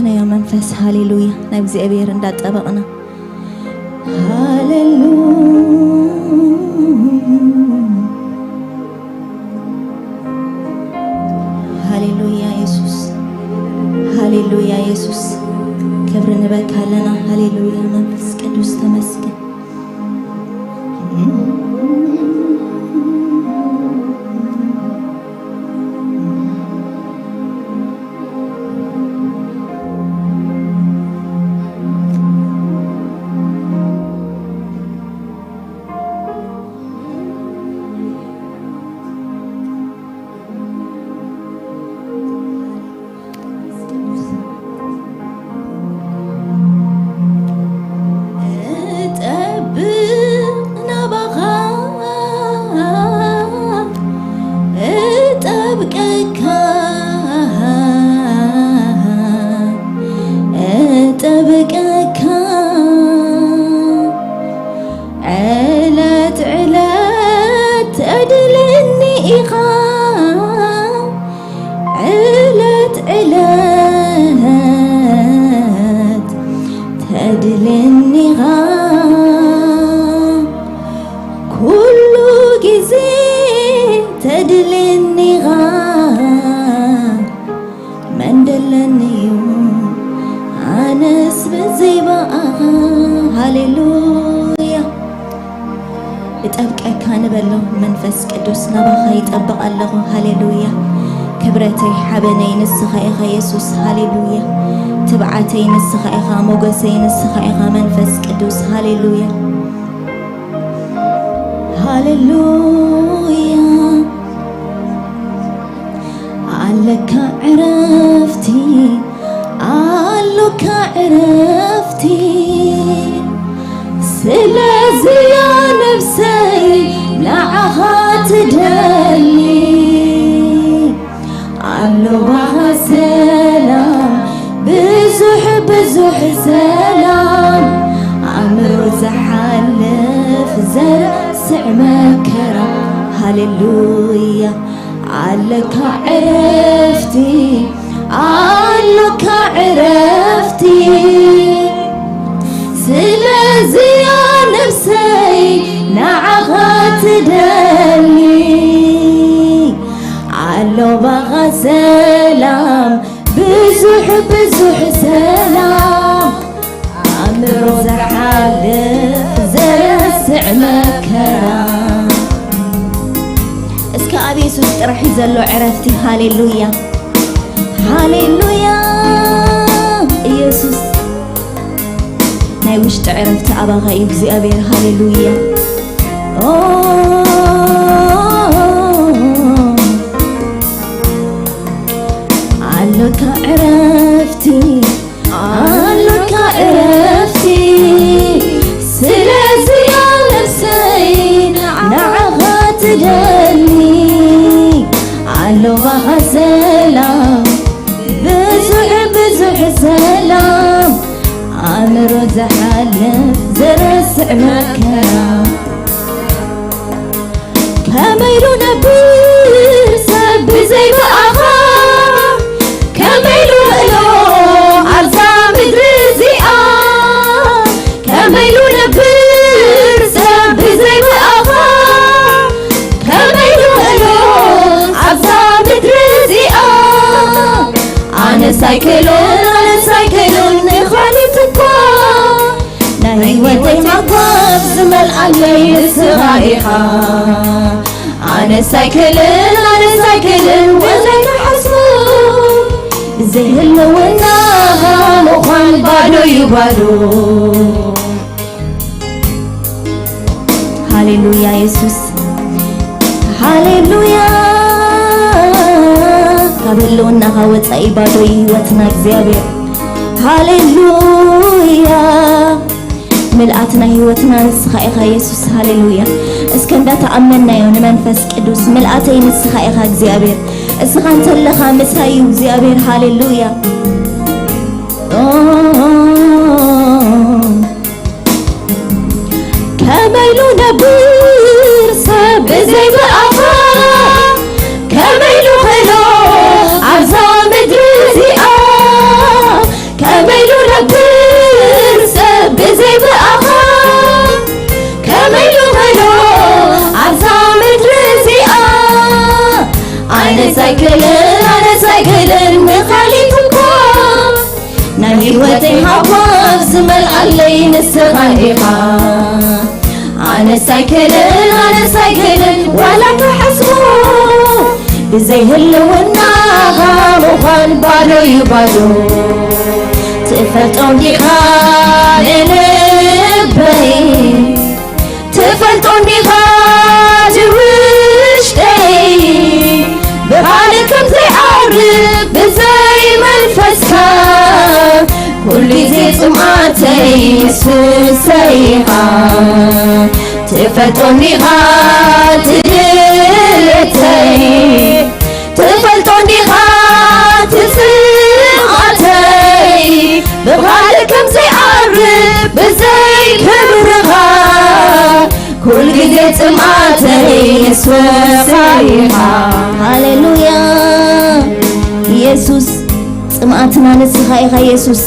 ነዮ መንፈስ። ሃሌሉያ። ናብ እግዚኣብሔር እንዳጠበቕና። ሃሌሉያ። ሃሌሉያ የሱስ። ሃሌሉያ የሱስ። ክብሪ ንበካ ኣለና። ሃሌሉያ መንፈስ ቅዱስ ተመስገን። እጠብቕ ናባኻ፣ እጠብቀካ፣ እጠብቀካ። ዕለት ዕለት ተድልኒ ኢኻ፣ ዕለት ዕለት ተድልኒ ኢኻ፣ ኩሉ ግዜ ተድልኒ ኢኻ። መን ደለኒ እዩ ኣነስ ብዘይ ብኣኻ። ሃሌሉያ። እጠብቀካ ንበሎ መንፈስ ቅዱስ፣ ናባኻ ይጠብቕ ኣለኹ። ሃሌሉያ። ክብረተይ ሓበነይ ንስኻ ኢኻ የሱስ። ሃሌሉያ። ትብዓተይ ንስኻ ኢኻ፣ ሞገሰይ ንስኻ ኢኻ መንፈስ ቅዱስ። ሃሌሉያ። ሃሌሉያ። ኣለካ ዕረፍቲ፣ ኣሎካ ዕረፍቲ። ስለዚ እያ ነፍሰይ ንዓኻ ትደሊ። ኣሎ ባኻ ሰላም፣ ብዙሕ ብዙሕ ሰላም፣ ኣእምሮ ዝሓልፍ ዘረስዕ መከራ። ሃሌሉያ። ኣለካ ዕረፍቲ፣ ኣሎካ ዕረፍቲ። ስለዚ እያ ነፍሰይ ንዓኻ ትደሊ። ኣሎ ባኻ ሰላም፣ ብዙሕ ብዙሕ ሰላም፣ ኣእምሮ ዝሓልፍ ዘረስዕ መከራ። እስከ ኣብ የሱስ ጥራሕ እዩ ዘሎ ዕረፍቲ። ሃሌሉያ፣ ሃሌሉያ። ኢየሱስ፣ ናይ ውሽጢ ዕረፍቲ ኣባኻ እዩ እግዚኣብሔር። ሃሌሉያ። ኦ፣ ኣሎካ ዕረፍቲ፣ ኣሎካ ዕረፍቲ። ስለዚ እያ ነፍሰይ ንዓኻ ትደሊ። ኣሎ ባኻ ሰላም፣ ብዙሕ ብዙሕ ሰላም፣ ኣእምሮ ዝሓልፍ ዘረስዕ መከራ። ከመይ ኢሉ ነብር ሰብ ብዘይ ብኣኻ? ከመይ ኢሉ እሎ ኣብዛ ምድሪ እዚኣ? ከመይ ኢሉ ነብር ሰብ ብዘይ ብኣኻ? ከመይ ኢሉ እሎ ኣብዛ ምድሪ እዚኣ? ኣነስ ኣይክእልን፣ ኣነስ ኣይክእልን ንኻሊት እኳ ናይ ህይወተይ ማጓፍ ዝመልኣለይ ንስኻ ኢኻ። ኣነስ ኣይክእልን፣ ኣነስ ኣይክእልን ወዘይ ክሓስቡ፣ ብዘይ ህልውናኻ ምዃን ባዶ እዩ ባዶ። ሃሌሉያ የሱስ፣ ሃሌሉያ። ካብ ህልውናኻ ወጻኢ ባዶ እዩ ህይወትና እግዚኣብሔር። ሃሌሉያ። ምልኣት ናይ ህይወትና ንስኻ ኢኻ የሱስ። ሃሌሉያ። እስከ እንዳተኣመንናዮ ንመንፈስ ቅዱስ፣ ምልኣተይ ንስኻ ኢኻ እግዚኣብሔር። እስኻ እንተለኻ ምሳይ እዩ እግዚኣብሔር። ሃሌሉያ። ኦ፣ ከመይ ኢሉ ነብር ሰብ ብዘይ ብኣኻ? ከመይ ኢሉ ኸሎ ኣብዛ ምድሪ እዚኣ? ህይወተይ ሃዋብ ዝመልኣለይ ንስኻ ኢኻ። ኣነስ ኣይክእልን፣ ኣነስ ኣይክእልን ዋላ ክሕስቦ፣ ብዘይ ህልውናኻ ምዃን ባዶ እዩ ባዶ። ትፈልጦ እንዲኻ ንልበይ፣ ትፈልጦ እንዲኻ እቲ ውሽጠይ፣ ብኻልእ ከም ዘይዓርብ ብዘይ መንፈስካ፣ ኩሉ ግዜ ጽምኣተይ የሱሰይ ኢኻ። ትፈልጦ እንዲኻ እቲ ድሌተይ፣ ትፈልጦ እንዲኻ እቲ ጽምኣተይ፣ ብኻልእ ከም ዘይዓርብ ብዘይ ክብርኻ፣ ኩሉ ግዜ ጽምኣተይ የሱሰይ ኢኻ። ሃሌሉያ። የሱስ ጽምኣትና ንስኻ ኢኻ። የሱስ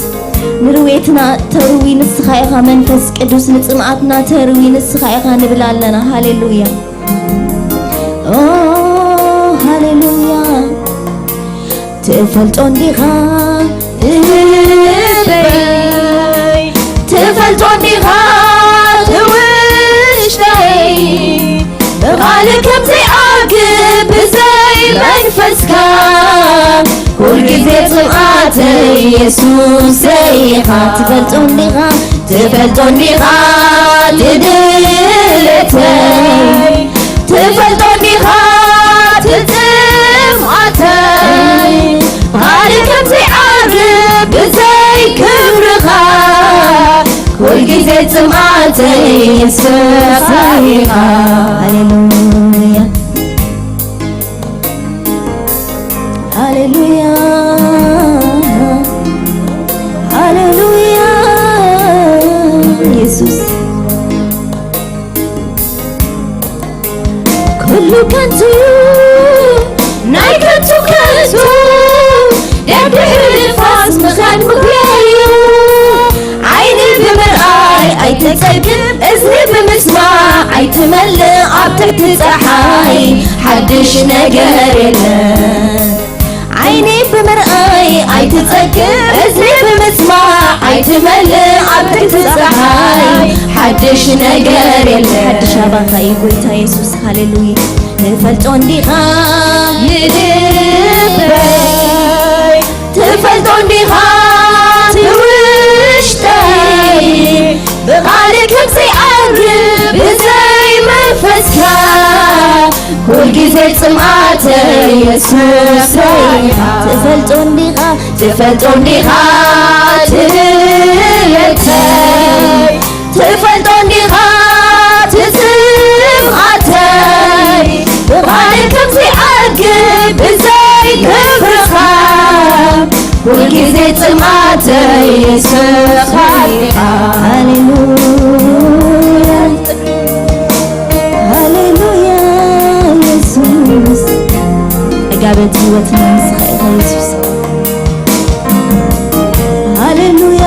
ንርዌትና ተርዊ ንስኻ ኢኻ። መንፈስ ቅዱስ ንጽምኣትና ተርዊ ንስኻ ኢኻ ንብል ኣለና። ሃሌሉያ። ኦ ሃሌሉያ። ትፈልጦ እንዲኻ ልበይ፣ ትፈልጦ እንዲኻ እቲ ውሽጠይ፣ ብኻልእ ከም ዘይዓግብ ብዘይ መንፈስካ፣ ኩሉ ግዜ ጽምኣተይ የሱሰይ ኢኻ። ትፈልጦ እንዲኻ፣ ትፈልጦ እንዲኻ እቲ ድሌተይ፣ ትፈልጦ እንዲኻ እቲ ጽምኣተይ፣ ብኻልእ ከም ዘይዓርብ ብዘይ ክብርኻ፣ ኩሉ ግዜ ጽምኣተይ የሱሰይ ኢኻ። ሃሌሉያ። ሃሌሉያ፣ ሃሌሉያ፣ የሱስ። ኩሉ ከንቱ፣ ናይ ከንቱ ከንቱ፣ ደድሕሪ ንፋስ ምኻድ ምጉያይ እዩ። ዓይኒ ብምርኣይ ኣይትጸግብ፣ እዝኒ ብምስማዕ ኣይትመልእ፣ ኣብ ትሕቲ ጸሓይ ሓድሽ ነገር የለን። ዓይኒ ብምርኣይ ኣይትጸግብ፣ እዝኒ ብምስማዕ ኣይትመልእ፣ ኣብ ትሕቲ ጸሓይ ሓድሽ ነገር የለን። ሓድሽ ኣባኻ እዩ ጎይታ የሱስ፣ ሃሌሉያ። ትፈልጦ እንዲኻ ንልበይ፣ ትፈልጦ እንዲኻ እቲ ውሽጠይ፣ ብኻልእ ከም ዘይዓርብ ብዘይ መንፈስካ፣ ኩሉ ግዜ ጽምኣተይ የሱሰይ ኢኻ። ትፈልጦ እንዲኻ፣ ትፈልጦ እንዲኻ እቲ ድሌተይ፣ ትፈልጦ እንዲኻ እቲ ጽምኣተይ፣ ብኻልእ ከም ዘይዓግብ ብዘይ ክብርኻ፣ ኩሉ ግዜ ጽምኣተይ የሱሰይ ኢኻ። ሃሌሉያ፣ ሃሌሉያ የሱስ፣ ዕጋበት ህይወትና ንስኻ ኢኻ የሱስ። ሃሌሉያ።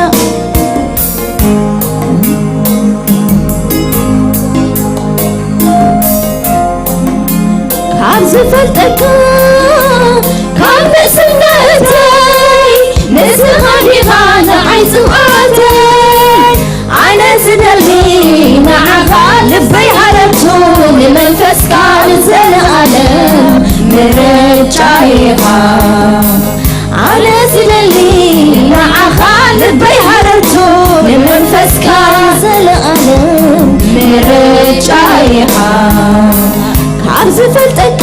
ካብ ዝፈልጠካ ካብ ንእስነተይ ንስኻ ዲኻ ንዓይ ጽምኣተይ። ኣነ ዝደሊ ንዓኻ ልበይ ሃረርቱ ንመንፈስካ ንዘለኣለም ምርጫ ኢኻ። ኣነ ዝደሊ ንዓኻ ልበይ ሃረርቱ ንመንፈስካ ዘለኣለም ምርጫ ኢኻ። ካብ ዝፈልጠካ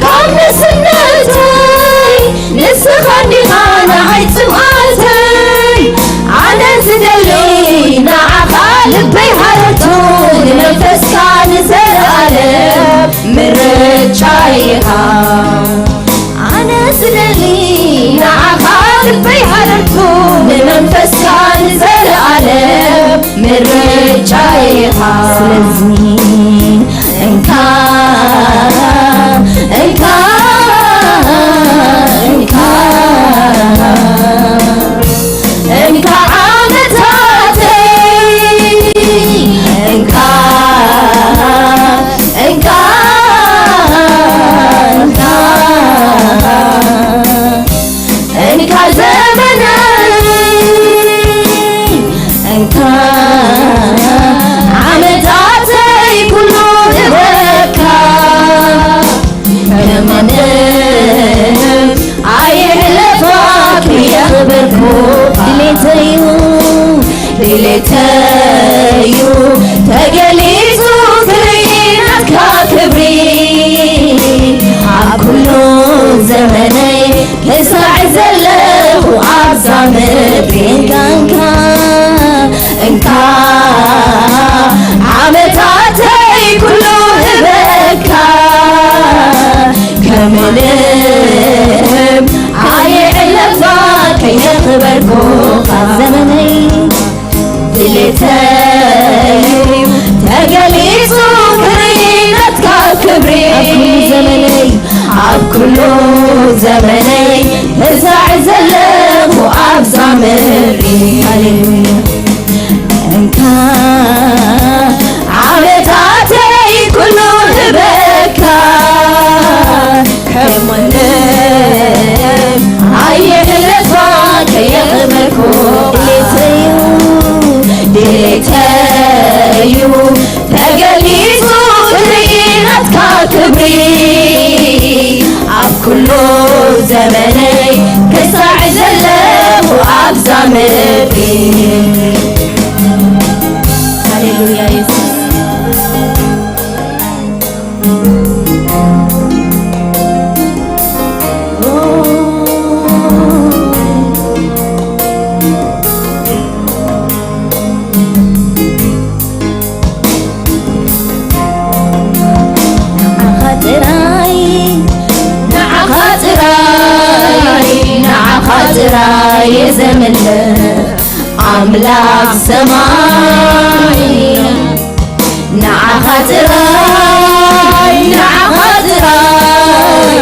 ካብ ንእስነተይ ንስኻ እንዲኻ ንዓይ ጽምኣተይ። ኣነ ዝደሊ ንዓኻ ልበይ ሃረርቱ ንመንፈስካ ንዘለኣለም ምርጫ ኢኻ። ኣነ ዝደሊ ንዓኻ ልበይ ሃረርቱ ንመንፈስካ ንዘለኣለም ምርጫ ኢኻ። ስለዚ እንካ እንካ እንካ እንካ ዓመታተይ እንካ እንካ እንካ እንካ ዘመናተይ ድሌተዩ፣ ድሌተዩ ተገሊጹ ክርኢ ናትካ ክብሪ። ኣብ ኩሉ ዘመነይ ክሳዕ ዘለኹ ኣብዛ ምድሪ እንካ፣ እንካ፣ እንካ ዓመታተይ ኩሉ ህበካ። ከምንም ኣይዕለፋ ከየኽበርኩኻ ዘመነይ ድሌተይ ተገሊጹ ክርኢ ናትካ ክብሪ። ኣብ ኩሉ ዘመነይ፣ ኣብ ኩሉ ዘመነይ ክሳዕ ዘለኹ ኣብዛ ምድሪ። ሃሌሉያ። እንካ ዓመታተይ ኩሉ ህበካ፣ ከምንም ኣይሕለፋ ከየኽበርኩ። ድሌተዩ፣ ድሌተዩ ተገሊጹ ክርኢ ናትካ ክብሪ። ኣብ ኩሉ ዘመነይ ክሳዕ ዘለኹ ኣብዛ ምድሪ። ሃሌሉያ የሱስ። ንዓኻ ጥራይ፣ ንዓኻ ጥራይ፣ ንዓኻ ጥራይ እየ ዘምልኽ ኣምላኽ ሰማይ። ንዓኻ ጥራይ፣ ንዓኻ ጥራይ፣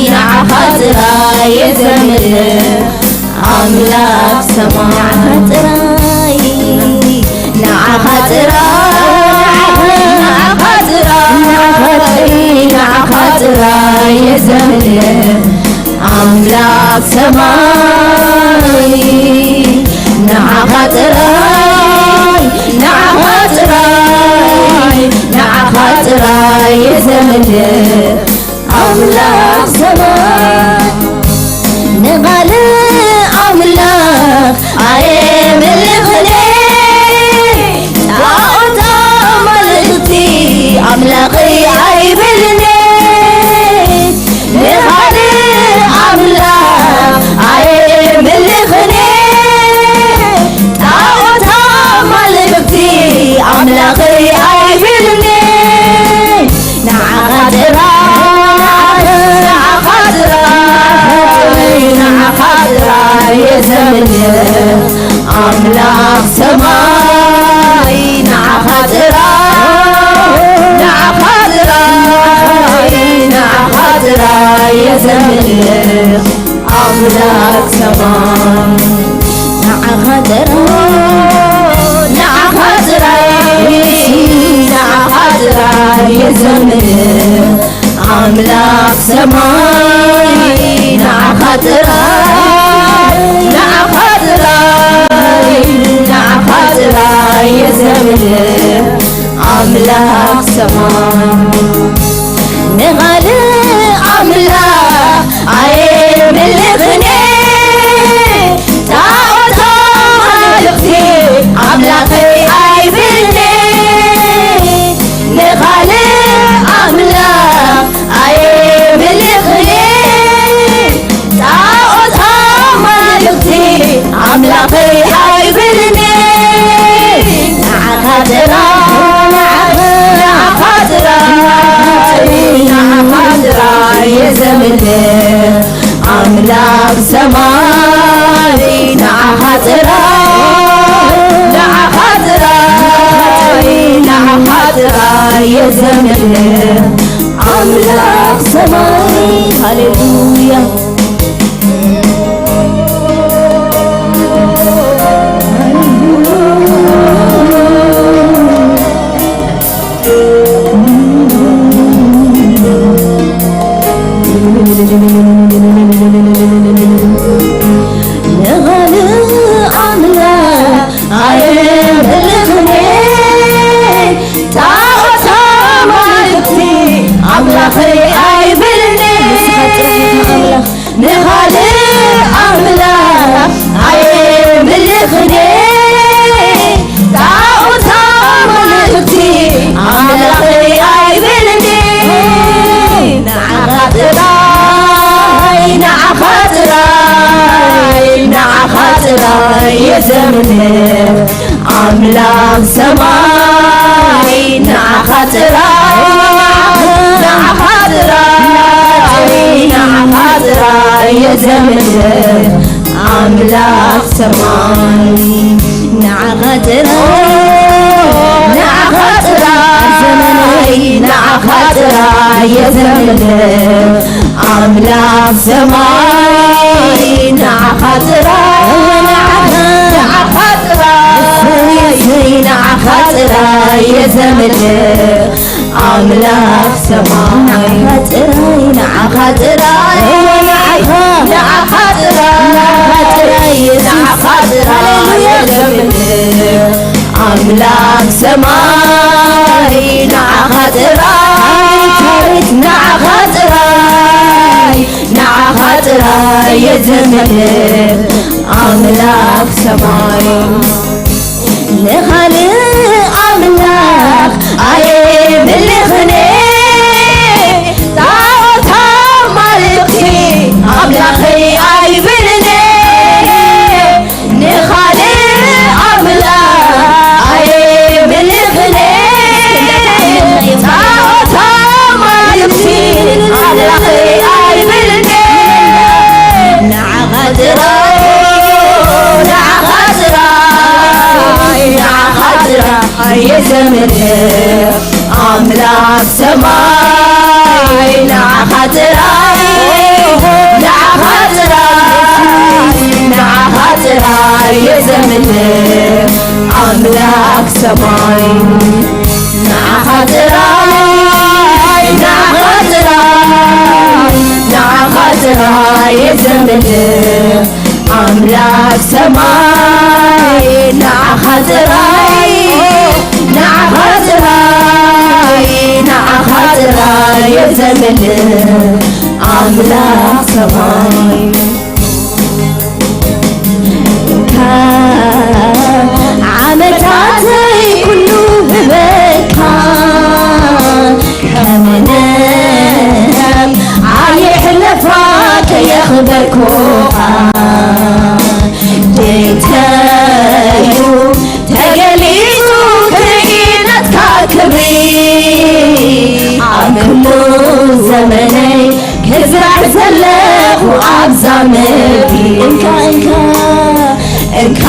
ንዓኻ ጥራይ እየ ዘምልኽ ኣምላኽ ሰማይ። ንዓኻ ጥራይ፣ ንዓኻ ጥራይ፣ ንዓኻ ጥራይ፣ ንዓኻ ጥራይ እየ ዘምልኽ ኣምላኽ ሰማይ። ንዓኻ ጥራይ፣ ንዓኻ ጥራይ፣ ንዓኻ ጥራይ እየ ዘምልኽ ኣምላኽ ሰማይ። ንቓል ኣምላኽ ኣየምልኽን፣ ጣዖት ኣማልኽቲ ኣምላኸይ ኣይብልን። ንኻልእ ኣምላኽ ኣይምልኽን፣ ጣዖት ኣማልኽቲ ኣምላኸይ ኣይብልን። ንዓኻ ጥራይ፣ ንዓኻ ጥራይ፣ ንዓኻ ጥራይ እየ ዘምልኽ ኣምላኽ ሰማይ። ንዓኻ ጥራይ፣ ንዓኻ ጥራይ፣ ንዓኻ ጥራይ እየ ዘምልኽ ኣምላኽ ሰማይ። ንዓኻ ጥራይ፣ ንዓኻ ጥራይ፣ ንዓኻ ጥራይ እየ ዘምልኽ ኣምላኽ ሰማይ። ንዓኻ ጥራይ፣ ንዓኻ ጥራይ፣ ንዓኻ ጥራይ እየ ዘምልኽ ኣምላኽ ሰማይ። ንኻልእ ኣምላኽ ኣይምልኽን፣ ጣዖት ኣማልኽቲ ኣምላኸይ ኣይብልን። ንኻልእ ኣምላኽ ኣይምልኽን፣ ጣዖት ኣማልኽቲ ኣምላኸይ ኣይብልን። ንዓኻ ጥራይ፣ ንዓኻ ጥራይ፣ ንዓኻ ጥራይ እየ ዘምልኽ ኣምላኽ ሰማይ። ንዓኻ ጥራይ፣ ንዓኻ ጥራይ፣ ንዓኻ ጥራይ እየ ዘምልኽ ኣምላኽ ሰማይ። ሃሌሉያ። ንኻልእ ኣምላኽ ኣይምልኽን፣ ጣዖት ኣማልኽቲ ኣምላኸይ ኣይብልን። ንስኻ ጥራይ ኢኻ ዘምልኽ ኣምላኽ ሰማይ ንዓኻ ጥራይ፣ ንዓኻ ጥራይ፣ ንዓኻ ጥራይ እየ ዘምልኽ ኣምላኽ ሰማይ ንዓኻ ጥራይ፣ ንዓኻ ጥራይ ዘመነይ ንዓኻ ጥራይ እየ ዘምልኽ ኣምላኽ ሰማይ ንዓኻ ጥራይ፣ ንዓኻ ጥራይ፣ ንዓኻ ጥራይ እየ ዘምልኽ ኣምላኽ ሰማይ ንዓኻ ጥራይ፣ ንዓኻ ጥራይ፣ ንዓኻ ጥራይ፣ ንዓኻ ጥራይ እየ ዘምልኽ ኣምላኽ ሰማይ ንዓኻ ጥራይ፣ ንዓኻ ጥራይ፣ ንዓኻ ጥራይ እየ ዘምልኽ ኣምላኽ ሰማይ። ንኻልእ ኣምላኽ ኣየምልኽን፣ ጣዖት ኣማልኽቲ ኣምላኸይ ኣይብልን። ንኻልእ ኣምላኽ ኣየምልኽን፣ ጣዖት ኣማልኽቲ ኣምላኸይ ኣይብልን። ንዓኻ ጥራይ፣ ንዓኻ ጥራይ፣ ንዓኻ ጥራይ እየ ዘምልኽ ኣምላኽ ሰማይ ንዓኻ ጥራይ፣ ንዓኻ ጥራይ፣ ንዓኻ ጥራይ እየ ዘምልኽ ኣምላኽ ሰማይ ንዓኻ ጥራይ፣ ንዓኻ ጥራይ፣ ንዓኻ ጥራይ እየ ዘምልኽ ኣምላኽ ሰማይ ንዓኻ ጥራይ፣ ንዓኻ ጥራይ፣ ንዓኻ ጥራይ እየ ዘምልኽ ኣምላኽ ሰማይ። ዓመታተይ ኩሉ ህበካ ከምንም ኣይሕለፋ ከየኽበርኩኻ ደይተዩ ተገሊጹ ክርኢ ናትካ ክብሪ ኣብ ኩሉ ዘመነይ ክዝራዕ ዘለኹ ኣብዛ ምድሪ እንካ እንካ እንካ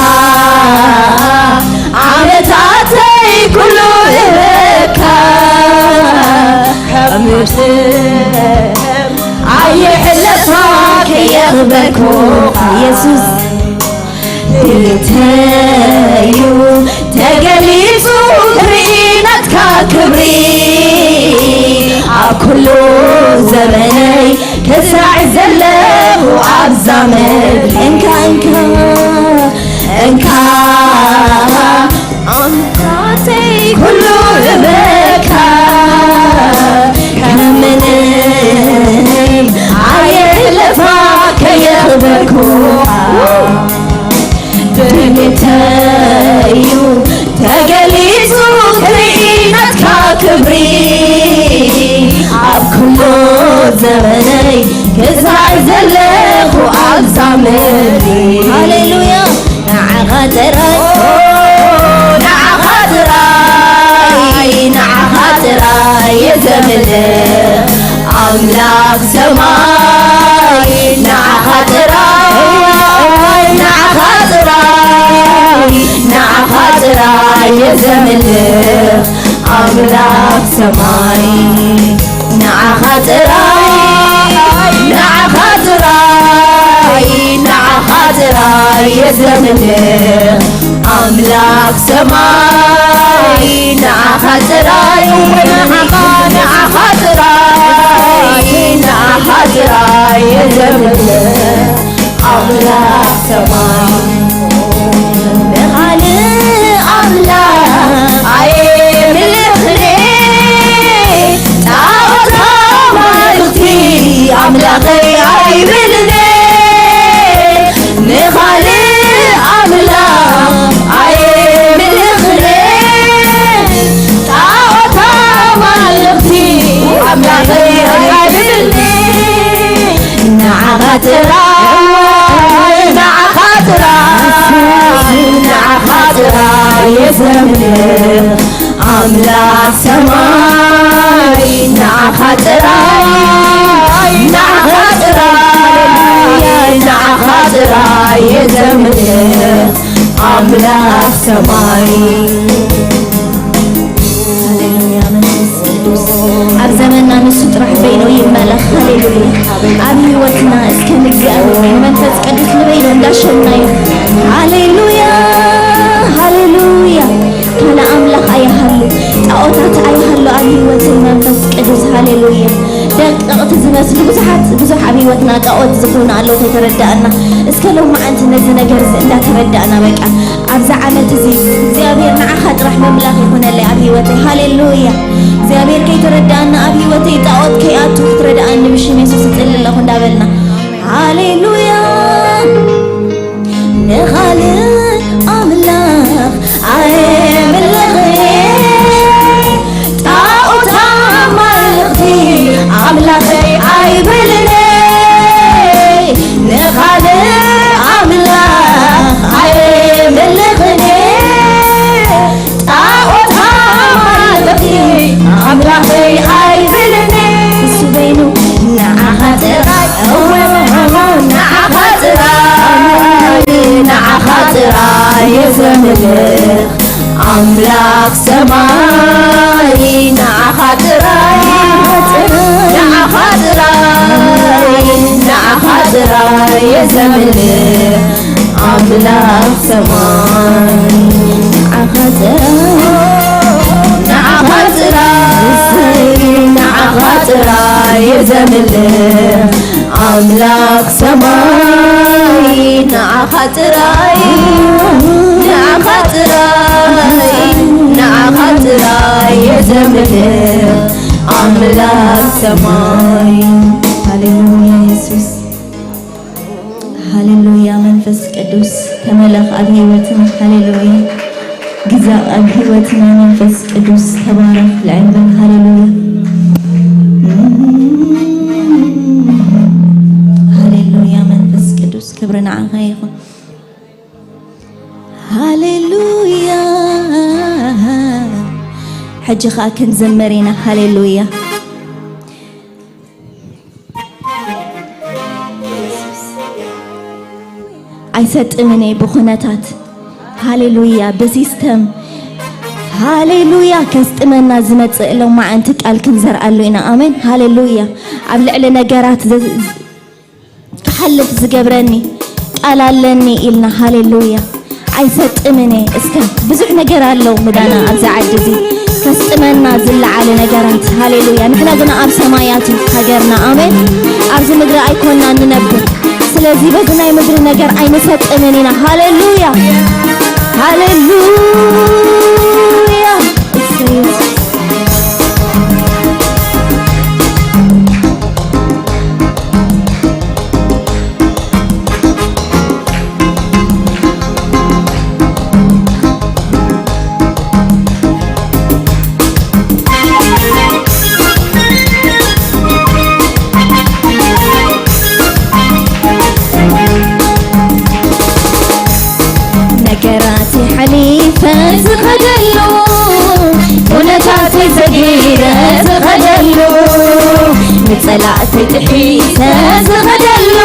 ዓመታተይ ኩሉ እህበካ ካብ ምድር ኣይሕለፋ ከየኽበርኩኻ የሱስ እንተዩ ተገሊጹ ክርኢ ናትካ ክብሪ ኣብ ኩሉ ዘመነይ ክሳዕ ዘለኹ ኣብዛ ምድሪ እንካ እንካ እንካ ኣምሳተይ ኩሉ እበካ ከምንም ኣየሕለፋ ከየኽበርኩ ብልተዩ ተገሊጹ ክርኢ ናትካ ክብሪ ኣብ ኩሉ ዘመነይ ክሳዕ ዘለኹ ኣብዛ ምድሪ ሃሌሉያ ንዓኻ ጥራይ ንዓኻ ጥራይ ንዓኻ ጥራይ እየ ዘምልኽ ኣምላኽ ሰማይ ንዓኻ ጥራይ ንዓኻ ጥራይ ንዓኻ ጥራይ እየ ዘምልኽ ኣምላኽ ሰማይ ንዓኻ ጥራይ ንዓኻ ጥራይ ንዓኻ ጥራይ እየ ዘምልኽ ኣምላኽ ሰማይ ንዓኻ ጥራይ ንዓኻ ንዓኻ ጥራይ ንዓኻ ጥራይ እየ ዘምልኽ ኣምላኽ ሰማይ ንኻልእ ኣምላኽ ኣየምልኽን ጣዖት ኣማልኽቲ ኣምላኸይ ኣይብልን ንኻልእ ኣምላኽ ኣይምልኽን ጣዖት ኣማልኽቲ ኣምላኸይ ኣይብልን ንዓኻ ጥራይ ንዓኻ ጥራይ ኣምላኽ ሰማይ ንዓኻ ጥራይ፣ ንዓኻ ጥራይ፣ ንዓኻ ጥራይ እየ ዘምልኽ ኣምላኽ ሰማይ። ሃሌሉያ፣ መንፈስ ቅዱስ ኣብ ዘመንና ንሱ ጥራሕ በይኑ ይመለኽ። ሃሌሉያ፣ ኣብ ህይወትና እስከ ንግዚኣብ ንመንፈስ ቅዱስ ንበይኑ እንዳሸምናዮ። ሃሌሉያ፣ ሃሌሉያ። ካልእ ኣምላኽ ኣይሃሉ፣ ጣዖታት ኣይሃሉ ኣብ ህይወትን መንፈስ ቅዱስ። ሃሌሉያ። ደቀቕቲ ዝመስሉ ብዙሓት፣ ብዙሕ ኣብ ህይወትና ጣዖት ዝኾኑ ኣለዉ ከይተረዳእና። እስከ ሎማዓንቲ ነዚ ነገር እዚ እንዳተረዳእና በቃ ኣብዛ ዓመት እዚ እግዚኣብሔር ንዓኻ ጥራሕ መምላኽ ይኹነለይ ኣብ ህይወተይ። ሃሌሉያ። እግዚኣብሔር ከይተረዳእና ኣብ ህይወተይ ጣዖት ከይኣቱ ክትረዳእኒ ብሽም የሱስ እጽሊ ኣለኹ እንዳበልና። ሃሌሉያ። ንኻልእ ኣምላኽ ኣየምልኽን እየ፣ ጣዖት ኣማልኽቲ ኣምላኸይ ኣይብልን እየ። ንኻልእ ኣምላኽ ኣየምልኽን እየ፣ ጣዖት ኣማልኽቲ ኣምላኸይ ኣይብልን እየ። እሱ በይኑ ንዓኻ ጥራይ፣ እወ፣ ንዓኻ ጥራይ፣ ንዓኻ ጥራይ እየ ዘምልኽ ኣምላኽ ሰማይ፣ ንዓኻ ጥራይ፣ ንዓኻ ጥራይ፣ ንዓኻ ጥራይ እየ ዘምልኽ ኣምላኽ ሰማይ፣ ንዓኻ ጥራይ፣ ንዓኻ ጥራይ፣ ንዓኻ ጥራይ እየ ዘምልኽ ኣምላኽ ሰማይ፣ ንዓኻ ጥራይ፣ ንዓኻ ጥራይ፣ ንዓኻ ጥራይ እየ ዘምልኽ ኣምላኽ ሰማይ። ሃሌሉያ የሱስ። ሃሌሉያ፣ መንፈስ ቅዱስ ተመለኽ ኣብ ህይወትና። ሃሌሉያ፣ ግዛእ ኣብ ህይወትና። መንፈስ ቅዱስ ተባረኽ፣ ልዕል በል። ሃሌሉያ፣ ሃሌሉያ፣ መንፈስ ቅዱስ ክብሪ ንዓኻ ይኹን። ሃሌሉያ፣ ሕጂ ኸኣ ክንዘምር ኢና። ሃሌሉያ። ኣይሰጥምን እየ ብኹነታት። ሃሌሉያ። ብሲስተም፣ ሃሌሉያ፣ ከስጥመና ዝመጽእ ሎማዓንቲ ቃል ክንዘርኣሉ ኢና። ኣሜን። ሃሌሉያ። ኣብ ልዕሊ ነገራት ዘ-፣ ክሓልፍ ዝገብረኒ ቃል ኣለኒ ኢልና። ሃሌሉያ። ኣይሰጥምን እየ። እስከ ብዙሕ ነገር ኣሎ ምዳና ኣብዚ ዓዲ እዚ ከስጥመና ዝለዓለ ነገራት። ሃሌሉያ። ንሕና ግና ኣብ ሰማያት እዩ ሃገርና። ኣሜን። ኣብዚ ምድሪ ኣይኮንና ንነብር። ስለዚ በዚ ናይ ምድሪ ነገር ኣይንሰጥምን ኢና። ሃሌሉያ። ሃሌሉያ። እሰይ። ነገራተይ ሓሊፈ ዝኸደሉ፣ ኩነታተይ ሰጊረ ዝኸደሉ፣ ንጸላእተይ ጥሒሰ ዝኸደሉ፣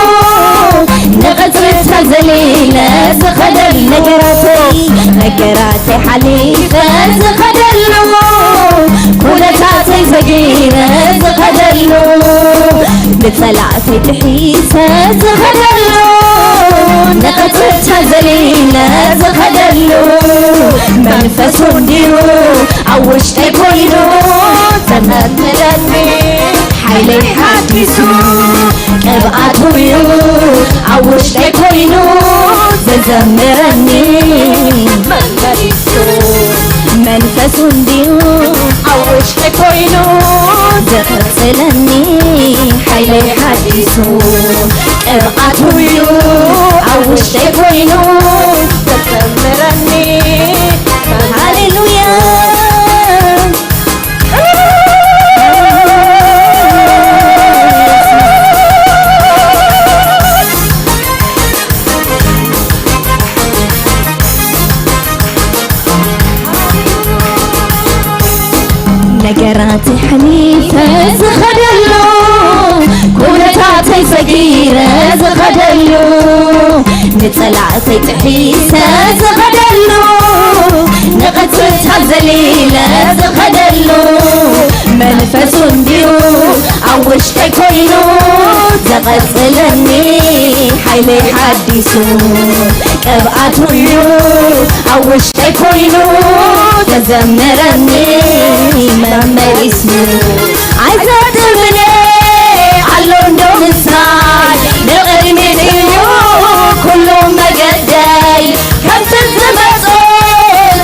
ንቐጽርታት ዘሊለ ዝኸደሉ፣ ነገራተይ፣ ነገራተይ ሓሊፈ ዝኸደሉ፣ ኩነታተይ ሰጊረ ዝኸደሉ፣ ንጸላእተይ ጥሒሰ ዝኸደሉ፣ ንቐጽርታት ዘሊለ ዝኸደሉ፣ መንፈሱ እንድዩ ኣብ ውሽጠይ ኮይኑ ዘመምለኒ፣ ሓይለይ ሓዲሱ ቅብኣቱ እዩ ኣብ ውሽጠይ ኮይኑ ዘዘምረኒ። መመሊሱ መንፈሱ እንድዩ ኣብ ውሽጠይ ኮይኑ ዘቐጽለኒ፣ ሓይለይ ሓዲሱ ቅብኣቱ እዩ ኣብ ውሽጠይ ኮይኑ ዘዘምረኒ። ሃሌሉያ። ነገራት ሕሊፈ ዝኸደሉ፣ ኩነታተይ ሰጊረ ዝኸደሉ፣ ንጸላእተይ ጥሒሰ ዝኸደሉ፣ ንቐትርታት ዘሊለ ዝኸደሉ፣ መንፈሱ እንድዩ ኣብ ውሽጠይ ኮይኑ ዘቐጽለኒ፣ ሓይለይ ሓዲሱ ቅብኣት እዩ ኣብ ውሽጠይ ኮይኑ ተዘመረኒ መመሊሱ። ኣይዘጥምኔ ኣሎ እንዶ ምሳይ ንቕድሚት እዩ ኩሉ መገደይ፣ ከምቲ ዝመጾ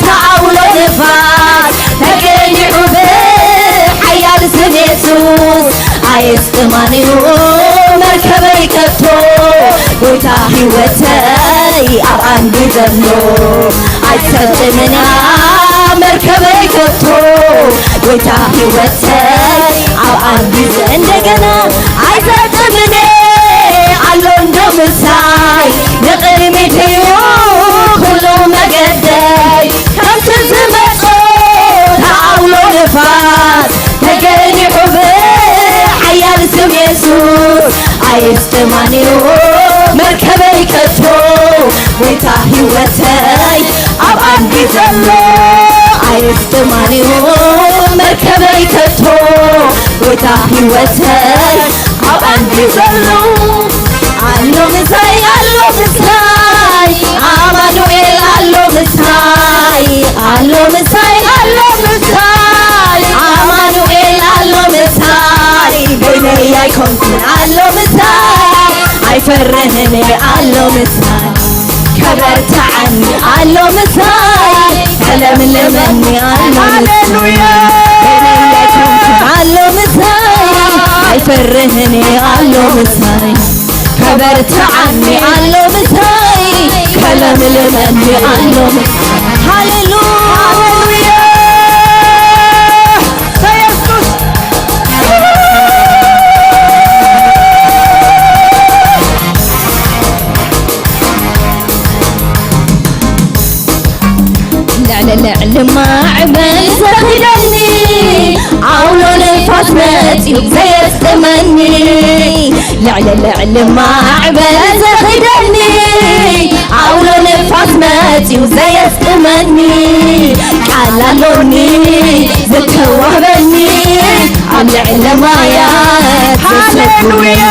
ተኣውሎ ንፋስ ተገሊዑ ብሓያል ስም የሱስ። ኣየስጥማንዩ መርከበይ ከቶ፣ ጎይታ ህይወተይ ኣብ ኣንዱ ዘሎ። ኣይትሰጥምና መርከበይ ከቶ፣ ጎይታ ህይወተይ ኣብ ኣንዱ ዘ-፣ እንደገና ኣይሰጥምኔ ኣሎ እንዶ ምሳይ ንቕድሚት እዩ ኩሉ መገደይ፣ ከምቲ ዝመጾ ተኣውሎ ንፋስ ተገሊዑ ብሓያል ስም የሱስ። ኣየስጥማንዩ መርከበይ ከቶ፣ ጎይታ ህይወተይ ኣብ ኣንዲ ዘሎ። ኣየስጥማንዩ መርከበይ ከቶ፣ ጎይታ ህይወተይ ኣብ ኣንዲ ዘሎ። ኣሎ ምሳይ፣ ኣሎ ምሳይ፣ ኣማኑኤል ኣሎ ምሳይ፣ ኣሎ ምሳይ፣ ኣሎ ምሳይ፣ ኣማኑኤል ኣሎ ምሳይ፣ በይነይ ኣይኮንኩን ኣሎ ምሳይ፣ ኣይፈርህን ኣሎ ምሳይ፣ ከበርትዓኒ ኣሎ ምሳይ፣ ከለምልመኒ ኣሎ ምሳይ፣ ሃሌሉያ። በይነይ ኣይኮንኩን ኣሎ ምሳይ፣ ኣይፈርህን ኣሎ ምሳይ፣ ከበርትዓኒ ኣሎ ምሳይ፣ ከለምልመኒ ኣሎ ምሳይ። ሃሌሉያ። ሃሌሉያ። ኢየሱስ። ልዕሊ ልዕሊ ማዕበል ዘኺደኒ፣ ኣውሎ ንፋስ መጺኡ ዘየስጥመኒ። ልዕሊ ልዕሊ ማዕበል ዘኺደኒ፣ ኣውሎ ንፋስ መጺኡ ዘየስጥመኒ። ቃል ኣሎኒ ዝተዋህበኒ፣ ኣብ ልዕሊ ማያት ሃሌሉያ።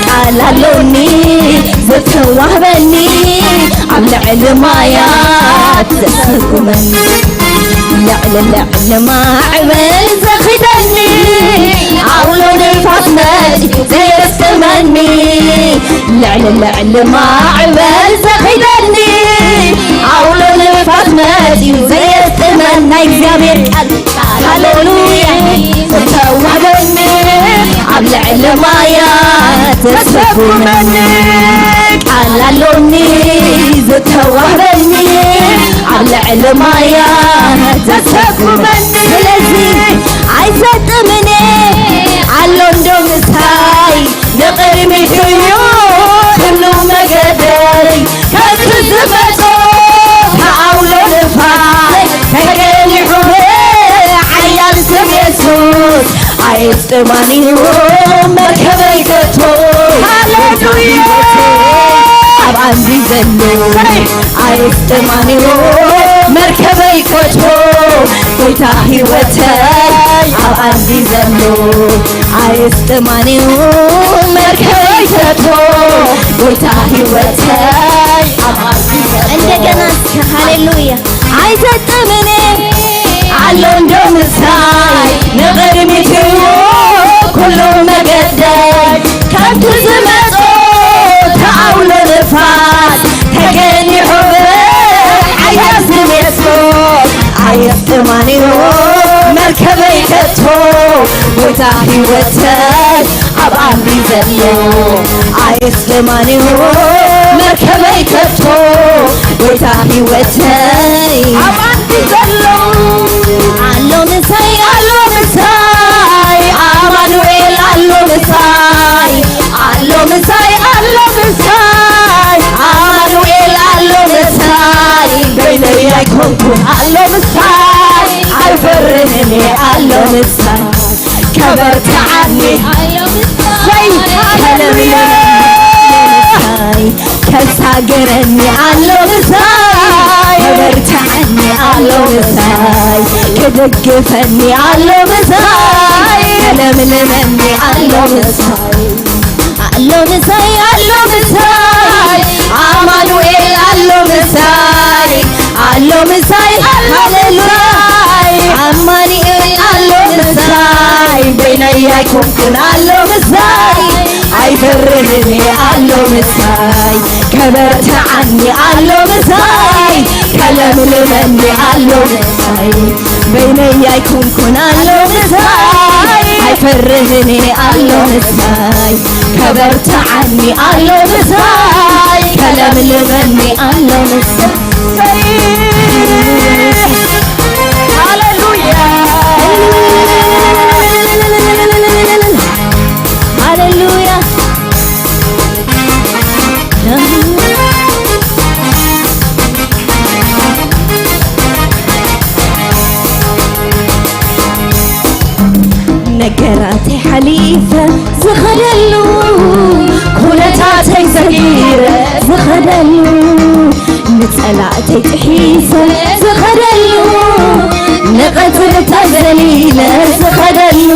ቃል ኣሎኒ ዝተዋህበኒ፣ ኣብ ልዕሊ ማያት ዘስጉመኒ። ልዕሊ ልዕሊ ማዕበል ዘኺደኒ፣ ኣውሎ ንፋስ መጺኡ ዘየስጥመኒ። ልዕሊ ልዕሊ ማዕበል ዘኺደኒ፣ ኣውሎ ንፋስ መጺኡ ዘየስጥመኒ። ናይ እግዚኣብሔር ቃል ሃሌሉያ። ዝተዋህበኒ ኣብ ልዕሊ ማያት ዘሰጉመኒ ቃል ኣሎኒ፣ ዝተዋህበኒ ኣብ ልዕሊ ማያት ዘሰጉመኒ። ስለዚ ኣይሰጥምን እየ ኣሎ እንዶ ምሳይ፣ ንቕድሚት እዩ ኩሉ መገደይ። ከምቲ ዝመጾ ኣውሎ ንፋስ ተገሊሑ ብሓያል ስም የሱስ። ኣየስጥማን እዩ መርከበይ ከቶ። ሃሌሉያ። ኣብ ኣንዲ ዘሎ ኣየስጥማን እዩ መርከበይ ከቶ። ጎይታ ህይወተይ ኣብ ኣንዲ ዘሎ ኣየስጥማን እዩ መርከበይ ከቶ። ጎይታ ህይወተይ ኣብ ኣንዲ ዘሎ። እንደገና እስከ ሃሌሉያ። ኣይሰጥምን ኣሎ እንዶ ምሳይ፣ ንቕድሚት እዩ ኩሉ መገደይ። ከምቲ ዝመጾ ተኣውሎ ንፋስ ተገሊሑ ብሓያል ስም የሱስ። ኣየስጥማን እዩ መርከበይ ከቶ፣ ጎይታ ህይወተይ ኣብ ኣንዲ ዘሎ። ኣየስጥማን እዩ መርከበይ ከቶ፣ ጎይታ ህይወተይ ኣብ ኣንዲ ዘሎ። ኣሎ ምሳይ፣ ኣሎ ምሳይ፣ ኣማኑኤል ኣሎ ምሳይ፣ ኣሎ ምሳይ፣ ኣሎ ምሳይ፣ ኣማኑኤል ኣሎ ምሳይ፣ በይነይ ኣይኮንኩን ኣሎ ምሳይ፣ ኣይፈርህን ኣሎ ምሳይ፣ ከበርትዓኒ፣ ሃሌሉያ፣ ከሳግረኒ ኣሎ ምሳይ፣ ከበርትዓኒ ኣሎ ምሳይ፣ ክድግፈኒ ኣሎ ምሳይ፣ ከለምልመኒ ኣሎ ምሳይ። ኣሎ ምሳይ፣ ኣሎ ምሳይ፣ ኣማኑኤል ኣሎ ምሳይ፣ ኣሎ ምሳይ፣ ሃሌሉያ፣ ኣማኑኤል ኣሎ ምሳይ፣ በይነይ ኣይኮንኩን ኣሎ ምሳይ፣ ኣይፈርህን ኣሎ ምሳይ፣ ከበርትዓኒ ኣሎ ምሳይ፣ ከለምልመኒ ኣሎ ምሳይ። በይነይ ኣይኮንኩን ኣሎ ምሳይ፣ ኣይፈርህን ኣሎ ምሳይ፣ ከበርትዓኒ ኣሎ ምሳይ፣ ከለምልመኒ ኣሎ ምሳይ። ሃሌሉያ፣ ሃሌሉያ። ነገራተይ ሓሊፈ ዝኸደሉ፣ ኩነታተይ ሰጊረ ዝኸደሉ፣ ንጸላእተይ ጥሒሰ ዝኸደሉ፣ ንቐጽርታት ዘሊለ ዝኸደሉ፣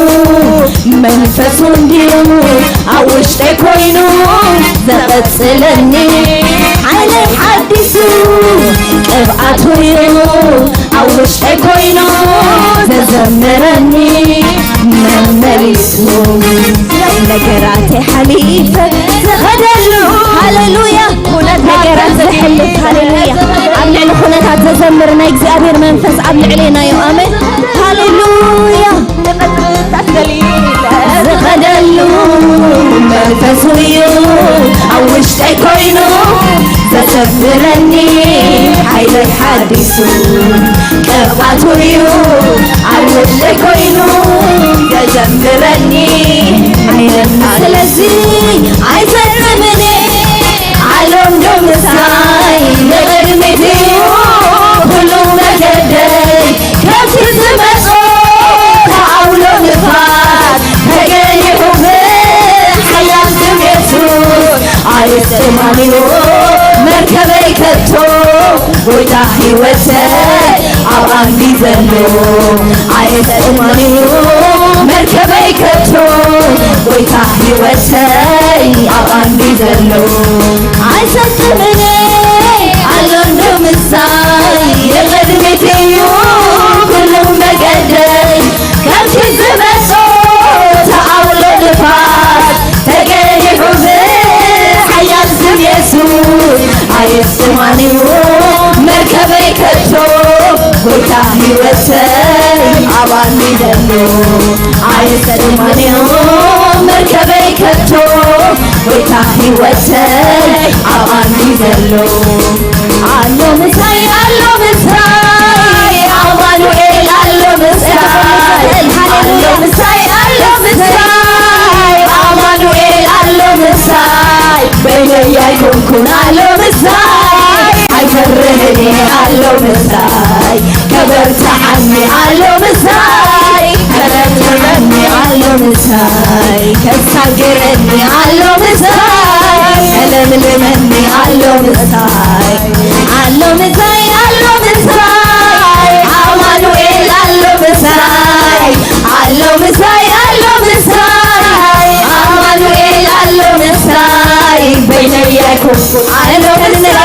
መንፈሱ እንድዩ ኣብ ውሽጠይ ኮይኑ ዘቐጽለኒ፣ ሓይለይ ሓዲሱ ቅብኣቱ እዩ ኣብ ውሽጠይ ኮይኑ ዘዘምረኒ፣ መመሊሱ ነገራተይ ሓሊፈ ዝኸደሉ። ሃሌሉያ። ኩነታት ነገራት ዘሕልፍ፣ ሃሌሉያ፣ ኣብ ልዕሊ ኩነታት ዘዘምር ናይ እግዚኣብሔር መንፈስ ኣብ ልዕሌና እዩ። ኣሜን። ሃሌሉያ። ዝኸደሉ መንፈሱ እዩ ኣብ ውሽጠይ ኮይኑ ዘሰብረኒ፣ ሓይለይ ሓዲሱ ቅብኣቱ እዩ ኣብ ውሽጠይ ኮይኑ ዘዘምረኒ። ስለዚ ኣይፈርምን እየ፣ ኣሎ እንዶ ምሳይ ንቕድሚት እዩ ኩሉ መገደይ። ከምቲ ዝመጾ ኣውሎ ንፋስ ተገሊሑ ብሓያል ስም የሱስ፣ ኣይስማንዮ መርከበይ ከቶ፣ ጎይታ ህይወተይ ኣብ ኣንዲ ዘሎ። ኣይስማንዮ መርከበይ ከቶ፣ ጎይታ ህይወተይ ኣብ ኣንዲ ዘሎ። ኣይሰጥምን ኣሎ እንዶ ምሳይ፣ የቕድሚት እዩ ኩሉ መገደይ። ከምቲ ዝመጾ ኣውሎ ንፋስ ተገሊሑ ብሓያል ስም የሱስ፣ ኣይስማንዮ መርከበይ ከቶ፣ ጎይታ ህይወተይ ኣባኒ ዘሎ። ኣይሰጥማንዮ መርከበይ ከቶ፣ ጎይታ ህይወተይ ኣባኒ ዘሎ። ኣሎ ምሳይ፣ ኣሎ ምሳይ፣ ኣማኑኤል ኣሎ ምሳይ። ኣሎ ምሳይ፣ ኣሎ ምሳይ፣ ኣማኑኤል ኣሎ ምሳይ። በይነይ ኣይኮንኩን ኣሎ ምሳይ። ኣይፈርህን ኣሎ ምሳይ። ከበርትዓኒ ኣሎ ምሳይ። ከለምልመኒ ኣሎ ምሳይ። ከሳግረኒ ኣሎ ምሳይ። ከለምልመኒ ኣሎ ምሳይ። ኣሎ ምሳይ፣ ኣሎ ምሳይ። ኣማኑኤል ኣሎ ምሳይ። ኣሎ ምሳይ፣ ኣሎ ምሳይ። ኣማኑኤል ኣሎ ምሳይ። በይነይ ኣይኮንኩን ኣሎ ምሳይ።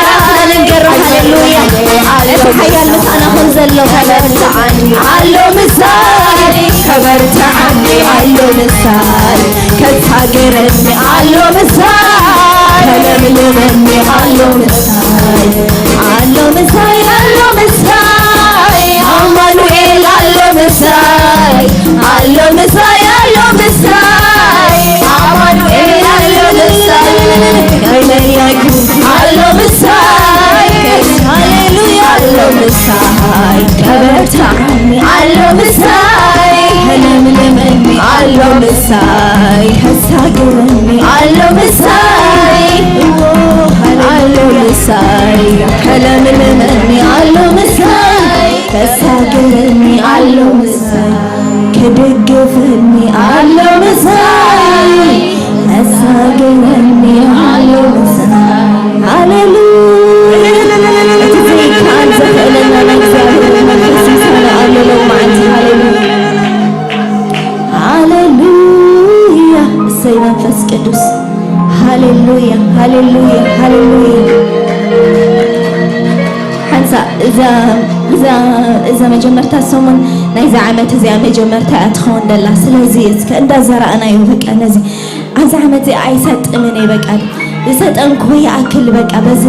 ሃሌሉያ። እቲ ሓያል ምሳና ከም ዘሎ ከበርትዓኒ ኣሎ ምሳይ። ከበርትዓኒ ኣሎ ምሳይ። ከሳግረኒ ኣሎ ምሳይ። ከለምልመኒ ኣሎ ምሳይ። ኣሎ ምሳይ፣ ኣሎ ምሳይ። ኣማኑኤል ኣሎ ምሳይ። ኣሎ ምሳይ፣ ኣሎ ምሳይ። ኣማኑኤል ኣሎ ምሳይ። ከመይ ኣይኩን ኣሎ ምሳይ። ሃሌሉያ። ኣሎ ምሳይ። ከበርትዓኒ ኣሎ ምሳይ። ከለምልመኒ ኣሎ ምሳይ። ከሳግረኒ ኣሎ ምሳይ። ኣሎ ምሳይ። ከለምልመኒ ኣሎ ምሳይ። እዛ እዛ እዛ መጀመርታ ሰሙን ናይዛ ዓመት እዚኣ መጀመርታ እያ ትኸውን ደላ። ስለዚ እስከ እንዳዘራእናዮ በቃ ነዚ ኣብዚ ዓመት እዚኣ ኣይሰጥምን እየ በቃ ዝሰጠምኩ ይኣክል በቃ በዚ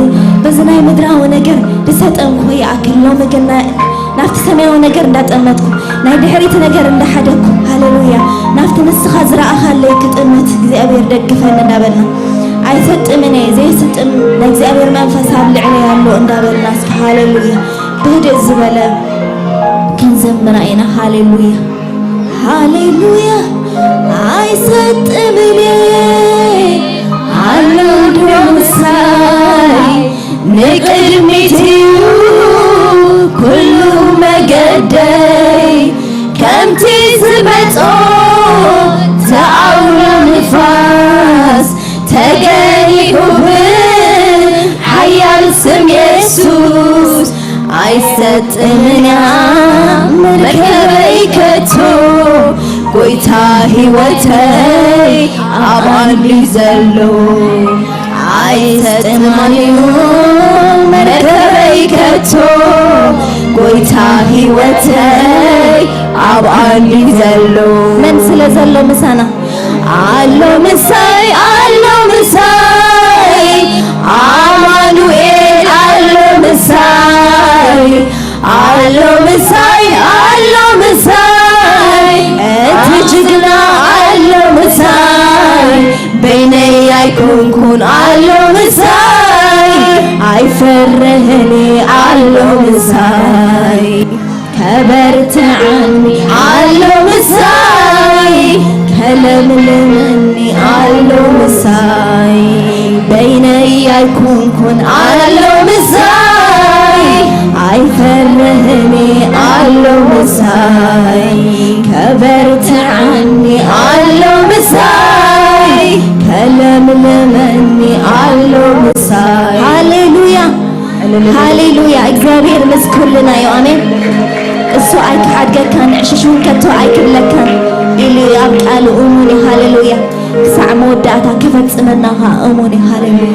በዚ ናይ ምድራዊ ነገር ዝሰጠምኩ ይኣክል። ሎሚ ግን ናይ ናብቲ ሰማያዊ ነገር እንዳጠመትኩ ናይ ድሕሪት ነገር እንዳሓደግኩ ሃሌሉያ ናብቲ ንስኻ ዝረኣኻለይ ክጥምት እግዚኣብሔር ደግፈኒ እንዳበልና ኣይሰጥምን እየ ዘይስጥም ናይ እግዚኣብሔር መንፈስ ኣብ ልዕለይ ኣሎ እንዳበልና እስኪ ሃሌሉያ ብህድእ ዝበለ ክንዘምራ ኢና ሃሌሉያ ሃሌሉያ ኣይሰጥምን እየ ኣሎ ዶ ምሳይ ንቅድሚት እዩ ኩሉ መገደይ ከምቲ ዝመጾ ተኣውሎ ንፋስ ተገኒሑ ብሓያል ስም የሱስ ኣይሰጥምን እያ መርከበይ ከቶ ጎይታ ህይወተይ ኣብ ኣንዲ ዘሎ ኣይሰጥማን እዩ መርከበይ ከቶ ጎይታ ህይወተይ ኣብ ኣንዲ ዘሎ መን ስለ ዘሎ ምሳና ኣሎ ምሳይ ኣሎ ምሳይ ኣማኑኤል ኣሎ ምሳይ ኣሎ ምሳይ ኣሎ ምሳይ እቲ ጅግና ኣሎ ምሳይ በይነይ ኣይኮንኩን ኣሎ ምሳይ ኣይፈርህን ኣሎ ምሳይ ከበርትዓኒ ኣሎ ምሳይ ከለምልመኒ ኣሎ ምሳይ በይነይ ኣይኮንኩን ኣሎ ምሳይ ኣይፈርህኒ ኣሎ ምሳይ ከበርትዓኒ ኣሎ ምሳይ ከለምልመኒ ኣሎ ምሳይ ሃሌሉያ ሃሌሉያ እግዚኣብሔር ምስ ኩልና እዩ ኣሜን እሱ ኣይክሓድገካን ዕሽሽ እውን ከቶ ኣይክብለካን ኢሉ እዩ ኣብ ቃሉ እሙን እዩ ሃሌሉያ ክሳዕ መወዳእታ ክፈጽመና ኸዓ እሙን እዩ ሃሌሉያ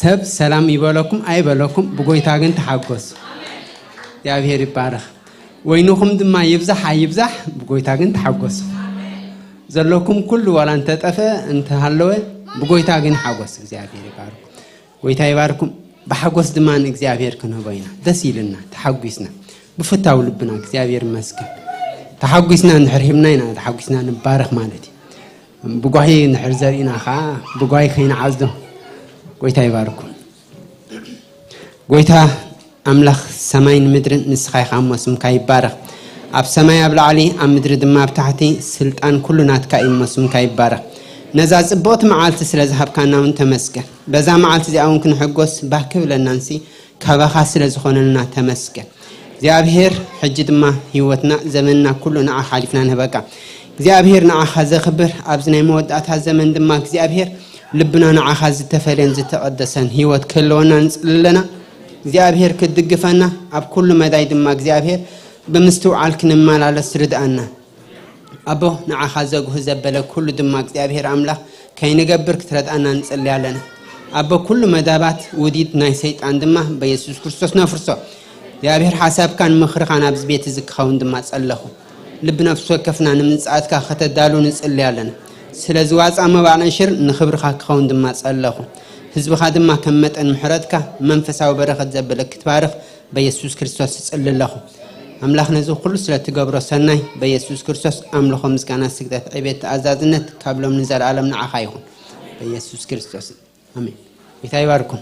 ሰብ ሰላም ይበለኩም ኣይበለኩም ብጎይታ ግን ተሓጎሱ እግዚኣብሔር ይባረኽ ወይንኹም ድማ ይብዛሕ ኣይብዛሕ ብጎይታ ግን ተሓጎሱ ዘለኩም ኩሉ ዋላ እንተጠፈ እንተሃለወ ብጎይታ ግን ሓጎስ እግዚኣብሔር ይባርኩም ጎይታ ይባርኩም ብሓጎስ ድማ ንእግዚኣብሔር ክንህቦ ኢና ደስ ኢልና ተሓጒስና ብፍታው ልብና እግዚኣብሔር ይመስገን ተሓጒስና እንድሕር ሂብና ኢና ተሓጒስና ንባረኽ ማለት እዩ ብጓሂ እንድሕር ዘርእና ከዓ ብጓሂ ከይንዓዝዶ ጎይታ ይባርኩም ጎይታ ኣምላኽ ሰማይን ምድርን ንስኻ ኢኻ እሞ ስምካ ይባረኽ ኣብ ሰማይ ኣብ ላዕሊ ኣብ ምድሪ ድማ ኣብ ታሕቲ ስልጣን ኩሉ ናትካ እዩ እሞ ስምካ ይባረኽ ነዛ ጽብቕቲ መዓልቲ ስለ ዝሃብካና እውን ተመስገን በዛ መዓልቲ እዚኣ እውን ክንሕጎስ ባህ ክብለናንሲ ካባኻ ስለ ዝኾነልና ተመስገን እግዚኣብሔር ሕጂ ድማ ህይወትና ዘመንና ኩሉ ንዓኻ ሓሊፍና ንህበካ እግዚኣብሔር ንዓኻ ዘኽብር ኣብዚ ናይ መወዳእታ ዘመን ድማ እግዚኣብሔር ልብና ንዓኻ ዝተፈለየን ዝተቐደሰን ህይወት ክህልወና ንጽሊ ኣለና እግዚኣብሔር ክትድግፈና ኣብ ኩሉ መዳይ ድማ እግዚኣብሔር ብምስትውዓል ክንመላለስ ርድኣና። ኣቦ፣ ንዓኻ ዘጉህ ዘበለ ኩሉ ድማ እግዚኣብሔር ኣምላኽ ከይንገብር ክትረድኣና ንጽሊ ኣለና። ኣቦ፣ ኩሉ መዳባት ውዲት ናይ ሰይጣን ድማ በየሱስ ክርስቶስ ነፍርሶ። እግዚኣብሔር ሓሳብካን ምኽርኻን ኣብዚ ቤት እዚ ክኸውን ድማ ጸለኹ። ልቢ ነፍሲ ወከፍና ንምምጻእካ ከተዳሉ ንጽሊ ኣለና። ስለዚ ዋጻ መባእን ሽር ንኽብርኻ ክኸውን ድማ ጸለኹ። ህዝብኻ ድማ ከም መጠን ምሕረትካ መንፈሳዊ በረኸት ዘበለ ክትባርኽ በየሱስ ክርስቶስ እጽሊ ኣለኹ። ኣምላኽ ነዚ ኩሉ ስለ ትገብሮ ሰናይ በየሱስ ክርስቶስ ኣምልኾ፣ ምስጋና፣ ስግደት፣ ዕቤት፣ ተኣዛዝነት ካብ ሎም ንዘለኣለም ንዓኻ ይኹን። በየሱስ ክርስቶስ ኣሜን። ጌታ ይባርኩም።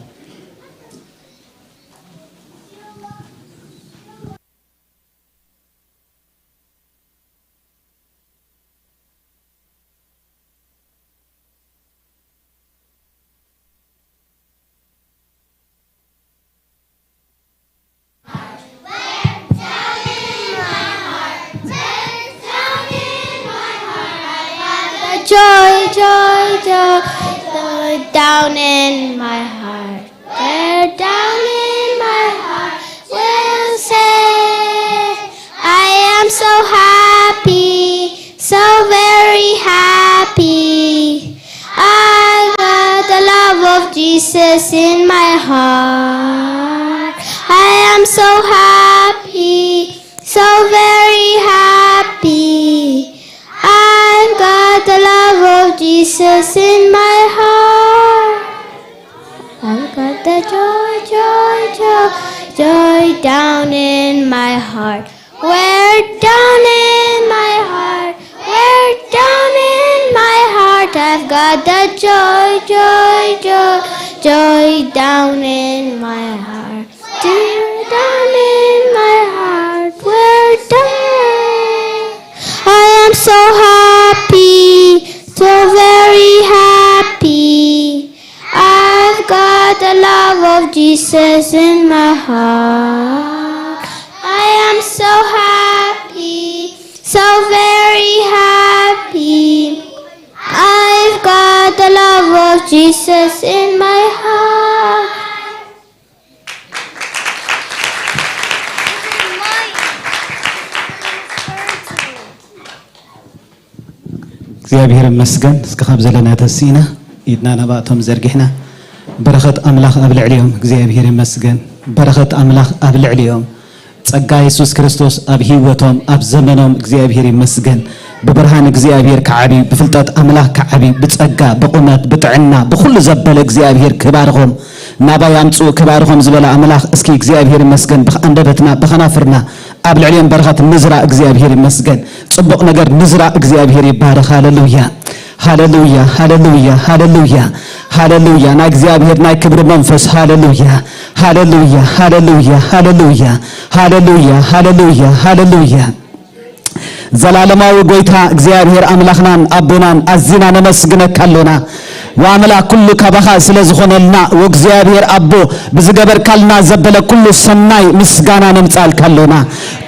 Joy, joy, joy, joy down in my heart. Where down in my heart will say, I am so happy, so very happy. I got the love of Jesus in my heart. I am so happy, so very happy. I've got the love of Jesus in my heart. I've got the joy, joy, joy, joy down in my heart. Where down in my heart, where down in my heart, I've got the joy, joy, joy, joy down in my heart. Dear down in my heart, where down. I am so happy, so very happy. I've got the love of Jesus in my heart. I am so happy, so very happy. I've got the love of Jesus in my heart. እግዚኣብሔር ይመስገን። እስኪ ካብ ዘለና ተሲእና ኢድና ናባእቶም ዘርጊሕና፣ በረኸት ኣምላኽ ኣብ ልዕሊኦም። እግዚኣብሔር ይመስገን። በረኸት ኣምላኽ ኣብ ልዕሊኦም። ጸጋ የሱስ ክርስቶስ ኣብ ህይወቶም፣ ኣብ ዘመኖም እግዚኣብሔር ይመስገን። ብብርሃን እግዚኣብሔር ክዓብዩ፣ ብፍልጠት ኣምላኽ ክዓብዩ፣ ብጸጋ፣ ብቑመት፣ ብጥዕና፣ ብኹሉ ዘበለ እግዚኣብሔር ክባርኾም፣ ናባይ ኣምጽኡ ክባርኾም ዝበለ ኣምላኽ፣ እስኪ እግዚኣብሔር ይመስገን። ብኣንደበትና፣ ብኸናፍርና ኣብ ልዕሊኦም በረኸት ንዝራ እግዚኣብሔር ይመስገን። ጽቡቕ ነገር ንዝራ እግዚኣብሔር ይባረኽ። ሃሌሉያ፣ ሃሌሉያ፣ ሃሌሉያ፣ ሃሌሉያ፣ ሃሌሉያ። ናይ እግዚኣብሔር ናይ ክብሪ መንፈስ። ሃሌሉያ፣ ሃሌሉያ፣ ሃሌሉያ፣ ሃሌሉያ፣ ሃሌሉያ፣ ሃሌሉያ፣ ሃሌሉያ። ዘላለማዊ ጎይታ እግዚኣብሔር ኣምላኽናን ኣቦናን ኣዚና ነመስግነካ ኣሎና። ወኣምላኽ ኩሉ ካባኻ ስለ ዝኾነልና፣ ወእግዚኣብሔር ኣቦ ብዝገበርካልና ዘበለ ኩሉ ሰናይ ምስጋና ነምጽኣልካ ኣሎና።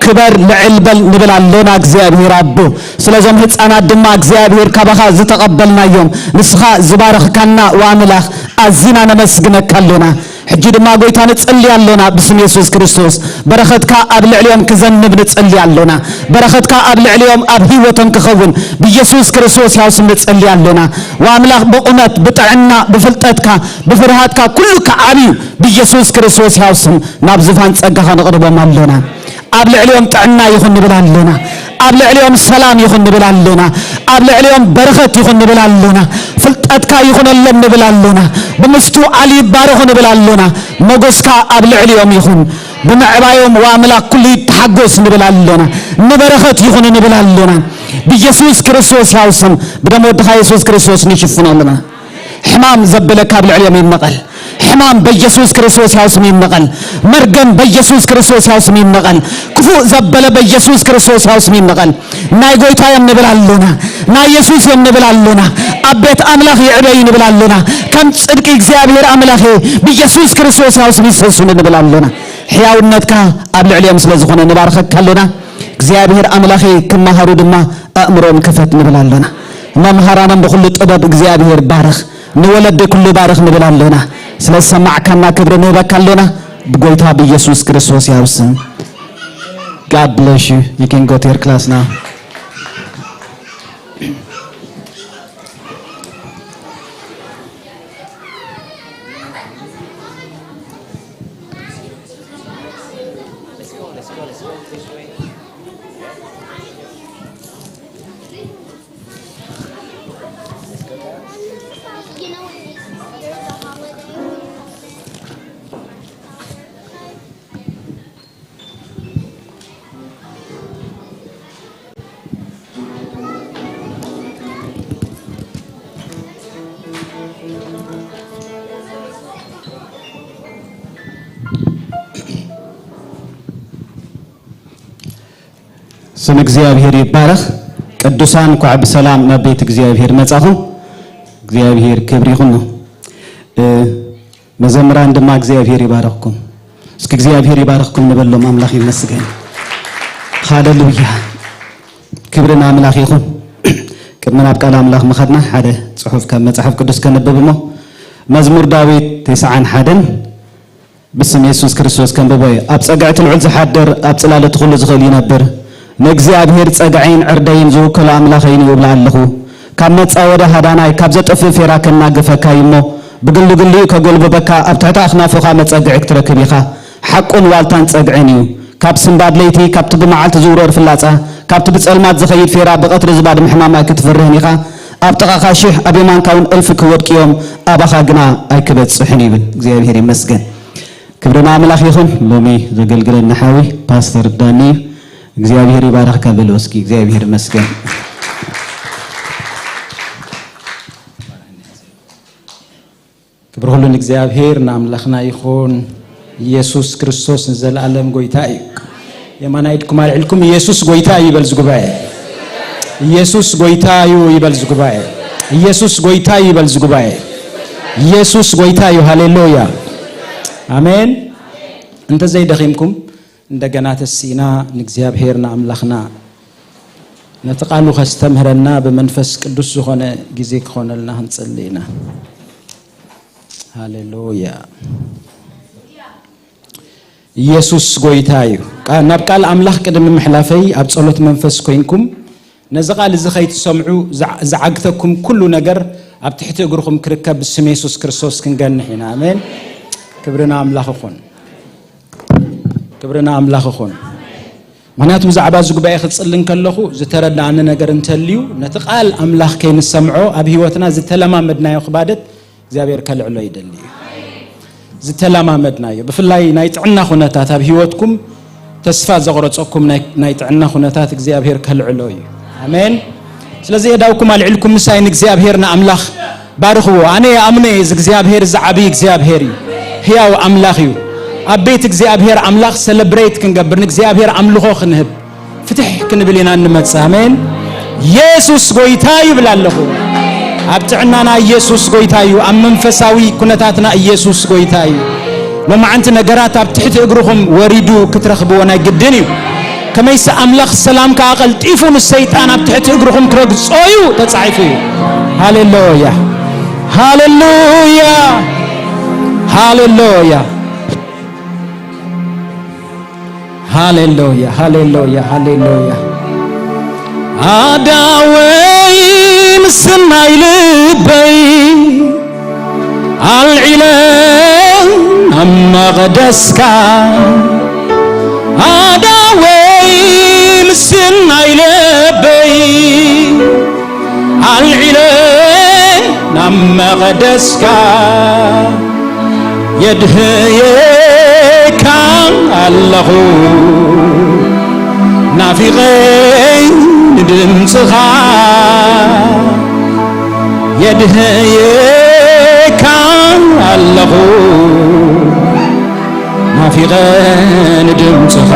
ክበር ልዕል በል ንብል ኣሎና እግዚኣብሔር ኣቦ። ስለዞም ህፃናት ድማ እግዚኣብሔር ካባኻ ዝተቐበልናዮም ንስኻ ዝባረኽካና ወኣምላኽ ኣዚና ነመስግነካ ኣሎና። ሕጂ ድማ ጎይታ ንጽሊ ኣሎና ብስም የሱስ ክርስቶስ በረኸትካ ኣብ ልዕሊኦም ክዘንብ ንጽሊ ኣሎና። በረኸትካ ኣብ ልዕሊኦም ኣብ ህይወቶም ክኸውን ብየሱስ ክርስቶስ ያው ስም ንጽሊ ኣሎና። ወኣምላኽ ብቑመት ብጥዕና ብፍልጠትካ ብፍርሃትካ ኩሉ ክዓብዩ ብየሱስ ክርስቶስ ያው ስም ናብ ዝፋን ጸጋኻ ንቕርቦም ኣሎና። ኣብ ልዕሊኦም ጥዕና ይኹን ንብል ኣሎና። ኣብ ልዕሊኦም ሰላም ይኹን ንብል ኣሎና። ኣብ ልዕሊኦም በረኸት ይኹን ንብል ኣሎና። ፍልጠትካ ይኹነሎም ንብል ኣሎና። ብምስትውዓል ይባረኹ ንብል ኣሎና። መጎስካ ኣብ ልዕሊኦም ይኹን። ብምዕባዮም ወኣምላኽ ኩሉ ይተሓጎስ ንብል ኣሎና። ንበረኸት ይኹኑ ንብል ኣሎና። ብየሱስ ክርስቶስ ያው ስም ብደም ወድኻ የሱስ ክርስቶስ ንሽፍኖ ኣሎና። ሕማም ዘበለ ካብ ልዕሊኦም ይነቐል። ሕማም በየሱስ ክርስቶስ ያው ስም ይነቐል። መርገም በየሱስ ክርስቶስ ያው ስም ይነቐል። ክፉእ ዘበለ በየሱስ ክርስቶስ ያው ስም ይነቐል። ናይ ጎይታ እዮም ንብል ኣሎና። ናይ የሱስ እዮም ንብል ኣሎና። ኣብ ቤት ኣምላኽ ይዕበዩ ንብል ኣሎና። ከም ጽድቂ እግዚኣብሔር ኣምላኽ ብየሱስ ክርስቶስ ያው ስም ይሰሱን ንብል ኣሎና። ሕያውነትካ ኣብ ልዕሊኦም ስለ ዝኾነ ንባርኸካ ኣሎና። እግዚኣብሔር ኣምላኸይ ክመሃሩ ድማ ኣእምሮም ክፈት ንብል ኣሎና። መምሃራኖም ብኹሉ ጥበብ እግዚኣብሔር ባርኽ፣ ንወለዲ ኩሉ ባርኽ ንብል ኣሎና። ስለ ዝሰማዕካና ክብሪ ንህበካ ኣሎና ብጎይታ ብኢየሱስ ክርስቶስ ያው ስም። God bless you. You can go to your class now. ስም እግዚኣብሔር ይባረኽ። ቅዱሳን፣ እንኳዕ ብሰላም ናብ ቤት እግዚኣብሔር መጻኹም። እግዚኣብሔር ክብሪ ይኹኖ። እ፣ መዘምራን ድማ እግዚኣብሔር ይባረኽኩም። እስኪ እግዚኣብሔር ይባረኽኩም ንበሎም። ኣምላኽ ይመስገን። ሃሌሉያ። ክብሪ ንኣምላኽ ይኹን። ቅድሚ ናብ ቃል ኣምላኽ ምኸድና ሓደ ጽሑፍ ካብ መጽሓፍ ቅዱስ ከንብብ እሞ፣ መዝሙር ዳዊት ተስዓን ሓደን ብስም የሱስ ክርስቶስ ከንብቦ እየ። ኣብ ጸግዒ እቲ ልዑል ዝሓድር፣ ኣብ ጽላል እቲ ኩሉ ዝኽእል ይነብር። ንእግዚኣብሔር ጸግዐይን ዕርደይን ዝውክሎ ኣምላኸይን እዩ እብላ ኣለኹ። ካብ መጻወደ ሃዳናይ፣ ካብ ዘጥፍእ ፌራ ከናግፈካ እዩ እሞ፣ ብግልግልኡ ከጎልብበካ፣ ኣብ ትሕቲ ኣኽናፉኻ መጸግዒ ክትረክብ ኢኻ። ሓቁን ዋልታን ጸግዕን እዩ። ካብ ስንባድ ለይቲ፣ ካብቲ ብመዓልቲ ዝውረር ፍላጻ፣ ካብቲ ብጸልማት ዝኸይድ ፌራ፣ ብቐትሪ ዝባድም ሕማም ኣይክትፍርህን ኢኻ። ኣብ ጥቓኻ ሽሕ፣ ኣብ የማንካ እውን እልፊ ክወድቁ እዮም፣ ኣባኻ ግና ኣይክበጽሑን ይብል። እግዚኣብሔር ይመስገን። ክብሪ ንኣምላኽ ይኹን። ሎሚ ዘገልግለና ሓዊ ፓስተር ዳኒ እዩ። እግዚኣብሔር ይባርኽካ በሎ እስኪ። እግዚኣብሔር ይመስገን። ክብሪ ኩሉ ንእግዚኣብሔር ንኣምላኽና ይኹን። ኢየሱስ ክርስቶስ ንዘለኣለም ጎይታ እዩ። የማናይ ኢድኩም ኣልዒልኩም ኢየሱስ ጎይታ እዩ ይበል ዝጉባኤ። ኢየሱስ ጎይታ እዩ ይበል ዝጉባኤ። ኢየሱስ ጎይታ እዩ ይበል ዝጉባኤ። ኢየሱስ ጎይታ እዩ። ሃሌሉያ። ኣሜን። እንተዘይደኺምኩም እንደገና ተሲእና ንእግዚኣብሔር ንኣምላኽና ነቲ ቃሉ ከስተምህረና ብመንፈስ ቅዱስ ዝኾነ ግዜ ክኾነልና ክንጽሊ ኢና። ሃሌሉያ። ኢየሱስ ጎይታ እዩ። ቃ-፣ ናብ ቃል ኣምላኽ ቅድሚ ምሕላፈይ ኣብ ጸሎት መንፈስ ኮይንኩም ነዚ ቃል እዚ ከይትሰምዑ ዝዓ-፣ ዝዓግተኩም ኩሉ ነገር ኣብ ትሕቲ እግርኹም ክርከብ ብስም የሱስ ክርስቶስ ክንገንሕ ኢና። ኣሜን። ክብሪ ንኣምላኽ ይኹን። ክብሪ ንኣምላኽ ይኹን። ምኽንያቱ ብዛዕባ እዚ ጉባኤ ክጽሊ እንከለኹ ዝተረድኣኒ ነገር እንተልዩ፣ ነቲ ቃል ኣምላኽ ከይንሰምዖ ኣብ ህይወትና ዝተለማመድናዮ ክባደት እግዚኣብሔር ከልዕሎ ይደሊ እዩ። ዝተለማመድናዮ፣ ብፍላይ ናይ ጥዕና ኩነታት ኣብ ህይወትኩም ተስፋ ዘቑረጸኩም ናይ፣ ናይ ጥዕና ኩነታት እግዚኣብሔር ከልዕሎ እዩ። ኣሜን። ስለዚ የዳውኩም ኣልዒልኩም ምሳይ ንእግዚኣብሔር ንኣምላኽ ባርኽዎ። ኣነ ይኣምኖ እየ፣ እዚ እግዚኣብሔር እዚ ዓብዪ እግዚኣብሔር እዩ፣ ህያው ኣምላኽ እዩ። ኣብ ቤት እግዚኣብሔር ኣምላኽ ሰለብሬት ክንገብር፣ ንእግዚኣብሔር ኣምልኾ ክንህብ፣ ፍትሕ ክንብል ኢና እንመጽእ። ኣሜን። ኢየሱስ ጎይታ ይብል ኣለኹ። ኣብ ጥዕናና ኢየሱስ ጎይታ እዩ። ኣብ መንፈሳዊ ኩነታትና ኢየሱስ ጎይታ እዩ። ሎማዓንቲ ነገራት ኣብ ትሕቲ እግርኹም ወሪዱ ክትረኽብዎ ናይ ግድን እዩ። ከመይሲ ኣምላኽ ሰላም ከኣ ቀልጢፉ ንሰይጣን ኣብ ትሕቲ እግርኹም ክረግጾ እዩ ተጻሒፉ እዩ። ሃሌሉያ፣ ሃሌሉያ፣ ሃሌሉያ፣ ሃሌሉያ፣ ሃሌሉያ፣ ሃሌሉያ። ኣዳወይ ምስናይ ልበይ ኣልዒለ ኣብ መቕደስካ፣ ኣዳወይ ምስናይ ልበይ ኣልዒለ ናብ መቐደስካ የድህየካ ኣለኹ፣ ናፊቐ ንድምፅኻ የድህየካ ኣለኹ፣ ናፊቐ ንድምፅኻ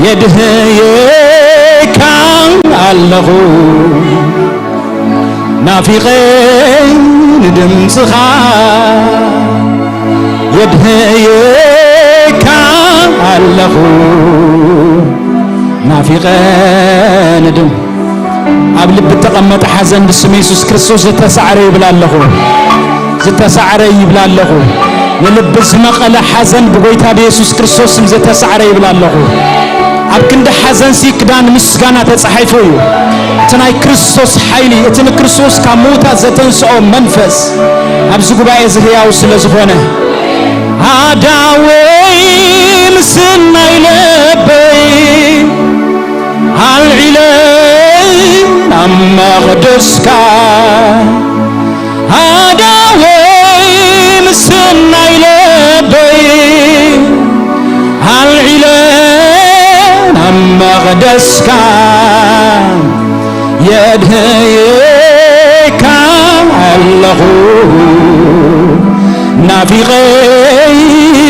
የድህየካ ኣለኹ፣ ናፊቐ ንድምፅኻ የድህየካ ኣለኹ፣ ናፊቐ ንድም-፣ ኣብ ልቢ እተቐመጠ ሓዘን ብስም የሱስ ክርስቶስ ዝተሳዕረ ይብል ኣለኹ፣ ዝተሳዕረ ይብል ኣለኹ። ንልቢ ዝመቐለ ሓዘን ብጎይታ ብየሱስ ክርስቶስ ስም ዝተሳዕረ ይብል ኣለኹ። ኣብ ክንዲ ሓዘንሲ ክዳን ምስጋና ተጻሒፉ እዩ። እቲ ናይ ክርስቶስ ሓይሊ፣ እቲ ንክርስቶስ ካብ ምዉታት ዘተንስኦ መንፈስ ኣብዚ ጉባኤ እዚ ህያው ስለ ዝኾነ፣ ኣዳወይ ምስናይ ልበይ ኣልዒለ ኣብ መቕደስካ፣ ኣዳወይ ምስናይ ልበይ ኣልዒለ ኣብ መቕደስካ፣ የድህየካ ኣለኹ ናፊቐ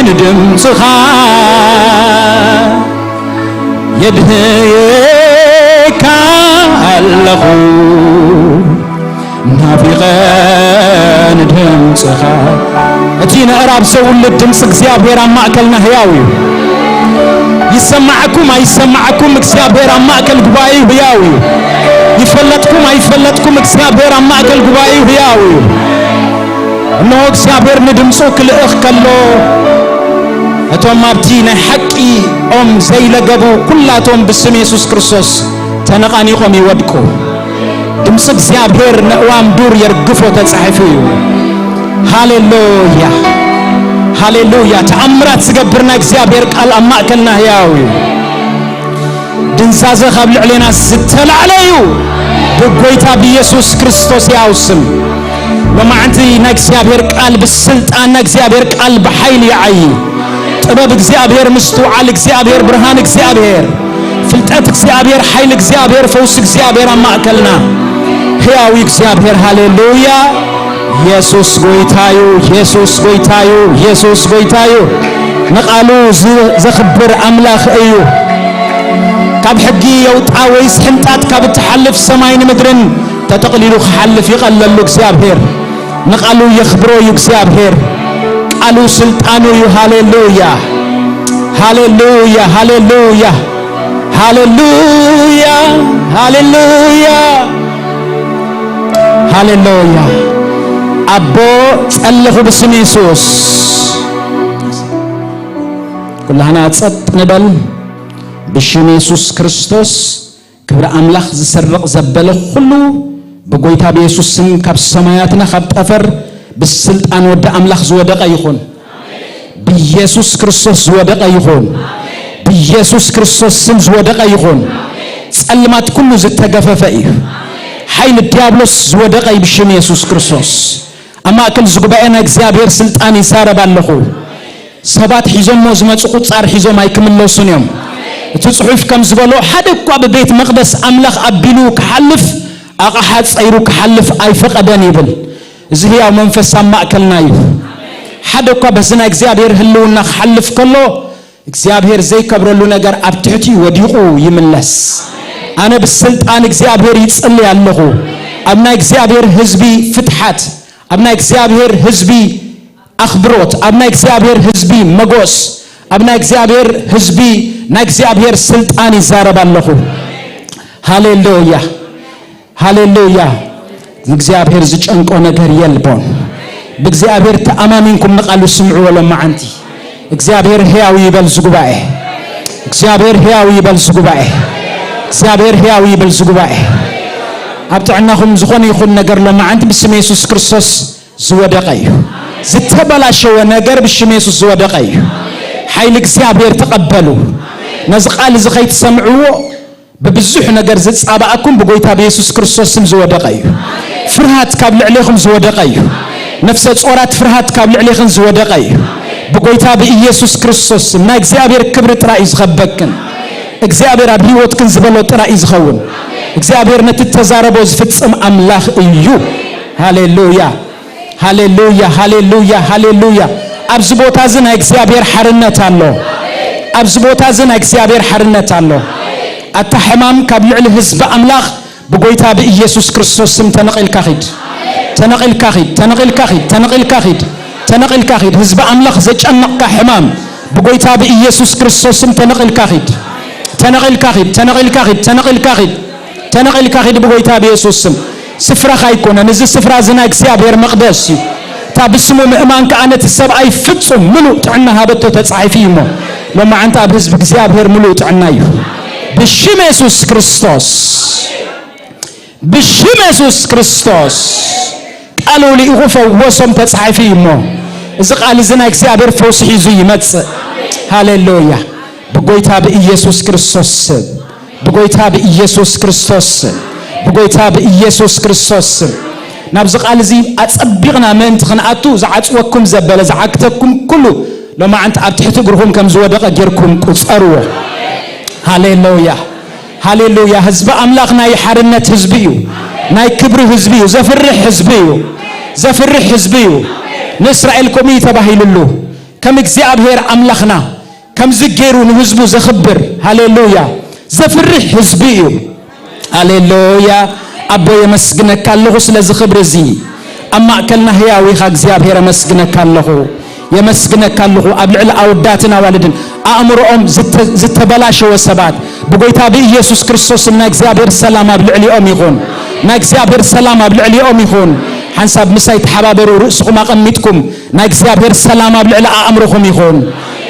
ንድምፅኻ፣ የድህየካ ኣለኹ ናፊቐ ንድምፅኻ። እቲ ነዕራብ ዘውልድ ድምፂ እግዚኣብሔር ኣብ ማእከልና ህያው እዩ። ይሰማዕኩም ኣይሰማዕኩም፣ እግዚኣብሔር ኣብ ማእከል ጉባኤኡ ህያው እዩ። ይፈለጥኩም ኣይፈለጥኩም፣ እግዚኣብሔር ኣብ ማእከል ጉባኤኡ ህያው እዩ። እነሆ እግዚኣብሔር ንድምፁ ክልእኽ ከሎ፣ እቶም ኣብቲ ናይ ሓቂ ኦም ዘይለገቡ ኩላቶም ብስም የሱስ ክርስቶስ ተነቓኒቖም ይወድቁ። ድምፂ እግዚኣብሔር ነእዋም ዱር የርግፎ ተጻሒፉ እዩ። ሃሌሉያ፣ ሃሌሉያ። ተኣምራት ዝገብር ናይ እግዚኣብሔር ቃል ኣብ ማእከልና ህያው እዩ። ድንዛዘ ካብ ልዕሌና ዝተላዕለ እዩ። ብጎይታ ብኢየሱስ ክርስቶስ ያው ስም። ሎማዓንቲ ናይ እግዚኣብሔር ቃል ብስልጣን፣ ናይ እግዚኣብሔር ቃል ብሓይሊ ይዓዪ። ጥበብ እግዚኣብሔር፣ ምስትውዓል እግዚኣብሔር፣ ብርሃን እግዚኣብሔር፣ ፍልጠት እግዚኣብሔር፣ ሓይሊ እግዚኣብሔር፣ ፈውሲ እግዚኣብሔር ኣብ ማእከልና። ህያው እግዚኣብሔር፣ ሃሌሉያ። የሱስ ጎይታዩ፣ የሱስ ጎይታዩ፣ የሱስ ጎይታዩ። ንቓሉ ዝ-፣ ዘኽብር ኣምላኽ እዩ። ካብ ሕጊ የውጣ ወይስ ሕንጣጥ ካብ እትሓልፍ ሰማይን ምድርን ተጠቕሊሉ ክሓልፍ ይቐለሉ እግዚኣብሔር። ንቓሉ የኽብሮ እዩ እግዚኣብሔር። ቃሉ ስልጣኑ እዩ። ሃሌሉያ፣ ሃሌሉያ፣ ሃሌሉያ፣ ሃሌሉያ፣ ሃሌሉያ፣ ሃሌሉያ። ኣቦ ጸለኹ ብስም የሱስ። ኩላህና ጸጥ ንበል። ብሽም የሱስ ክርስቶስ ክብሪ ኣምላኽ ዝሰርቕ ዘበለ ኩሉ ብጎይታ ብየሱስ ስም ካብ ሰማያትና ካብ ጠፈር ብስልጣን ወዲ ኣምላኽ ዝወደቐ ይኹን። ብየሱስ ክርስቶስ ዝወደቐ ይኹን። ብየሱስ ክርስቶስ ስም ዝወደቐ ይኹን። ጸልማት ኩሉ ዝተገፈፈ እዩ። ሓይሊ ዲያብሎስ ዝወደቐ እዩ ብሽም የሱስ ክርስቶስ። ኣብ ማእከል እዚ ጉባኤ ናይ እግዚኣብሔር ስልጣን ይዛረብ ኣለኹ። ሰባት ሒዞሞ ዝመጹ ቁጻር ሒዞም ኣይክምለሱን እዮም። እቲ ጽሑፍ ከም ዝበሎ፣ ሓደ እኳ ብቤት መቕደስ ኣምላኽ ኣቢሉ ክሓልፍ፣ ኣቕሓ ጸይሩ ክሓልፍ ኣይፈቐደን ይብል። እዚ ህያው መንፈስ ኣብ ማእከልና እዩ። ሓደ እኳ በዚ ናይ እግዚኣብሔር ህልውና ክሓልፍ ከሎ፣ እግዚኣብሔር ዘይከብረሉ ነገር ኣብ ትሕቲኡ ወዲቑ ይምለስ። ኣነ ብስልጣን እግዚኣብሔር ይጽሊ ኣለኹ። ኣብ ናይ እግዚኣብሔር ህዝቢ ፍትሓት፣ ኣብ ናይ እግዚኣብሔር ህዝቢ ኣኽብሮት፣ ኣብ ናይ እግዚኣብሔር ህዝቢ መጎስ፣ ኣብ ናይ እግዚኣብሔር ህዝቢ ናይ እግዚኣብሔር ስልጣን ይዛረብ ኣለኹ። ሃሌሉያ፣ ሃሌሉያ። ንእግዚኣብሔር ዝጨንቆ ነገር የልቦን። ብእግዚኣብሔር ተኣማሚንኩም ንቓሉ ስምዕዎ። ሎማዓንቲ እግዚኣብሔር ሕያው ይበል ዝጉባኤ። እግዚኣብሔር ሕያው ይበል ዝጉባኤ። እግዚኣብሔር ሕያው ይበል ዝጉባኤ። ኣብ ጥዕናኹም ዝኾነ ይኹን ነገር ሎማዓንቲ ብስም የሱስ ክርስቶስ ዝወደቐ እዩ። ዝተበላሸወ ነገር ብሽም የሱስ ዝወደቐ እዩ። ሓይሊ እግዚኣብሔር ተቐበሉ። ነዚ ቃል እዚ ከይትሰምዕዎ ብብዙሕ ነገር ዝጻባኣኩም ብጎይታ ብየሱስ ክርስቶስ ስም ዝወደቐ እዩ። ፍርሃት ካብ ልዕሌኹም ዝወደቐ እዩ። ነፍሰ ጾራት ፍርሃት ካብ ልዕሌኽን ዝወደቐ እዩ። ብጎይታ ብኢየሱስ ክርስቶስ ስም ናይ እግዚኣብሔር ክብሪ ጥራይ እዩ ዝኸበክን። እግዚኣብሔር ኣብ ህይወትክን ዝበሎ ጥራይ እዩ ዝኸውን። እግዚኣብሔር ነቲ ተዛረቦ ዝፍጽም ኣምላኽ እዩ። ሃሌሉያ፣ ሃሌሉያ፣ ሃሌሉያ፣ ሃሌሉያ። ኣብዚ ቦታ እዚ ናይ እግዚኣብሔር ሓርነት ኣሎ። ኣብዚ ቦታ እዚ ናይ እግዚኣብሔር ሓርነት ኣሎ። ኣታ ሕማም ካብ ልዕሊ ህዝቢ ኣምላኽ ብጎይታ ብኢየሱስ ክርስቶስ ስም ተነቒልካ ኺድ። ተነቒልካ ኺድ፣ ተነቒልካ ኺድ፣ ተነቒልካ ኺድ፣ ተነቒልካ ኺድ። ህዝቢ ኣምላኽ ዘጨነቕካ ሕማም ብጎይታ ብኢየሱስ ክርስቶስ ስም ተነቒልካ ኺድ። ተነቒልካ ኺድ፣ ተነቒልካ ኺድ፣ ተነቒልካ ኺድ። ተነቒልካ ኺድ ብጎይታ ብየሱስ ስም። ስፍራኻ ኣይኮነን። እዚ ስፍራ እዚ ናይ እግዚኣብሔር መቕደስ እዩ። እቲ ብስሙ ምእማን ከኣ ነቲ ሰብኣይ ፍጹም ምሉእ ጥዕና ሃበቶ ተጻሒፉ እዩ እሞ፣ ሎማዓንቲ ኣብ ህዝቢ እግዚኣብሔር ምሉእ ጥዕና እዩ። ብሽም የሱስ ክርስቶስ፣ ብሽም የሱስ ክርስቶስ፣ ቃሉ ልኢኹ ፈወሶም ተጻሒፉ እዩ እሞ፣ እዚ ቃል እዚ ናይ እግዚኣብሔር ፈውሲ ሒዙ ይመጽእ። ሃሌሉያ። ብጎይታ ብኢየሱስ ክርስቶስ ስም፣ ብጎይታ ብኢየሱስ ክርስቶስ ስም፣ ብጎይታ ብኢየሱስ ክርስቶስ ስም፣ ናብዚ ቃል እዚ ኣጸቢቕና ምእንቲ ክንኣቱ፣ ዝዓጽወኩም ዘበለ፣ ዝዓግተኩም ኩሉ፣ ሎማዓንቲ ኣብ ትሕቲ እግርኹም ከም ዝወደቐ ጌርኩም ቁጸርዎ። ሃሌሉያ፣ ሃሌሉያ። ህዝቢ ኣምላኽ ናይ ሓርነት ህዝቢ እዩ፣ ናይ ክብሪ ህዝቢ እዩ፣ ዘፍርሕ ህዝቢ እዩ፣ ዘፍርሕ ህዝቢ እዩ። ንእስራኤል ከምኡ እዩ ተባሂሉሉ። ከም እግዚኣብሔር ኣምላኽና ከምዚ ገይሩ ንህዝቡ ዘኽብር፣ ሃሌሉያ፣ ዘፍርሕ ህዝቢ እዩ። ሃሌሉያ። ኣቦ፣ የመስግነካ ኣለኹ ስለዚ ክብሪ እዚ። ኣብ ማእከልና ህያው ኢኻ እግዚኣብሔር፣ የመስግነካ ኣለኹ፣ የመስግነካ ኣለኹ። ኣብ ልዕሊ ኣወዳትን ኣዋልድን ኣእምሮኦም ዝተ-፣ ዝተበላሸወ ሰባት ብጎይታ ብኢየሱስ ክርስቶስ ስም ናይ እግዚኣብሔር ሰላም ኣብ ልዕሊኦም ይኹን፣ ናይ እግዚኣብሔር ሰላም ኣብ ልዕሊኦም ይኹን። ሓንሳብ ምሳይ ተሓባበሩ፣ ርእስኹም ኣቐሚጥኩም። ናይ እግዚኣብሔር ሰላም ኣብ ልዕሊ ኣእምሮኹም ይኹን።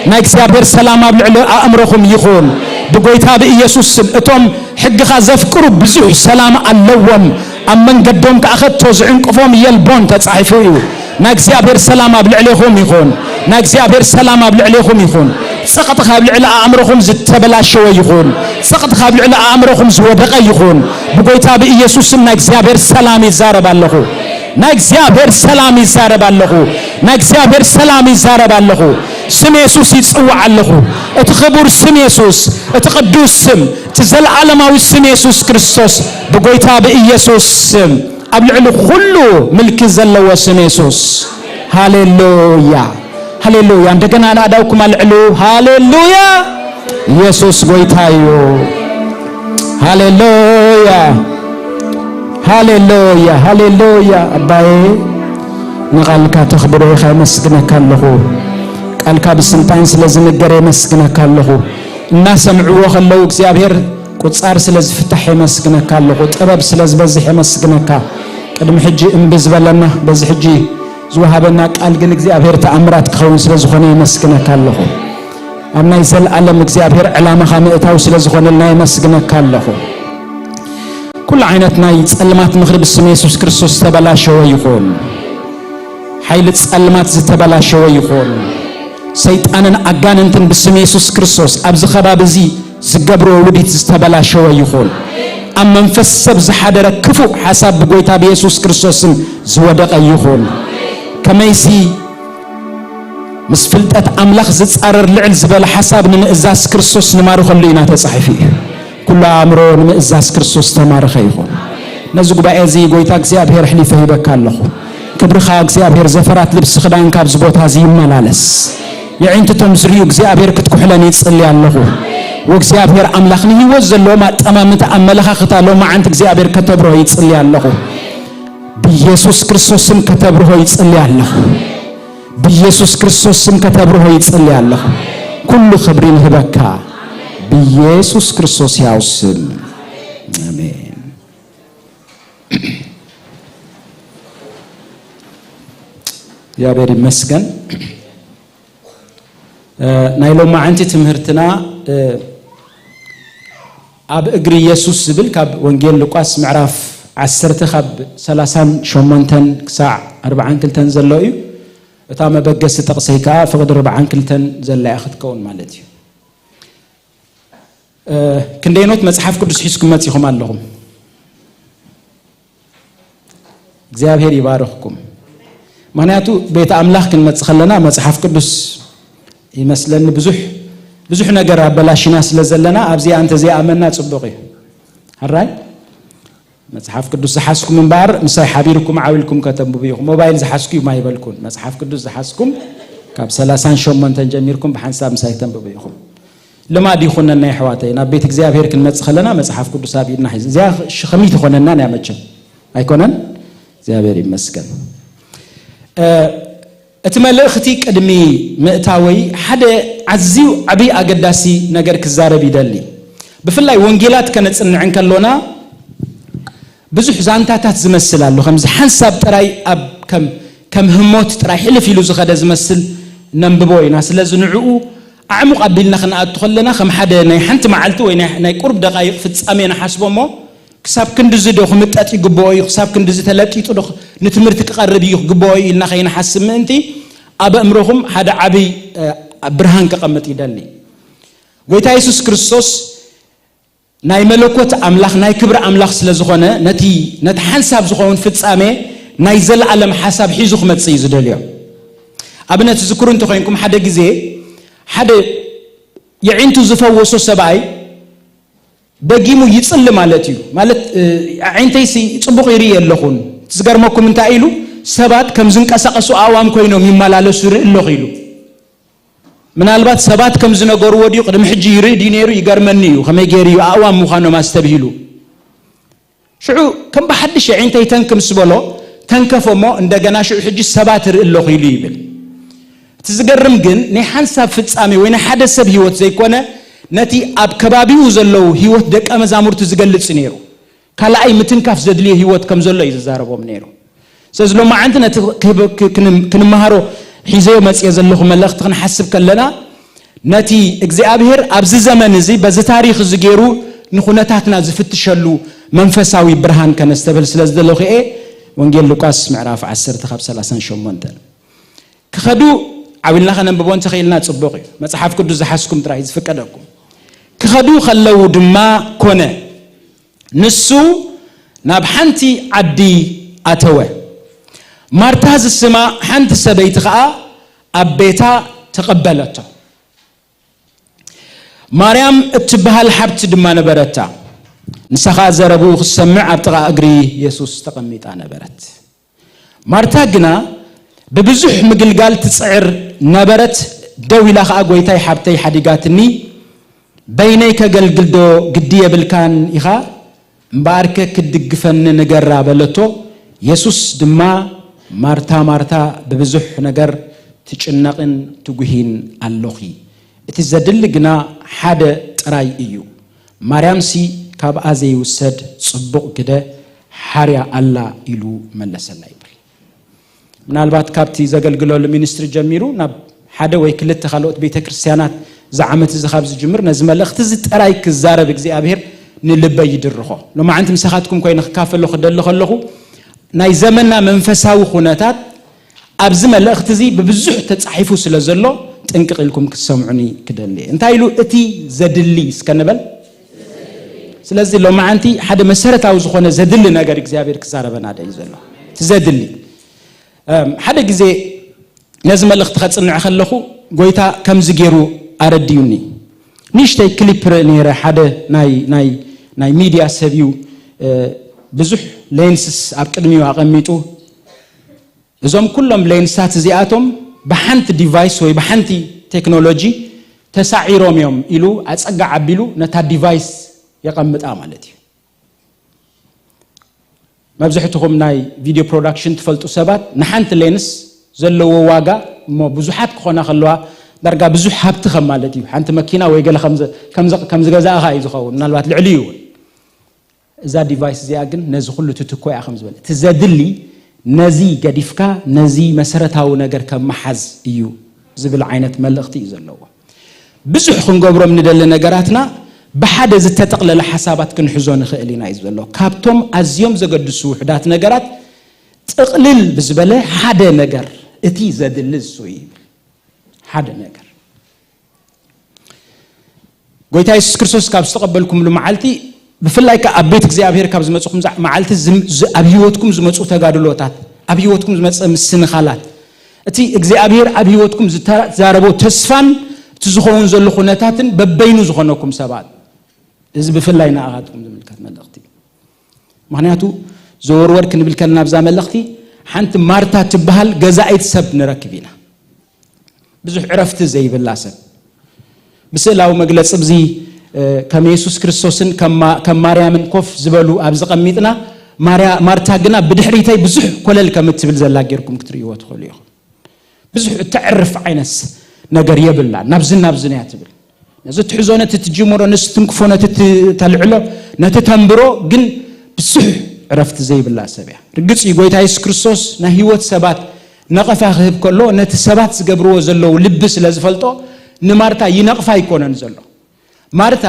ናይ እግዚኣብሔር ሰላም ኣብ ልዕሊ ኣእምሮኹም ይኹን። ብጎይታ ብኢየሱስ ስም፣ እቶም ሕግኻ ዘፍቅሩ ብዙሕ ሰላም ኣለዎም፣ ኣብ መንገዶም ከኣ ከቶ ዝዕንቅፎም የልቦን ተጻሒፉ እዩ። ናይ እግዚኣብሔር ሰላም ኣብ ልዕሌኹም ይኹን። ናይ እግዚኣብሔር ሰላም ኣብ ልዕሌኹም ይኹን። ጸቕጢ ካብ ልዕሊ ኣእምሮኹም ዝተበላሸወ ይኹን። ጸቕጢ ካብ ልዕሊ ኣእምሮኹም ዝወደቐ ይኹን። ብጎይታ ብኢየሱስ ስም ናይ እግዚኣብሔር ሰላም ይዛረብ ኣለኹ። ናይ እግዚኣብሔር ሰላም ይዛረብ ኣለኹ። ናይ እግዚኣብሔር ሰላም ይዛረብ ኣለኹ። ስም የሱስ ይጽውዕ ኣለኹ። እቲ ክቡር ስም የሱስ፣ እቲ ቅዱስ ስም፣ እቲ ዘለዓለማዊ ስም የሱስ ክርስቶስ፣ ብጎይታ ብኢየሱስ ስም፣ ኣብ ልዕሊ ኩሉ ምልኪ ዘለዎ ስም የሱስ። ሃሌሉያ፣ ሃሌሉያ። እንደገና ናእዳውኩም ኣልዕሉ። ሃሌሉያ። ኢየሱስ ጎይታ እዩ። ሃሌሉያ፣ ሃሌሉያ፣ ሃሌሉያ። ኣባዬ፣ ንቓልካ ተኽብሮ ኢኻ፣ የመስግነካ ኣለኹ። ቃልካ ብስልጣን ስለ ዝንገር የመስግነካ ኣለኹ። እናሰምዕዎ ከለዉ እግዚኣብሔር ቁጻር ስለ ዝፍታሕ የመስግነካ ኣለኹ። ጥበብ ስለ ዝበዝሕ የመስግነካ። ቅድሚ ሕጂ እምቢ ዝበለና በዚ ሕጂ ዝወሃበና ቃል ግን እግዚኣብሔር ተኣምራት ክኸውን ስለ ዝኾነ የመስግነካ ኣለኹ። ኣብ ናይ ዘለኣለም እግዚኣብሔር ዕላማኻ ምእታው ስለ ዝኾነልና የመስግነካ ኣለኹ። ኩሉ ዓይነት ናይ ጸልማት ምኽሪ ብስም የሱስ ክርስቶስ ዝተበላሸወ ይኹን። ሓይሊ ጸልማት ዝተበላሸወ ይኹን። ሰይጣንን ኣጋንንትን ብስም የሱስ ክርስቶስ ኣብዚ ከባቢ እዚ ዝገብርዎ ውዲት ዝተበላሸወ ይኹን። ኣብ መንፈስ ሰብ ዝሓደረ ክፉእ ሓሳብ ብጎይታ ብየሱስ ክርስቶስ ስም ዝወደቐ ይኹን። ከመይሲ ምስ ፍልጠት ኣምላኽ ዝጻረር ልዕል ዝበለ ሓሳብ ንምእዛዝ ክርስቶስ ንማርኸሉ ኢና ተጻሒፉ እዩ። ኩሉ ኣእምሮ ንምእዛዝ ክርስቶስ ተማርኸ ይኹን። ነዚ ጉባኤ እዚ ጎይታ እግዚኣብሔር ኣሕሊፈ ሂበካ ኣለኹ። ክብርኻ እግዚኣብሔር ዘፈራት ልብሲ ክዳንካ ኣብዚ ቦታ እዚ ይመላለስ። የዒንትቶም ዝርእዩ እግዚኣብሔር ክትኩሕለን ይጽሊ ኣለኹ። ወእግዚኣብሔር ኣምላኽ ንህይወት ዘለዎም ኣጠማምታ ኣመለኻኽታ ሎማዓንቲ እግዚኣብሔር ከተብርሆ ይጽሊ ኣለኹ። ብኢየሱስ ክርስቶስ ስም ከተብርሆ ይጽሊ ኣለኹ። ብኢየሱስ ክርስቶስ ስም ከተብርሆ ይጽሊ ኣለኹ። ኩሉ ክብሪ ንህበካ ብኢየሱስ ክርስቶስ ያው ስም። ኣሜን። እግዚኣብሔር ይመስገን። እ፣ ናይ ሎማዓንቲ ትምህርትና፣ እ፣ ኣብ እግሪ ኢየሱስ ዝብል ካብ ወንጌል ሉቃስ ምዕራፍ ዓሰርተ ካብ ሰላሳን ሸሞንተን ክሳዕ ኣርባዓን ክልተን ዘሎ እዩ። እታ መበገሲ ጥቕሰይ ከኣ ፍቕዲ ኣርባዓን ክልተን ዘላ እያ ክትከውን ማለት እዩ። እ፣ ክንደይኖት መጽሓፍ ቅዱስ ሒዝኩም መጺኹም ኣለኹም? እግዚኣብሔር ይባርኽኩም። ምኽንያቱ ቤት ኣምላኽ ክንመጽእ ከለና መጽሓፍ ቅዱስ ይመስለኒ ብዙሕ፣ ብዙሕ ነገር ኣበላሽና ስለ ዘለና ኣብዚኣ እንተዘይኣመና ጽቡቕ እዩ። ሕራይ? መጽሓፍ ቅዱስ ዝሓዝኩም እምበኣር ምሳይ ሓቢርኩም ዓው ኢልኩም ከተንብቡ ኢኹም። ሞባይል ዝሓዝኩ እዩ ማይበልኩን። መጽሓፍ ቅዱስ ዝሓዝኩም ካብ ሰላሳን ሸሞንተን ጀሚርኩም ብሓንሳብ ምሳይ ተንብቡ ኢኹም። ልማድ ይኹነና የሕዋተይ፣ ናብ ቤት እግዚኣብሔር ክንመጽእ ከለና መጽሓፍ ቅዱስ ኣብ ኢድና ሒዝ። እዚኣ ሸኸሚት ይኾነና እያ መቸም። ኣይኮነን? እግዚኣብሔር ይመስገን። እ፣ እቲ መልእኽቲ ቅድሚ ምእታወይ ሓደ ኣዝዩ ዓብዪ ኣገዳሲ ነገር ክዛረብ ይደሊ። ብፍላይ ወንጌላት ከነጽንዕ እንከሎና ብዙሕ ዛንታታት ዝመስል ኣሎ። ከምዚ ሓንሳብ ጥራይ ኣብ ከም ከም ህሞት ጥራይ ሕልፍ ኢሉ ዝኸደ ዝመስል ነንብቦ ኢና። ስለዚ ንዕኡ ኣዕሙቕ ኣቢልና ክንኣቱ ከለና ከም ሓደ ናይ ሓንቲ መዓልቲ ወይ ናይ ናይ ቁርብ ደቓይቕ ፍጻሜ ንሓስቦ እሞ፣ ክሳብ ክንድዚ ዶ ክምጠጥ ይግብኦ እዩ፣ ክሳብ ክንድዚ ተለጢጡ ዶ ንትምህርቲ ክቐርብ እዩ ክግብኦ እዩ ኢልና ከይንሓስብ ምእንቲ፣ ኣብ ኣእምሮኹም ሓደ ዓብይ ብርሃን ክቐምጥ ይደሊ። ጎይታ የሱስ ክርስቶስ ናይ መለኮት ኣምላኽ ናይ ክብሪ ኣምላኽ ስለ ዝኾነ፣ ነቲ ነቲ ሓንሳብ ዝኸውን ፍጻሜ ናይ ዘለኣለም ሓሳብ ሒዙ ክመጽእ እዩ ዝደልዮ። ኣብነት ዝክሩ እንተኮይንኩም፣ ሓደ ግዜ ሓደ የዒንቱ ዝፈወሶ ሰብኣይ ደጊሙ ይጽሊ ማለት እዩ። ማለት፣ ኣዒንተይሲ ጽቡቕ ይርኢ ኣለኹን፣ እቲ ዝገርመኩም እንታይ ኢሉ፣ ሰባት ከም ዝንቀሳቐሱ ኣእዋም ኮይኖም ይመላለሱ ይርኢ ኣለኹ ኢሉ። ምናልባት ሰባት ከም ዝነገርዎ ድዩ፣ ቅድሚ ሕጂ ይርኢ ድዩ ነይሩ፣ ይገርመኒ እዩ፣ ከመይ ገይሩ እዩ ኣእዋም ምዃኖም ኣስተብሂሉ። ሽዑ ከም ብሓድሽ የዒንተይ ተንክ ምስ በሎ፣ ተንከፎ እሞ እንደገና ሽዑ ሕጂ ሰባት ይርኢ ኣለኹ ኢሉ ይብል። እቲ ዝገርም ግን ናይ ሓንሳብ ፍጻሜ ወይ ናይ ሓደ ሰብ ህይወት ዘይኮነ፣ ነቲ ኣብ ከባቢኡ ዘለዉ ህይወት ደቀ መዛሙርቲ ዝገልጽ እዩ ነይሩ። ካልኣይ ምትንካፍ ዘድልዮ ህይወት ከም ዘሎ እዩ ዝዛረቦም ነይሩ። ስለዚ ሎማዓንቲ ነቲ ክንመሃሮ ሒዘዮ መፅየ ዘለኹ መልእኽቲ ክንሓስብ ከለና፣ ነቲ እግዚኣብሔር ኣብዚ ዘመን እዚ በዚ ታሪኽ እዚ ገይሩ ንኹነታትና ዝፍትሸሉ መንፈሳዊ ብርሃን ከነስተብህል ስለ ዝደለኹ እየ። ወንጌል ሉቃስ ምዕራፍ ዓሰርተ ካብ ሰላሳን ሸሞንተን። ክኸዱ ዓው ኢልና ከነንብቦ እንተኽኢልና ጽቡቕ እዩ። መጽሓፍ ቅዱስ ዝሓዝኩም ጥራይ ዝፍቀደኩም። ክኸዱ ከለዉ ድማ ኮነ፣ ንሱ ናብ ሓንቲ ዓዲ ኣተወ። ማርታ ዝስማ ሓንቲ ሰበይቲ ኸኣ ኣብ ቤታ ተቐበለቶ። ማርያም እትበሃል ሓብቲ ድማ ነበረታ። ንሳ ኸኣ ዘረብኡ ክትሰምዕ ኣብ ጥቓ እግሪ የሱስ ተቐሚጣ ነበረት። ማርታ ግና ብብዙሕ ምግልጋል ትጽዕር ነበረት። ደው ኢላ ኸኣ፣ "ጐይታይ፣ ሓብተይ ሓዲጋትኒ፣ በይነይ ከገልግልዶ ግዲ የብልካን ኢኻ? እምበኣርከ ክትድግፈኒ ንገራ" በለቶ። የሱስ ድማ፣ "ማርታ፣ ማርታ፣ ብብዙሕ ነገር ትጭነቕን ትጉሂን ኣሎኺ። እቲ ዘድሊ ግና ሓደ ጥራይ እዩ። ማርያምሲ ካብኣ ዘይውሰድ ጽቡቕ ግደ ሓርያ ኣላ" ኢሉ መለሰላ ይብል። ምናልባት ካብቲ ዘገልግለሉ ሚኒስትሪ ጀሚሩ ናብ ሓደ ወይ ክልተ ካልኦት ቤተ ክርስቲያናት እዚ ዓመት እዚ ካብ ዝጅምር ነዚ መልእኽቲ እዚ ጥራይ ክዛረብ እግዚኣብሔር ንልበይ ይድርኾ። ሎማዓንቲ ምሳኻትኩም ኮይነ ክካፈሎ ክደሊ ከለኹ ናይ ዘመንና መንፈሳዊ ኩነታት ኣብዚ መልእኽቲ እዚ ብብዙሕ ተጻሒፉ ስለ ዘሎ ጥንቅቕ ኢልኩም ክትሰምዑኒ ክደሊ እየ። እንታይ ኢሉ እቲ ዘድሊ እስከ ንበል? ስለዚ ሎማዓንቲ ሓደ መሰረታዊ ዝኾነ ዘድሊ ነገር እግዚኣብሔር ክዛረበና ደዩ ዘሎ። እቲ ዘድሊ፣ እም፣ ሓደ ግዜ ነዚ መልእኽቲ ከጽንዕ ከለኹ፣ ጎይታ ከምዚ ገይሩ ኣረድዩኒ። ንእሽተይ ክሊፕ ርኢ ነይረ፣ ሓደ ናይ፣ ናይ፣ ናይ ሚድያ ሰብ እዩ። እ፣ ብዙሕ ሌንስስ ኣብ ቅድሚኡ ኣቐሚጡ። እዞም ኩሎም ሌንሳት እዚኣቶም ብሓንቲ ዲቫይስ ወይ ብሓንቲ ቴክኖሎጂ ተሳዒሮም እዮም ኢሉ ኣጸጋዕ ኣቢሉ ነታ ዲቫይስ የቐምጣ ማለት እዩ። መብዝሕትኹም ናይ ቪድዮ ፕሮዳክሽን ትፈልጡ ሰባት፣ ንሓንቲ ሌንስ ዘለዎ ዋጋ እሞ ብዙሓት ክኾና ከለዋ ዳርጋ ብዙሕ ሃብቲ ከም ማለት እዩ። ሓንቲ መኪና ወይ ገለ ከም ዝ-፣ ከም ዝ-፣ ከም ዝገዛእኻ እዩ ዝኸውን፣ ምናልባት ልዕሊ እዩ እውን። እዛ ዲቫይስ እዚኣ ግን ነዚ ኩሉ ትትኮ እያ ከም ዝበለ። እቲ ዘድሊ ነዚ ገዲፍካ ነዚ መሰረታዊ ነገር ከም መሓዝ እዩ ዝብል ዓይነት መልእኽቲ እዩ ዘለዎ። ብዙሕ ክንገብሮም ንደሊ ነገራትና ብሓደ ዝተጠቕለለ ሓሳባት ክንሕዞ ንኽእል ኢና እዩ ዘሎ። ካብቶም ኣዝዮም ዘገድሱ ውሑዳት ነገራት ጥቕልል ብዝበለ ሓደ ነገር፣ እቲ ዘድሊ እሱ እዩ ይብል። ሓደ ነገር። ጎይታ የሱስ ክርስቶስ ካብ ዝተቐበልኩምሉ መዓልቲ፣ ብፍላይ ከኣ ኣብ ቤት እግዚኣብሔር ካብ ዝመጽኹም ዛ-፣ መዓልቲ ዝም-፣ ዝ-፣ ኣብ ህይወትኩም ዝመጹ ተጋድሎታት፣ ኣብ ህይወትኩም ዝመጸ ምስንኻላት፣ እቲ እግዚኣብሔር ኣብ ህይወትኩም ዝተዛረቦ ተስፋን እቲ ዝኸውን ዘሎ ኩነታትን በበይኑ ዝኾነኩም ሰባት፣ እዚ ብፍላይ ንኣኻትኩም ዝምልከት መልእኽቲ እዩ። ምኽንያቱ ዘወርወር ክንብል ከለና ኣብዛ መልእኽቲ ሓንቲ ማርታ ትበሃል ገዛኢት ሰብ ንረክብ ኢና። ብዙሕ ዕረፍቲ ዘይብላ ሰብ። ብስእላዊ መግለጺ፣ እዚ፣ እ፣ ከም የሱስ ክርስቶስን ከም ማ-፣ ከም ማርያምን ኮፍ ዝበሉ ኣብ ዝቐሚጥና፣ ማርያ-፣ ማርታ ግና ብድሕሪተይ ብዙሕ ኮለል ከም እትብል ዘላ ጌርኩም ክትርእይዎ ትኽእሉ ኢኹም። ብዙሕ እተዕርፍ ዓይነት ነገር የብላን። ናብዝን ናብዝን እያ ትብል። ነዚ ትሕዞ፣ ነቲ ትጅምሮ፣ ነቲ ትንክፎ፣ ነቲ ት-፣ ተልዕሎ፣ ነቲ ተንብሮ፣ ግን ብዙሕ ዕረፍቲ ዘይብላ ሰብ እያ። ርግጽ እዩ፣ ጎይታ የሱስ ክርስቶስ ናይ ህይወት ሰባት ነቐፋ ክህብ ከሎ፣ ነቲ ሰባት ዝገብርዎ ዘለዉ ልቢ ስለ ዝፈልጦ፣ ንማርታ ይነቕፋ ኣይኮነን ዘሎ። ማርታ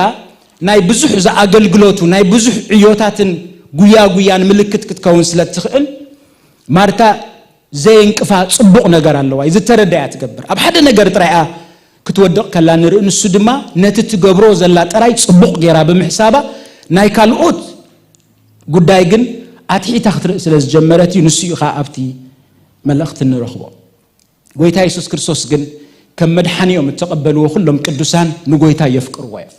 ናይ ብዙሕ ዝኣገልግሎቱ፣ ናይ ብዙሕ ዕዮታትን ጉያ ጉያን ምልክት ክትከውን ስለ እትኽእል፣ ማርታ ዘየንቅፋ ጽቡቕ ነገር ኣለዋ። ዝተረዳያ ትገብር። ኣብ ሓደ ነገር ጥራይ እያ ክትወድቕ ከላ ንርኢ። ንሱ ድማ ነቲ ትገብሮ ዘላ ጥራይ ጽቡቕ ገይራ ብምሕሳባ፣ ናይ ካልኦት ጉዳይ ግን ኣትሒታ ክትርኢ ስለ ዝጀመረት እዩ። ንሱ እዩ ኸኣ ኣብቲ መልእኽቲ እንረኽቦ። ጎይታ የሱስ ክርስቶስ ግን ከም መድሓኒኦም እተቐበልዎ ኩሎም ቅዱሳን ንጎይታ የፍቅርዎ እዮም።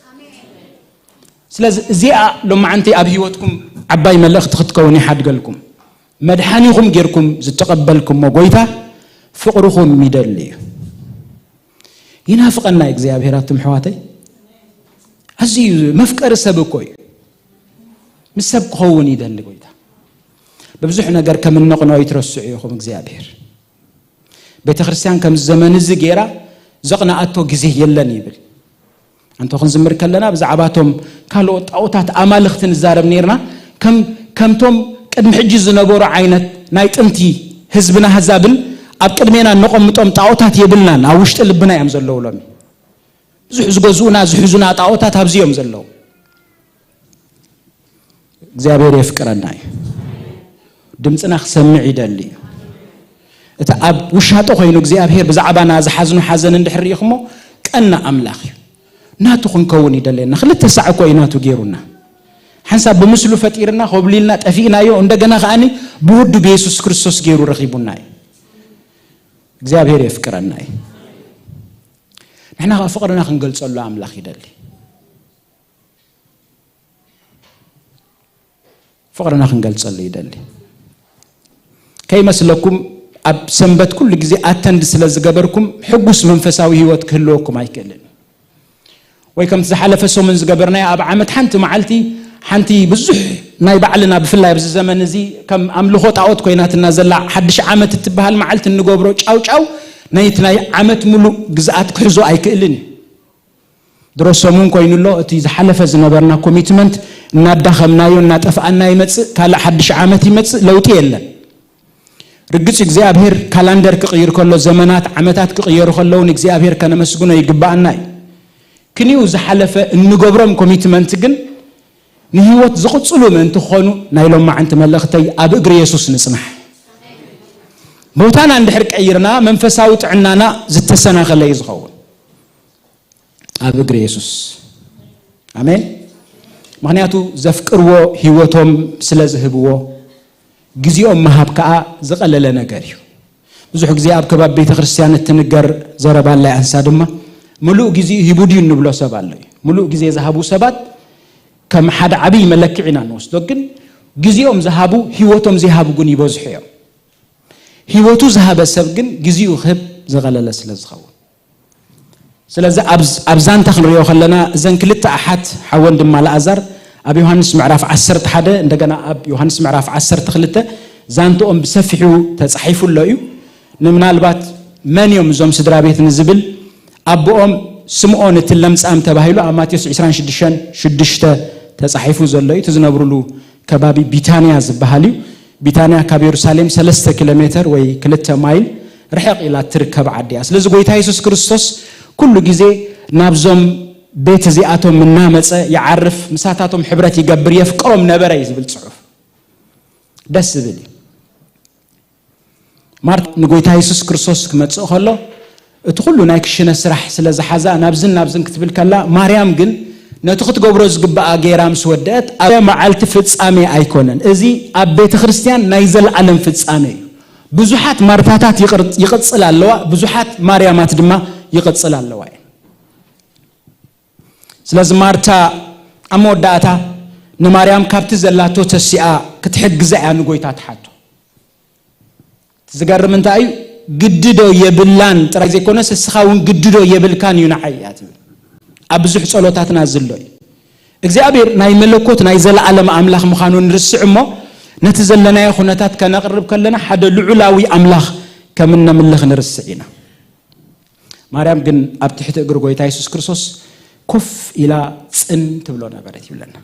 ስለዚ እዚኣ ሎማዓንቲ ኣብ ህይወትኩም ዓባይ መልእኽቲ ክትከውን ይሓድገልኩም። መድሓኒኹም ጌርኩም ዝተቐበልኩሞ ጎይታ ፍቕርኹም ይደሊ እዩ። ይናፍቐና እግዚኣብሔር፣ ኣቱም ኣሕዋተይ። ኣዝዩ መፍቀሪ ሰብ እኮ እዩ። ምስ ሰብ ክኸውን ይደሊ ጎይታ። ብብዙሕ ነገር ከም እነቕንኦ ይትረስዑ ኢኹም እግዚኣብሔር። ቤተ ክርስቲያን ከምዚ ዘመን እዚ ገይራ ዘቕንኣቶ ግዜ የለን ይብል። ኣንቶ ክንዝምር ከለና ብዛዕባቶም ካልኦት ጣዖታት ኣማልኽቲ ንዛረብ ነይርና። ከም-፣ ከምቶም ቅድሚ ሕጂ ዝነበሩ ዓይነት ናይ ጥንቲ ህዝብና ኣህዛብን ኣብ ቅድሜና እነቐምጦም ጣዖታት የብልናን። ኣብ ውሽጢ ልብና እዮም ዘለዉ ሎሚ። ብዙሕ ዝገዝኡና ዝሕዙና ጣዖታት ኣብዚ እዮም ዘለዉ። እግዚኣብሔር የፍቅረና እዩ። ድምፅና ክሰምዕ ይደሊ እዩ። እቲ ኣብ ውሻጦ ኮይኑ እግዚኣብሔር ብዛዕባና ዝሓዝኑ ሓዘን እንድሕር ርኢኹሞ፣ ቀና ኣምላኽ እዩ። ናቱ ክንከውን ይደለየና። ክልተ ሳዕ እኮ እዩ ናቱ ገይሩና። ሓንሳብ ብምስሉ ፈጢርና፣ ኮብሊልና፣ ጠፊእናዮ፣ እንደገና ከኣኒ ብውዱ ብየሱስ ክርስቶስ ገይሩ ረኺቡና እዩ። እግዚኣብሔር የፍቅረና እዩ። ንሕና ከኣ ፍቕርና ክንገልጸሉ ኣምላኽ ይደሊ። ፍቕርና ክንገልጸሉ ይደሊ። ከይመስለኩም፣ ኣብ ሰንበት ኩሉ ግዜ ኣተንድ ስለ ዝገበርኩም፣ ሕጉስ መንፈሳዊ ህይወት ክህልወኩም ኣይክእልን። ወይ ከምቲ ዝሓለፈ ሰሙን ዝገበርናዮ፣ ኣብ ዓመት ሓንቲ መዓልቲ፣ ሓንቲ ብዙሕ ናይ ባዕልና፣ ብፍላይ ኣብዚ ዘመን እዚ፣ ከም ኣምልኾ ጣዖት ኮይናትና ዘላ ሓድሽ ዓመት እትበሃል መዓልቲ እንገብሮ ጫውጫው፣ ነይቲ ናይ ዓመት ሙሉእ ግዝኣት ክሕዞ ኣይክእልን እዩ። ድሮ ሰሙን ኮይኑ ኣሎ፣ እቲ ዝሓለፈ ዝነበርና ኮሚትመንት እናዳኸምናዮ፣ እናጠፍኣና ይመጽእ፣ ካልእ ሓድሽ ዓመት ይመጽእ፣ ለውጢ የለን። ርግጽ፣ እግዚኣብሔር ካላንደር ክቕይር ከሎ፣ ዘመናት፣ ዓመታት ክቕየሩ ከለዉ፣ ንእግዚኣብሔር ከነመስግኖ ይግባኣና እዩ። ክንዩ ዝሓለፈ እንገብሮም ኮሚትመንት ግን ንህይወት ዝቕጽሉ ምእንቲ ክኾኑ፣ ናይ ሎማዓንቲ መልእኽተይ፣ ኣብ እግሪ የሱስ ንጽናሕ። ቦታና እንድሕር ቀይርና፣ መንፈሳዊ ጥዕናና ዝተሰናኸለ እዩ ዝኸውን። ኣብ እግሪ የሱስ። ኣሜን። ምኽንያቱ ዘፍቅርዎ ህይወቶም ስለ ዝህብዎ፣ ግዜኦም ምሃብ ከኣ ዝቐለለ ነገር እዩ። ብዙሕ ግዜ ኣብ ከባቢ ቤተ ክርስቲያን እትንገር ዘረባ ኣላ፣ ኣንሳ ድማ፣ "ምሉእ ግዜኡ ሂቡ ድዩ?" እንብሎ ሰብ ኣሎ እዩ። ምሉእ ግዜ ዝሃቡ ሰባት ከም ሓደ ዓብዪ መለክዒ ኢና እንወስዶ። ግን ግዜኦም ዝሃቡ፣ ህይወቶም ዘይሃቡ ግን ይበዝሑ እዮም። ህይወቱ ዝሃበ ሰብ ግን ግዜኡ ክህብ ዝቐለለ ስለ ዝኸውን። ስለዚ ኣብ-፣ ኣብ ዛንታ ክንሪኦ ከለና፣ እዘን ክልተ ኣሓት ሓወን ድማ ኣልኣዛር ኣብ ዮሃንስ ምዕራፍ ዓሰርተ ሓደ፣ እንደገና ኣብ ዮሃንስ ምዕራፍ ዓሰርተ ክልተ ዛንትኦም ብሰፊሑ ተጻሒፉ ኣሎ እዩ። ንምናልባት መን እዮም እዞም ስድራ ቤት ንዝብል፣ ኣቦኦም ስምዖን እቲ ለምጻም ተባሂሉ ኣብ ማቴዎስ ዕስራን ሽዱሽተን ሽዱሽተ ተጻሒፉ ዘሎ እዩ። እቲ ዝነብሩሉ ከባቢ ቢታንያ ዝበሃል እዩ። ቢታንያ ካብ የሩሳሌም ሰለስተ ኪሎ ሜተር ወይ ክልተ ማይል ርሕቕ ኢላ እትርከብ ዓዲ እያ። ስለዚ ጎይታ የሱስ ክርስቶስ ኩሉ ግዜ ናብዞም ቤት እዚኣቶም እናመጸ ይዓርፍ፣ ምሳታቶም ሕብረት ይገብር፣ የፍቅሮም ነበረ እዩ ዝብል ጽሑፍ። ደስ ዝብል እዩ። ማርታ ንጎይታ የሱስ ክርስቶስ ክመጽእ ከሎ፣ እቲ ኩሉ ናይ ክሽነ ስራሕ ስለ ዝሓዛ፣ ናብዝን ናብዝን ክትብል ከላ፣ ማርያም ግን ነቲ ክትገብሮ ዝግባኣ ገይራ ምስ ወደአት፣ ኣብ መዓልቲ ፍጻሜ ኣይኮነን። እዚ ኣብ ቤተ ክርስቲያን ናይ ዘለዓለም ፍጻሜ እዩ። ብዙሓት ማርታታት ይቕር-፣ ይቕጽል ኣለዋ፣ ብዙሓት ማርያማት ድማ ይቕጽል ኣለዋ እየን። ስለዚ ማርታ ኣብ መወዳእታ ንማርያም ካብቲ ዘላቶ ተሲኣ ክትሕግዛ እያ ንጎይታ ትሓቶ። እቲ ዝገርም እንታይ እዩ? ግዲ ዶ የብላን ጥራይ ዘይኮነስ፣ እስኻ እውን ግዲ ዶ የብልካን እዩ ንዓይ እያ ትብል። ኣብ ብዙሕ ጸሎታትና ዝሎ እዩ። እግዚኣብሔር ናይ መለኮት ናይ ዘለዓለም ኣምላኽ ምዃኑ ንርስዕ እሞ፣ ነቲ ዘለናዮ ኩነታት ከነቕርብ ከለና ሓደ ልዑላዊ ኣምላኽ ከም እነምልኽ ንርስዕ ኢና። ማርያም ግን ኣብ ትሕቲ እግሪ ጎይታ የሱስ ክርስቶስ ኮፍ ኢላ ጽን ትብሎ ነበረት ይብለና።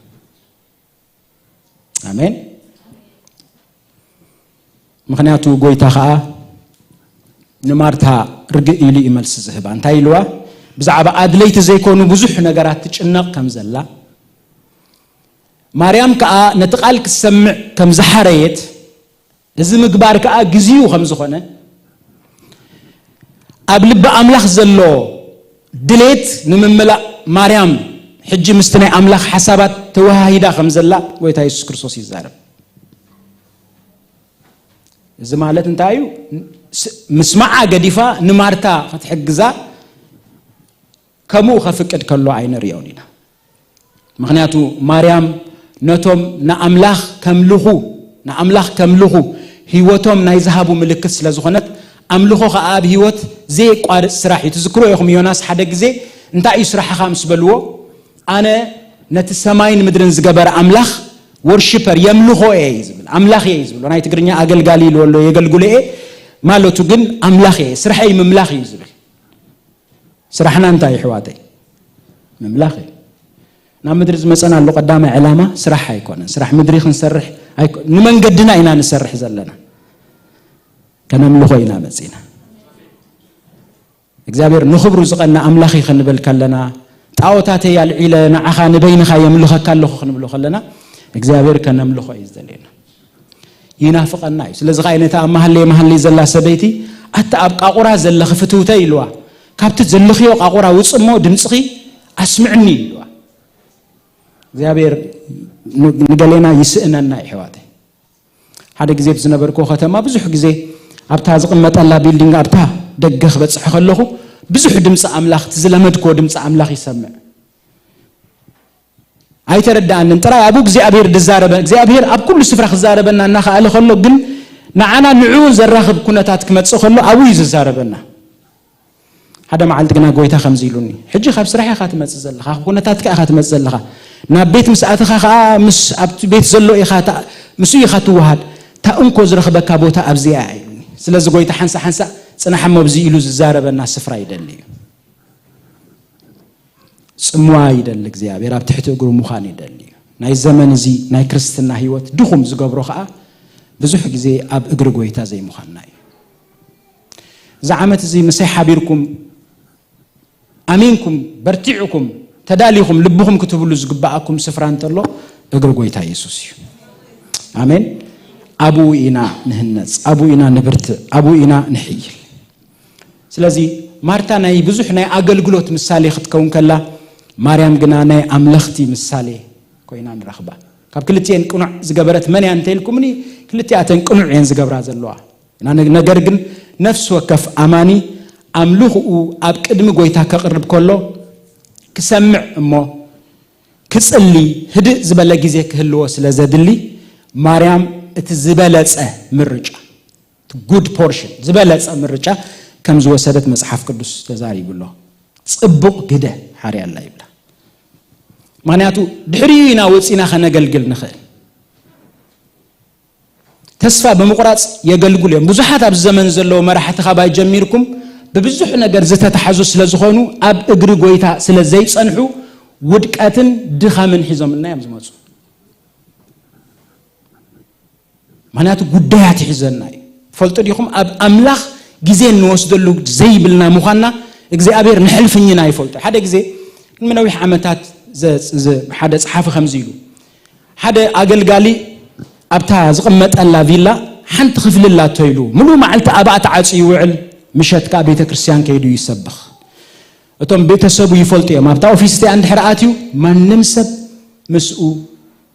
ኣሜን። ምኽንያቱ ጎይታ ኸኣ ንማርታ ርግእ ኢሉ እዩ መልሲ ዝህባ። እንታይ ኢልዋ? ብዛዕባ ኣድለይቲ ዘይኮኑ ብዙሕ ነገራት ትጭነቕ ከም ዘላ፣ ማርያም ከኣ ነቲ ቃል ክትሰምዕ ከም ዝሓረየት፣ እዚ ምግባር ከኣ ግዜኡ ከም ዝኾነ፣ ኣብ ልቢ ኣምላኽ ዘሎ ድሌት ንምምላእ ማርያም ሕጂ ምስቲ ናይ ኣምላኽ ሓሳባት ተወሃሂዳ ከም ዘላ ጎይታ የሱስ ክርስቶስ ይዛረብ። እዚ ማለት እንታይ እዩ? ስ- ምስማዓ ገዲፋ ንማርታ ክትሕግዛ ከምኡ ከፍቅድ ከሎ ኣይንሪኦን ኢና። ምክንያቱ ማርያም ነቶም ንኣምላኽ ከምልኹ ንኣምላኽ ከምልኹ ህይወቶም ናይ ዝሃቡ ምልክት ስለ ዝኾነት፣ ኣምልኾ ከኣ ኣብ ህይወት ዘየቋርጽ ስራሕ እዩ። ትዝክሮ ኢኹም፣ ዮናስ ሓደ ግዜ እንታይ እዩ ስራሕኻ ምስ በልዎ፣ ኣነ ነቲ ሰማይን ምድርን ዝገበረ ኣምላኽ ወርሽፐር የምልኾ እየ እዩ ዝብል፣ ኣምላኽ እየ እዩ ዝብል። ናይ ትግርኛ ኣገልጋሊ ኢልዎ ኣሎ፣ የገልግሎ እየ ማለቱ ግን ኣምላኽ እየ፣ ስርሐይ ምምላኽ እዩ ዝብል። ስራሕና እንታይ እዩ ኣሕዋተይ? ምምላኽ እዩ። ናብ ምድሪ ዝመፀናሉ ቀዳማይ ዕላማ ስራሕ ኣይኮነን። ስራሕ ምድሪ ክንሰርሕ ኣይኮ- ንመንገድና ኢና ንሰርሕ ዘለና። ከነምልኾ ኢና መፂና። እግዚኣብሔር ንኽብሩ ዝቐና ኣምላኽ እዩ ክንብል ከለና፣ ጣዖታተይ ኣልዒለ ንዓኻ ንበይንኻ የምልኸካ ኣለኹ ክንብሎ ከለና፣ እግዚኣብሔር ከነምልኾ እዩ ዝደልየና። ይናፍቐና እዩ። ስለዚ ኸዓ ነታ ኣብ መሃለይ መሃለይ ዘላ ሰበይቲ፣ ኣታ ኣብ ቃቑራ ዘለኺ ፍትውተይ ኢልዋ፣ ካብቲ ዘለኽዮ ቃቑራ ውፅ እሞ ድምፅኺ ኣስምዕኒ ኢልዋ። እግዚኣብሔር ን- ንገሌና ይስእነና እዩ ኣሕዋተይ። ሓደ ግዜ ብዝነበርኩ ከተማ ብዙሕ ግዜ ኣብታ ዝቕመጠላ ቢልዲንግ ኣብታ ደገ ክበፅሕ ከለኹ ብዙሕ ድምፂ ኣምላኽ፣ እቲ ዝለመድክዎ ድምፂ ኣምላኽ ይሰምዕ። ኣይተረዳኣንን። ጥራይ ኣብኡ እግዚኣብሔር ዝዛረበ እግዚኣብሔር ኣብ ኩሉ ስፍራ ክዛረበና እናኸኣለ ከሎ ግን ንዓና ንዕኡ ዘራኽብ ኩነታት ክመፅእ ከሎ ኣብኡ እዩ ዝዛረበና። ሓደ መዓልቲ ግና ጎይታ ከምዚ ኢሉኒ፣ ሕጂ ካብ ስራሕ ኢኻ ትመፅእ ዘለኻ፣ ካብ ኩነታትካ ኢኻ ትመፅእ ዘለኻ፣ ናብ ቤት ምስ ኣተኻ ከዓ ምስ ኣብቲ ቤት ዘሎ ኢኻ ታ- ምስኡ ኢኻ ትወሃድ፣ እታ እንኮ ዝረኽበካ ቦታ ኣብዚኣ እያ ኢሉኒ። ስለዚ ጎይታ ሓንሳ ሓንሳ ፅናሕ እሞ ኣብዚ ኢሉ ዝዛረበና ስፍራ ይደሊ እዩ። ጽምዋ ይደሊ እግዚኣብሔር፣ ኣብ ትሕቲ እግሩ ምዃን ይደሊ እዩ። ናይ ዘመን እዚ ናይ ክርስትና ህይወት ድኹም ዝገብሮ ኸኣ ብዙሕ ግዜ ኣብ እግሪ ጎይታ ዘይምዃንና እዩ። እዚ ዓመት እዚ ምሳይ ሓቢርኩም ኣሚንኩም በርቲዕኩም ተዳሊኹም ልብኹም ክትብሉ ዝግብኣኩም ስፍራ እንተሎ እግሪ ጎይታ የሱስ እዩ። ኣሜን። ኣብኡ ኢና ንህነጽ፣ ኣብኡ ኢና ንብርትዕ፣ ኣብኡ ኢና ንሕይል። ስለዚ ማርታ ናይ ብዙሕ ናይ ኣገልግሎት ምሳሌ ክትከውን ከላ፣ ማርያም ግና ናይ ኣምለኽቲ ምሳሌ ኮይና ንረኽባ። ካብ ክልቲኤን ቅኑዕ ዝገበረት መን እያ እንተኢልኩምኒ፣ ክልቲኣተን ቅኑዕ እየን ዝገብራ ዘለዋ። እና ነ- ነገር ግን ነፍሲ ወከፍ ኣማኒ ኣምልኽኡ ኣብ ቅድሚ ጎይታ ከቕርብ ከሎ ክሰምዕ እሞ ክጽሊ ህድእ ዝበለ ግዜ ክህልዎ ስለ ዘድሊ፣ ማርያም እቲ ዝበለጸ ምርጫ፣ እቲ ጉድ ፖርሽን፣ ዝበለጸ ምርጫ ከም ዝወሰደት መጽሓፍ ቅዱስ ተዛሪቡ ኣሎ። ጽቡቕ ግደ ሓርያ ኣላ ይብላ። ምኽንያቱ ድሕሪኡ ኢና ወጺና ከነገልግል ንኽእል። ተስፋ ብምቑራጽ የገልግሉ እዮም። ብዙሓት ኣብዚ ዘመን ዘለዉ መራሕቲ ካባይ ጀሚርኩም ብብዙሕ ነገር ዝተታሕዙ ስለ ዝኾኑ ኣብ እግሪ ጎይታ ስለ ዘይጸንሑ ውድቀትን ድኻምን ሒዞምልና እዮም ዝመጹ። ምኽንያቱ ጉዳያት ይሕዘና እዩ። ትፈልጡ ዲኹም ኣብ ኣምላኽ ግዜ እንወስደሉ ዘይብልና ምዃንና እግዚኣብሔር ንሕልፍኝና ይፈልጦ። ሓደ ግዜ ንመነዊሕ ዓመታት ዘ- ዘ- ሓደ ጸሓፊ ከምዚ ኢሉ ሓደ ኣገልጋሊ ኣብታ ዝቕመጠላ ቪላ ሓንቲ ክፍሊ ኣላቶ ኢሉ ምሉእ መዓልቲ ኣብኣ ተዓጽዩ ይውዕል፣ ምሸት ከኣ ቤተ ክርስቲያን ከይዱ ይሰብኽ። እቶም ቤተሰቡ ይፈልጡ እዮም። ኣብታ ኦፊስ እቲኣ እንድሕር ኣትዩ ማንም ሰብ ምስኡ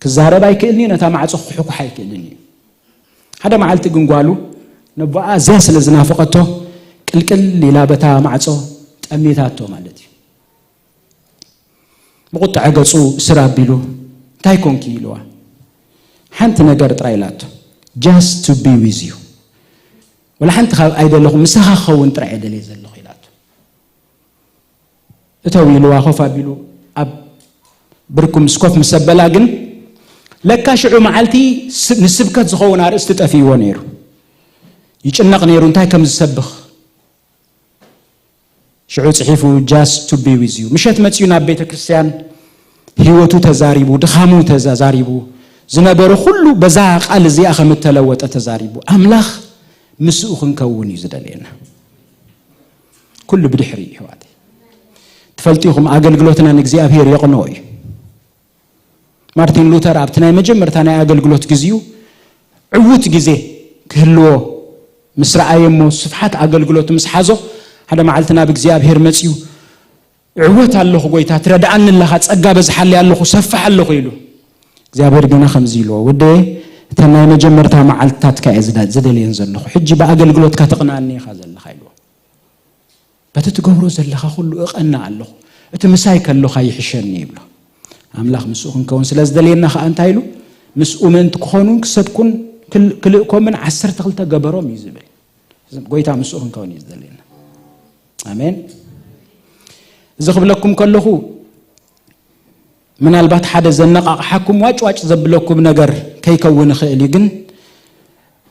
ክዛረብ ኣይክእልን እዩ፣ ነታ ማዕጾ ክሕኩሕ ኣይክእልን እዩ። ሓደ መዓልቲ ግን ጓሉ ነቦኣ ኣዝያ ስለ ዝናፈቐቶ ቅልቅል ኢላ በታ ማዕጾ ጠሚታቶ ማለት እዩ። ብቁጥዐ ገጹ ስር ኣቢሉ እንታይ ኮንኪ ኢልዋ። ሓንቲ ነገር ጥራይ ኢላቶ፣ just to be with you፣ ወላ ሓንቲ ካብ ኣይደለኹ ምሳኻ ክኸውን ጥራይ እየ ደልየ ዘለኹ ኢላቶ። እተው ኢልዋ ኮፍ ኣቢሉ ኣብ ብርኩ ምስ ኮፍ ምስ ኣበላ ግን ለካ ሽዑ መዓልቲ ስ- ንስብከት ዝኸውን ኣርእስቲ ጠፊእዎ ነይሩ። ይጭነቕ ነይሩ እንታይ ከም ዝሰብኽ። ሽዑ ጽሒፉ just to be with you። ምሸት መጺኡ ናብ ቤተ ክርስቲያን ህይወቱ ተዛሪቡ፣ ድኻሙ ተዛሪቡ፣ ዝነበረ ኩሉ በዛ ቃል እዚኣ ከም እተለወጠ ተዛሪቡ። ኣምላኽ ምስኡ ክንከውን እዩ ዝደልየና። ኩሉ ብድሕሪ እዩ፣ ኣሕዋተይ። ትፈልጡ ኢኹም፣ ኣገልግሎትና ንእግዚኣብሔር የቕንኦ እዩ። ማርቲን ሉተር ኣብቲ ናይ መጀመርታ ናይ ኣገልግሎት ግዜኡ ዕዉት ግዜ ክህልዎ ምስ ረኣየ እሞ፣ ስፍሓት ኣገልግሎት ምስ ሓዞ፣ ሓደ መዓልቲ ናብ እግዚኣብሔር መጺኡ፣ "እዕወት ኣለኹ ጎይታ፣ ትረድኣኒ ኣለኻ፣ ጸጋ በዝሓለይ ኣለኹ፣ ሰፍሕ ኣለኹ" ኢሉ። እግዚኣብሔር ግና ከምዚ ኢልዎ፣ "ወደየ፣ እተን ናይ መጀመርታ መዓልትታትካ እየ ዝደ-፣ ዝደልየን ዘለኹ፣ ሕጂ ብኣገልግሎትካ ተቕንኣኒ ኢኻ ዘለኻ" ኢልዎ። "በቲ ትገብሮ ዘለኻ ኩሉ እቐና ኣለኹ፣ እቲ ምሳይ ከሎኻ ይሕሸኒ" ይብሎ። ኣምላኽ ምስኡ ክንከውን ስለ ዝደልየና ኸኣ እንታይ ኢሉ? "ምስኡ ምእንቲ ክኾኑን ክሰብኩን ክል-፣ ክልእኮምን ዓሰርተ ክልተ ገበሮም" እዩ ዝብል። ጎይታ ምስኡ ክንከውን እዩ ዝደልየና። ኣሜን። እዚ ክብለኩም ከለኹ፣ ምናልባት ሓደ ዘነቓቕሓኩም ዋጭ ዋጭ ዘብለኩም ነገር ከይከውን ይኽእል እዩ፣ ግን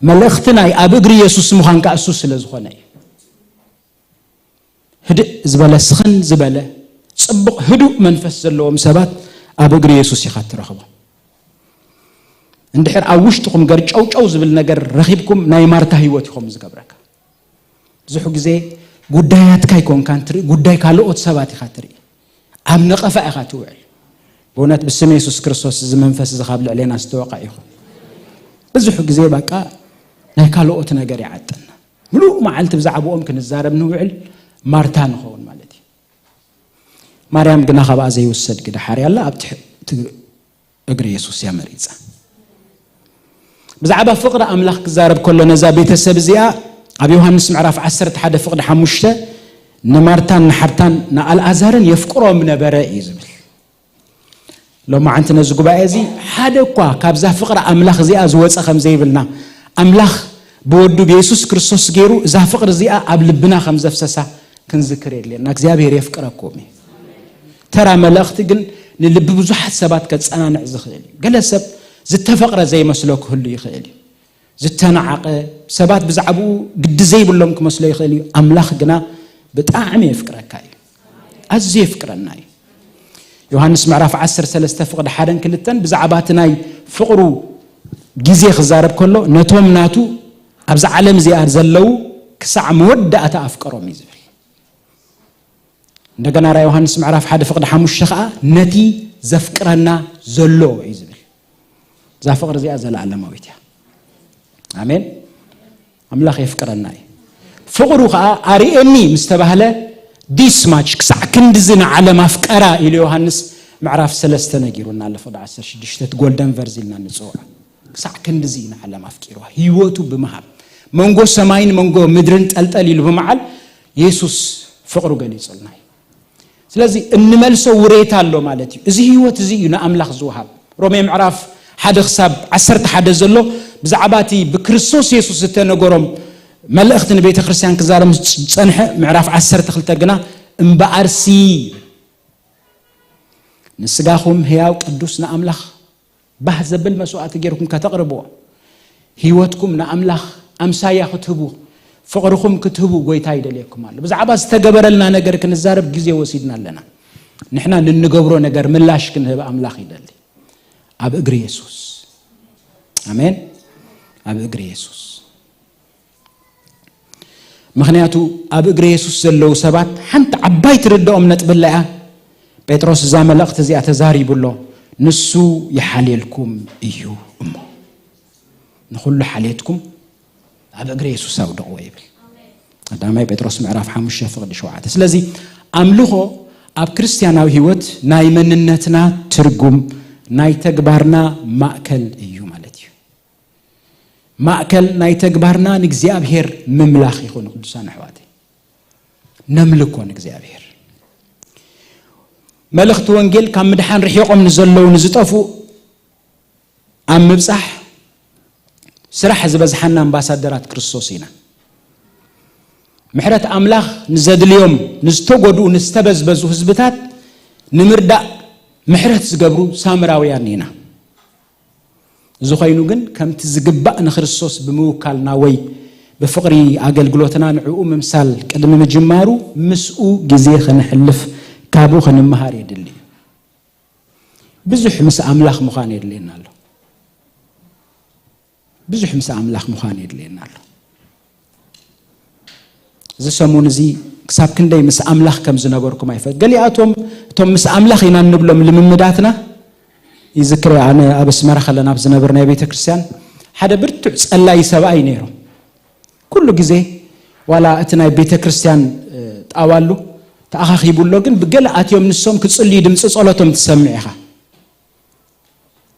መልእኽቲ ናይ ኣብ እግሪ የሱስ ምዃን ከኣ እሱ ስለ ዝኾነ እዩ። ህድእ ዝበለ፣ ስኽን ዝበለ፣ ጽቡቕ ህዱእ መንፈስ ዘለዎም ሰባት ኣብ እግሪ የሱስ ኢኻ እትረኽቦም። እንድሕር ኣብ ውሽጥኹም ገርጨውጨው ዝብል ነገር ረኺብኩም፣ ናይ ማርታ ህይወት ኢኹም ዝገብረካ። ብዙሕ ግዜ ጉዳያትካ ኣይኮንካን ትርኢ፣ ጉዳይ ካልኦት ሰባት ኢኻ ትርኢ። ኣብ ነቐፋ ኢኻ ትውዕል። ብእውነት ብስም የሱስ ክርስቶስ እዚ መንፈስ እዚ ካብ ልዕሌና ዝተወቕዐ ይኹን። ብዙሕ ግዜ በቃ ናይ ካልኦት ነገር ይዓጠና። ምሉእ መዓልቲ ብዛዕባኦም ክንዛረብ ንውዕል፣ ማርታ ንኸውን ማለት እዩ። ማርያም ግና ካብኣ ዘይውሰድ ግዳ ሓርያ ኣላ፣ ኣብ ትሕ-፣ እቲ እግሪ የሱስ እያ መሪጻ። ብዛዕባ ፍቕሪ ኣምላኽ ክዛረብ ከሎ፣ ነዛ ቤተሰብ እዚኣ ኣብ ዮሃንስ ምዕራፍ ዓሰርተ ሓደ ፍቕዲ ሓሙሽተ፣ "ንማርታን ንሓብታን ንኣልኣዛርን የፍቅሮም ነበረ" እዩ ዝብል። ሎማዓንቲ ነዚ ጉባኤ እዚ ሓደ እኳ ካብዛ ፍቕሪ ኣምላኽ እዚኣ ዝወጸ ከም ዘይብልና፣ ኣምላኽ ብወዱ ብየሱስ ክርስቶስ ገይሩ እዛ ፍቕሪ እዚኣ ኣብ ልብና ከም ዘፍሰሳ ክንዝክር የድልየና። እግዚኣብሔር የፍቅረኩም እዩ። ተራ መልእኽቲ ግን ንልቢ ብዙሓት ሰባት ከጸናንዕ ዝኽእል እዩ። ገለ ሰብ ዝተፈቕረ ዘይመስሎ ክህሉ ይኽእል እዩ። ዝተናዓቐ፣ ሰባት ብዛዕባኡ ግዲ ዘይብሎም ክመስሎ ይኽእል እዩ። ኣምላኽ ግና ብጣዕሚ የፍቅረካ እዩ። ኣዝዩ የፍቅረና እዩ። ዮሃንስ ምዕራፍ ዓሰርተ ሰለስተ ፍቕዲ ሓደን ክልተን ብዛዕባ እቲ ናይ ፍቕሩ ግዜ ክዛረብ ከሎ፣ "ነቶም ናቱ ኣብዛ ዓለም እዚኣ ዘለዉ ክሳዕ መወዳእታ ኣፍቀሮም" እዩ ዝብል። እንደገና ራእይ ዮሃንስ ምዕራፍ ሓደ ፍቕዲ ሓሙሽተ ኸኣ፣ "ነቲ ዘፍቅረና ዘሎ" እዩ ዝብል። እዛ ፍቕሪ እዚኣ ዘለዓለማዊት እያ። ኣሜን። ኣምላኽ የፍቅረና እዩ። ፍቕሩ ኸኣ ኣርእየኒ ምስ ተባህለ፣ ዲስማች፣ ክሳዕ ክንድዚ ንዓለም ኣፍቀራ ኢሉ ዮሃንስ ምዕራፍ ሰለስተ ነጊሩና ኣሎ። ፍቕዲ ዓሰርተ ሽዱሽተ፣ እቲ ጎልደን ቨርዝ ኢልና ንጽውዖ። ክሳዕ ክንድዚ እዩ ንዓለም ኣፍቂርዋ፣ ህይወቱ ብምሃብ፣ መንጎ ሰማይን መንጎ ምድርን ጠልጠል ኢሉ ብምዓል፣ የሱስ ፍቕሩ ገሊጹልና እዩ። ስለዚ እንመልሶ ውሬታ ኣሎ ማለት እዩ። እዚ ህይወት እዚ እዩ ንኣምላኽ ዝወሃብ። ሮሜ ምዕራፍ ሓደ ክሳብ ዓሰርተ ሓደ ዘሎ ብዛዕባ እቲ ብክርስቶስ የሱስ ዝተነገሮም መልእኽቲ ንቤተ ክርስቲያን ክዛረብ ምስ ጸንሐ፣ ምዕራፍ ዓሰርተ ክልተ ግና፣ "እምበኣርሲ ንስጋኹም ህያው ቅዱስ ንኣምላኽ ባህ ዘብል መስዋእቲ ጌርኩም ከተቕርብዎ፣ ህይወትኩም ንኣምላኽ ኣምሳያ ክትህቡ፣ ፍቕርኹም ክትህቡ ጎይታ ይደልየኩም ኣሎ።" ብዛዕባ ዝተገበረልና ነገር ክንዛረብ ግዜ ወሲድና ኣለና። ንሕና ንንገብሮ ነገር ምላሽ ክንህብ ኣምላኽ ይደሊ። ኣብ እግሪ የሱስ። ኣሜን። ኣብ እግሪ የሱስ። ምኽንያቱ ኣብ እግሪ የሱስ ዘለዉ ሰባት ሓንቲ ዓባይ ትርድኦም ነጥቢ ኣላ እያ። ጴጥሮስ እዛ መልእኽቲ እዚኣ ተዛሪቡ ኣሎ። "ንሱ ይሓልየልኩም እዩ እሞ፣ ንኹሉ ሓልየትኩም ኣብ እግሪ የሱስ ኣውድቕዎ" ይብል። ቀዳማይ ጴጥሮስ ምዕራፍ ሓሙሽተ ፍቕዲ ሸውዓተ። ስለዚ ኣምልኾ ኣብ ክርስትያናዊ ህይወት ናይ መንነትና ትርጉም፣ ናይ ተግባርና ማእከል እዩ ማለት እዩ። ማእከል ናይ ተግባርና ንእግዚኣብሔር ምምላኽ ይኹን። ቅዱሳን ኣሕዋተይ፣ ነምልኮ ንእግዚኣብሔር። መልእኽቲ ወንጌል ካብ ምድሓን ርሒቖም ንዘለዉ ንዝጠፍኡ ኣብ ምብጻሕ ስራሕ ዝበዝሓና ኣምባሳደራት ክርስቶስ ኢና። ምሕረት ኣምላኽ ንዘድልዮም፣ ንዝተጎድኡ፣ ንዝተበዝበዙ ህዝብታት ንምርዳእ ምሕረት ዝገብሩ ሳምራውያን ኢና። እዚ ኾይኑ ግን፣ ከምቲ ዝግባእ ንክርስቶስ ብምውካልና ወይ ብፍቕሪ ኣገልግሎትና ንዕኡ ምምሳል ቅድሚ ምጅማሩ፣ ምስኡ ግዜ ኽነሕልፍ፣ ካብኡ ኽንመሃር የድሊ እዩ። ብዙሕ ምስ ኣምላኽ ምዃን የድልየና ኣሎ። ብዙሕ ምስ ኣምላኽ ምዃን የድልየና ኣሎ። እዚ ሰሙን እዚ ክሳብ ክንደይ ምስ ኣምላኽ ከም ዝነበርኩም ኣይፈ-፣ ገሊኣቶም እቶም ምስ ኣምላኽ ኢና እንብሎም ልምምዳትና ይዝክር እየ። ኣነ ኣብ ኣስመራ ከለና ኣብ ዝነብር ናይ ቤተ ክርስቲያን ሓደ ብርቱዕ ጸላይ ሰብኣይ ነይሩ። ኩሉ ግዜ ዋላ እቲ ናይ ቤተ ክርስቲያን፣ እ፣ ጣዋሉ ተኣኻኺቡ ኣሎ፣ ግን ብገለ ኣትዮም ንሶም ክጽልዩ ድምፂ ጸሎቶም ትሰምዕ ኢኻ።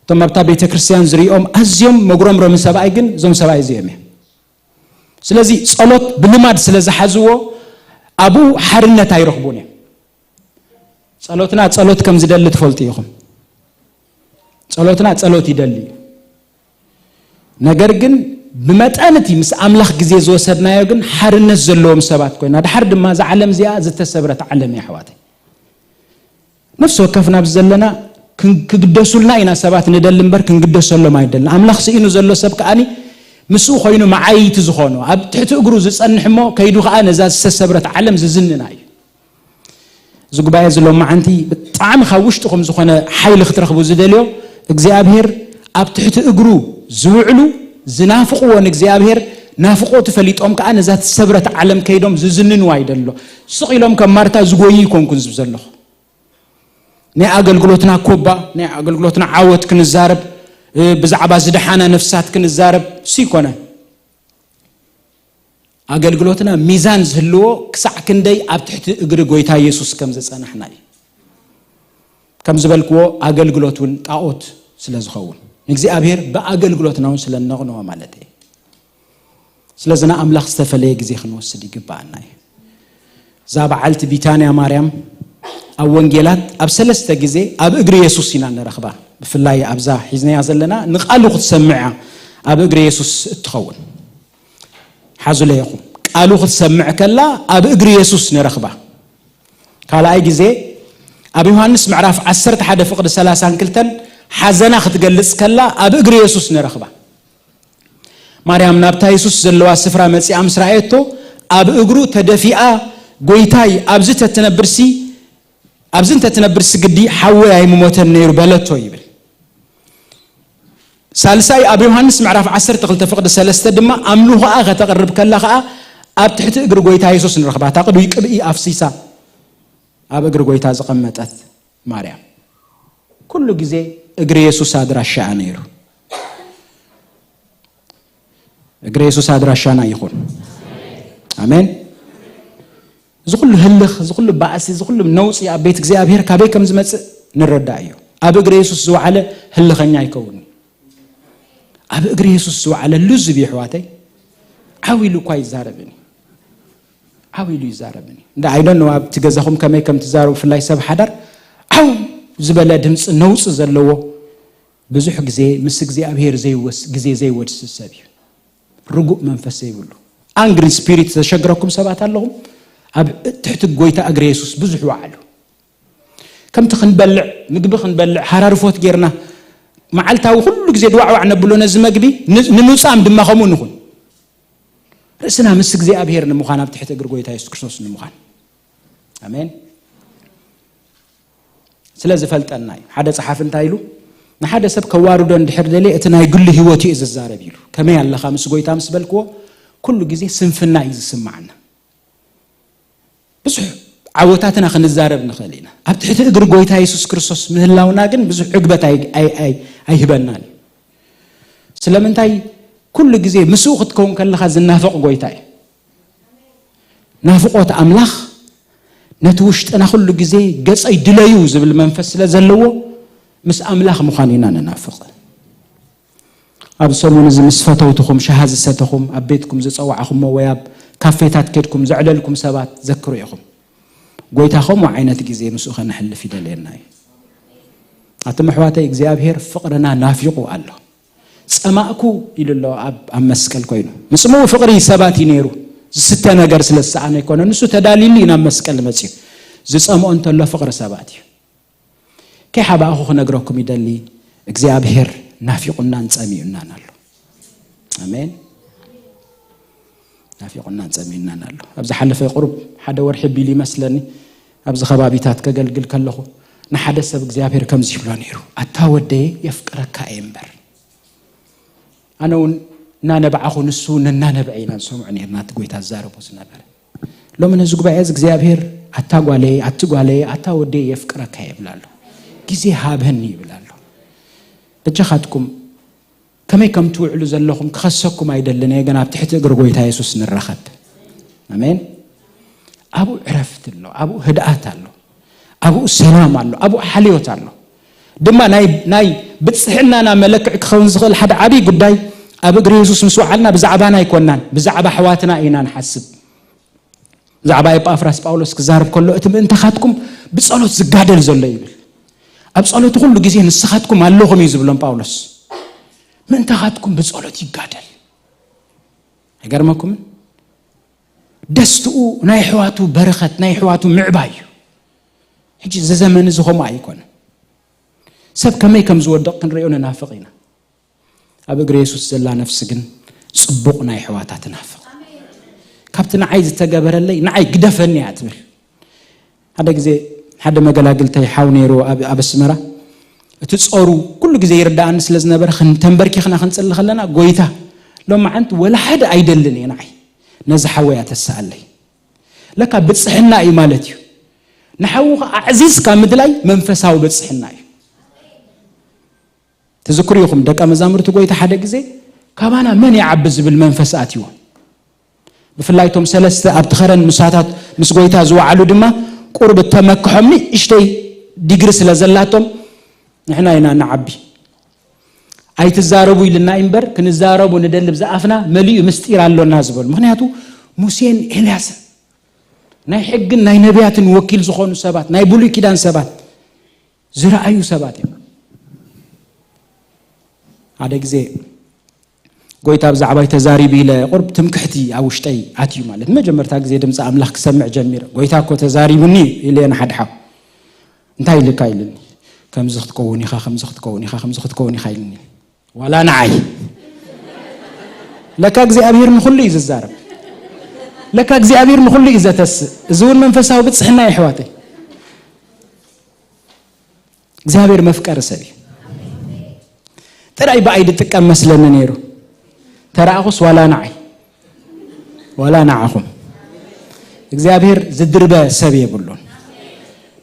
እቶም ኣብታ ቤተ ክርስቲያን ዝሪኦም ኣዝዮም መጉረምረሚ ሰብኣይ ግን እዞም ሰብኣይ እዚኦም እዮም። ስለዚ ጸሎት ብልማድ ስለ ዝሓዝዎ ኣብኡ ሓርነት ኣይረኽቡን እዮም። ጸሎትና ጸሎት ከም ዝደሊ ትፈልጡ ኢኹም። ጸሎትና ጸሎት ይደሊ እዩ። ነገር ግን ብመጠን እቲ ምስ ኣምላኽ ግዜ ዝወሰድናዮ ግን ሓርነት ዘለዎም ሰባት ኮይና፣ ድሓር ድማ እዛ ዓለም እዚኣ ዝተሰብረት ዓለም እያ ኣሕዋተይ። ነፍሲ ወከፍና ኣብዚ ዘለና ክን-፣ ክግደሱልና ኢና ሰባት ንደሊ እምበር ክንግደሰሎም ኣይደልን። ኣምላኽ ስኢኑ ዘሎ ሰብ ከኣኒ ምስኡ ኮይኑ መዓይቲ ዝኾኖ ኣብ ትሕቲ እግሩ ዝጸንሕ እሞ ከይዱ ከኣ ነዛ ዝተሰብረት ዓለም ዝዝንና እዩ። እዚ ጉባኤ እዚ ሎማዓንቲ ብጣዕሚ ካብ ውሽጥኹም ዝኾነ ሓይሊ ክትረኽቡ ዝደልዮ እግዚኣብሔር ኣብ ትሕቲ እግሩ ዝውዕሉ ዝናፍቕዎ ንእግዚኣብሔር ናፍቖቱ ፈሊጦም ከኣ ነዛ ትሰብረት ዓለም ከይዶም ዝዝንንዋ ይደሎ። ስቕ ኢሎም ከም ማርታ ዝጎዩ ይኮንኩን ዝብ ዘለኹ። ናይ ኣገልግሎትና ኮባ፣ ናይ ኣገልግሎትና ዓወት ክንዛረብ፣ እ፣ ብዛዕባ ዝደሓና ነፍሳት ክንዛረብ ሲ ይኮነ። ኣገልግሎትና ሚዛን ዝህልዎ ክሳዕ ክንደይ ኣብ ትሕቲ እግሪ ጎይታ የሱስ ከም ዝጸናሕና እዩ። ከም ዝበልክዎ ኣገልግሎት እውን ጣኦት ስለ ዝኸውን ንእግዚኣብሔር ብኣገልግሎትና እውን ስለ እነቕንኦ ማለት እየ። ስለዚ ንኣምላኽ ዝተፈለየ ግዜ ክንወስድ ይግብኣና እዩ። እዛ በዓልቲ ቢታንያ ማርያም ኣብ ወንጌላት ኣብ ሰለስተ ግዜ ኣብ እግሪ የሱስ ኢና ንረኽባ። ብፍላይ ኣብዛ ሒዝናያ ዘለና ንቓሉ ክትሰምዕ እያ ኣብ እግሪ የሱስ እትኸውን። ሓዙለይ ኢኹም። ቃሉ ክትሰምዕ ከላ ኣብ እግሪ የሱስ ንረኽባ። ካልኣይ ግዜ ኣብ ዮሃንስ ምዕራፍ ዓሰርተ ሓደ ፍቕዲ ሰላሳን ክልተን ሓዘና ክትገልጽ ከላ ኣብ እግሪ የሱስ ንረኽባ። ማርያም ናብታ የሱስ ዘለዋ ስፍራ መጺኣ ምስ ረኣየቶ ኣብ እግሩ ተደፊኣ፣ "ጎይታይ፣ ኣብዚ ተትነብርሲ፣ ኣብዚ እንተትነብርሲ ግዲ ሓወይ ኣይምሞተን ነይሩ" በለቶ ይብል። ሳልሳይ ኣብ ዮሃንስ ምዕራፍ ዓሰርተ ክልተ ፍቕዲ ሰለስተ ድማ ኣምልኾኣ ከተቕርብ ከላ ኸኣ ኣብ ትሕቲ እግሪ ጎይታ የሱስ ንረኽባ። እታ ቅዱይ ቅብኢ ኣፍሲሳ ኣብ እግሪ ጎይታ ዝቐመጠት ማርያም። ኩሉ ግዜ እግሪ የሱስ ኣድራሻኣ ነይሩ። እግሪ የሱስ ኣድራሻና ይኹን። ኣሜን። እዚ ኩሉ ህልኽ፣ እዚ ኩሉ ባእሲ፣ እዚ ኩሉ ነውጺ ኣብ ቤት እግዚኣብሔር ካበይ ከም ዝመጽእ ንረዳእ እዩ። ኣብ እግሪ የሱስ ዝወዓለ ህልኸኛ ኣይከውንን። ኣብ እግሪ የሱስ ዝወዓለ ልዙብ እዩ፣ ኣሕዋተይ። ዓው ኢሉ እኳ ይዛረብን እዩ። ዓው ኢሉ ይዛረብን እዩ። እንዳ፣ I don't know ኣብቲ ገዛኹም ከመይ ከም ትዛረቡ፣ ብፍላይ ሰብ ሓዳር ዓው ዝበለ ድምፂ ነውፂ ዘለዎ ብዙሕ ግዜ ምስ እግዚኣብሔር ዘይወስ-፣ ግዜ ዘይወድስ ሰብ እዩ። ርጉእ መንፈስ ዘይብሉ፣ ኣንግሪ ስፒሪት ዘሸግረኩም ሰባት ኣለኹም። ኣብ ትሕቲ ጎይታ እግሪ የሱስ ብዙሕ ወዓሉ። ከምቲ ክንበልዕ፣ ምግቢ ክንበልዕ፣ ሃራርፎት ጌርና መዓልታዊ ኩሉ ግዜ ድዋዕዋዕ ነብሎ ነዚ መግቢ ን-፣ ንምጻም ድማ ከምኡ ንኹን። ርእስና ምስ እግዚኣብሔር ንምዃን፣ ኣብ ትሕቲ እግሪ ጎይታ የሱስ ክርስቶስ ንምዃን። ኣሜን። ስለ ዝፈልጠና እዩ። ሓደ ጸሓፊ እንታይ ኢሉ? ንሓደ ሰብ ከዋርዶ እንድሕር ደልየ፣ እቲ ናይ ግሉ ህይወቱ እዩ ዝዛረብ ኢሉ። ከመይ ኣለኻ ምስ ጎይታ ምስ በልክዎ፣ ኩሉ ግዜ ስንፍና እዩ ዝስምዓና። ብዙሕ ዓወታትና ክንዛረብ ንኽእል ኢና። ኣብ ትሕቲ እግሪ ጎይታ የሱስ ክርስቶስ ምህላውና ግን ብዙሕ ዕግበት ኣይ-፣ ኣይ-፣ ኣይ-፣ ኣይህበናን እዩ። ስለምንታይ? ኩሉ ግዜ ምስኡ ክትከውን ከለኻ ዝናፈቕ ጎይታ እዩ። ናፍቖት ኣምላኽ ነቲ ውሽጥና ኩሉ ግዜ ገጸይ ድለዩ ዝብል መንፈስ ስለ ዘለዎ፣ ምስ ኣምላኽ ምዃን ኢና ንናፍቕ። ኣብ ሰሙን እዚ ምስ ፈተውትኹም፣ ሻሂ ዝሰተኹም፣ ኣብ ቤትኩም ዝጸዋዕኹሞ ወይ ኣብ ካፌታት ኬድኩም ዘዕለልኩም ሰባት ዘክሩ ኢኹም። ጎይታ ከምኡ ዓይነት ግዜ ምስኡ ከነሕልፍ ይደልየና እዩ። ኣቱም ኣሕዋተይ፣ እግዚኣብሔር ፍቕርና ናፊቑ ኣሎ። ጸማእኩ ኢሉ ኣሎ ኣብ፣ ኣብ መስቀል ኮይኑ። ምጽምኡ ፍቕሪ ሰባት እዩ ነይሩ። ዝስተ ነገር ስለ ዝሰኣነ ኣይኮነ። ንሱ ተዳልዩሉ እዩ ናብ መስቀል መጺኡ። ዝጸምኦ እንተሎ ፍቕሪ ሰባት እዩ። ከይሓባእኹ ክነግረኩም ይደሊ፣ እግዚኣብሔር ናፊቑናን ጸሚኡናን ኣሎ። ኣሜን። ናፊቑናን ጸሚኡናን ኣሎ። ኣብ ዝሓለፈ ቁሩብ ሓደ ወርሒ ቢሉ ይመስለኒ፣ ኣብዚ ከባቢታት ከገልግል ከለኹ፣ ንሓደ ሰብ እግዚኣብሔር ከምዚ ይብሎ ነይሩ፣ "ኣታ ወደየ የፍቅረካ እየ እምበር።" ኣነ እውን እናነባዕኹ ንሱ እውን እናነበዐ ኢና ንሰምዖ ነይርና፣ እቲ ጎይታ ዝዛረቦ ዝነበረ። ሎሚ ነዚ ጉባኤ እዚ እግዚኣብሔር ኣታ ጓለይ፣ ኣቲ ጓለይ፣ ኣታ ወደይ የፍቅረካ ይብል ኣሎ። ግዜ ሃበኒ ይብል ኣሎ። በጃኻትኩም ከመይ ከም ትውዕሉ ዘለኹም ክኸሰኩም ኣይደልን እየ፣ ግን ኣብ ትሕቲ እግሪ ጎይታ የሱስ ንረኸብ። ኣሜን። ኣብኡ ዕረፍቲ ኣሎ፣ ኣብኡ ህድኣት ኣሎ፣ ኣብኡ ሰላም ኣሎ፣ ኣብኡ ሓልዮት ኣሎ። ድማ ናይ ናይ ብጽሕናና መለክዒ ክኸውን ዝኽእል ሓደ ዓብዪ ጉዳይ ኣብ እግሪ የሱስ ምስ ወዓልና ብዛዕባና ኣይኮናን፣ ብዛዕባ ኣሕዋትና ኢና ንሓስብ። ብዛዕባ ኤጳፍራስ ጳውሎስ ክዛረብ ከሎ እቲ ምእንታኻትኩም ብጸሎት ዝጋደል ዘሎ ይብል። ኣብ ጸሎት ኩሉ ግዜ ንስኻትኩም ኣለኹም እዩ ዝብሎም ጳውሎስ። ምእንታኻትኩም ብጸሎት ይጋደል። ኣይገርመኩምን? ደስትኡ ናይ ኣሕዋቱ በረኸት፣ ናይ ኣሕዋቱ ምዕባይ እዩ። ሕጂ እዚ ዘመን እዚ ከምኡ ኣይኮነን። ሰብ ከመይ ከም ዝወድቕ ክንሪኦ ንናፍቕ ኢና። ኣብ እግሪ የሱስ ዘላ ነፍሲ ግን ጽቡቕ ናይ ኣሕዋታ ትናፍቕ። ካብቲ ንዓይ ዝተገበረለይ ንዓይ ግደፈኒ እያ ትብል። ሓደ ግዜ ሓደ መገላግልተይ ሓው ነይሩ ኣብ ኣብ ኣስመራ። እቲ ጾሩ ኩሉ ግዜ ይርድኣኒ ስለ ዝነበረ፣ ክን-፣ ተንበርኪኽና ክንጽሊ ከለና፣ "ጎይታ፣ ሎማዓንቲ ወላ ሓደ ኣይደልን እየ ንዓይ፣ ነዚ ሓወይ ኣተስኣለይ።" ለካ ብጽሕና እዩ ማለት እዩ። ንሓውኻ ኣዕዚዝካ ምድላይ መንፈሳዊ ብጽሕና እዩ። ትዝክሩ ኢኹም፣ ደቀ መዛሙርቲ ጎይታ ሓደ ግዜ፣ "ካባና መን ይዓቢ?" ዝብል መንፈስ ኣትይዎም። ብፍላይ እቶም ሰለስተ ኣብቲ ኸረን ምሳታት ምስ ጎይታ ዝወዓሉ ድማ፣ ቁሩብ እተመክሖም ንእሽተይ ዲግሪ ስለ ዘላቶም፣ "ንሕና ኢና ንዓቢ። ኣይትዛረቡ ኢልና እዩ እምበር፣ ክንዛረቡ ንደሊ፣ ብዝኣፍና መሊኡ ምስጢር ኣሎና" ዝበሉ። ምኽንያቱ ሙሴን ኤልያስን ናይ ሕግን ናይ ነቢያትን ወኪል ዝኾኑ ሰባት፣ ናይ ብሉይ ኪዳን ሰባት ዝረኣዩ ሰባት እዮም። ሓደ ግዜ ጎይታ ብዛዕባይ ተዛሪቡ ኢለ ቁርብ ትምክሕቲ ኣብ ውሽጠይ ኣትዩ፣ ማለት ንመጀመርታ ግዜ ድምፂ ኣምላኽ ክሰምዕ ጀሚረ። "ጎይታ እኮ ተዛሪቡኒ" ኢለ ንሓድሓው። "እንታይ ኢልካ?" ኢልኒ። "ከምዚ ክትከውን ኢኻ፣ ከምዚ ክትከውን ኢኻ፣ ከምዚ ክትከውን ኢኻ" ኢልኒ። ዋላ ንዓይ። ለካ እግዚኣብሔር ንኹሉ እዩ ዝዛረብ። ለካ እግዚኣብሔር ንኹሉ እዩ ዘተስእ። እዚ እውን መንፈሳዊ ብጽሕና እዩ፣ ኣሕዋተይ። እግዚኣብሔር መፍቀሪ ሰብ እዩ። ጥራይ ብኣይ ዝጥቀም መስለኒ ነይሩ። ተራእኹስ ዋላ ንዓይ፣ ዋላ ንዓኹም። እግዚኣብሔር ዝድርበ ሰብ የብሉን።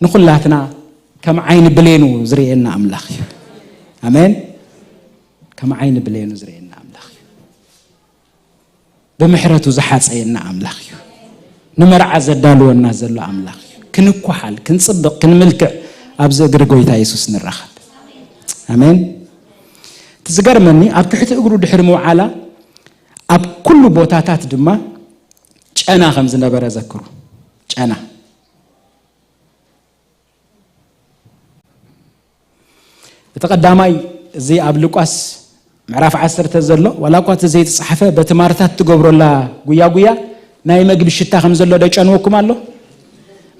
ንኹላትና ከም ዓይኒ ብሌኑ ዝርእየና ኣምላኽ እዩ። ኣሜን። ከም ዓይኒ ብሌኑ ዝርእየና ኣምላኽ እዩ። ብምሕረቱ ዝሓጸየና ኣምላኽ እዩ። ንመርዓ ዘዳልወና ዘሎ ኣምላኽ እዩ። ክንኳሓል፣ ክንጽብቕ፣ ክንምልክዕ ኣብዚ እግሪ ጎይታ የሱስ ንራኸብ። ኣሜን። እቲ ዝገርመኒ፣ ኣብ ትሕቲ እግሩ ድሕሪ ምውዓላ፣ ኣብ ኩሉ ቦታታት ድማ ጨና ከም ዝነበረ ዘክሩ። ጨና። እቲ ቀዳማይ፣ እዚ ኣብ ሉቃስ ምዕራፍ ዓሰርተ ዘሎ፣ ዋላ እኳ እቲ ዘይተጻሕፈ፣ በቲ ማርታ እትገብረላ ጉያ ጉያ ናይ መግቢ ሽታ ከም ዘሎ ዶ ጨንወኩም ኣሎ?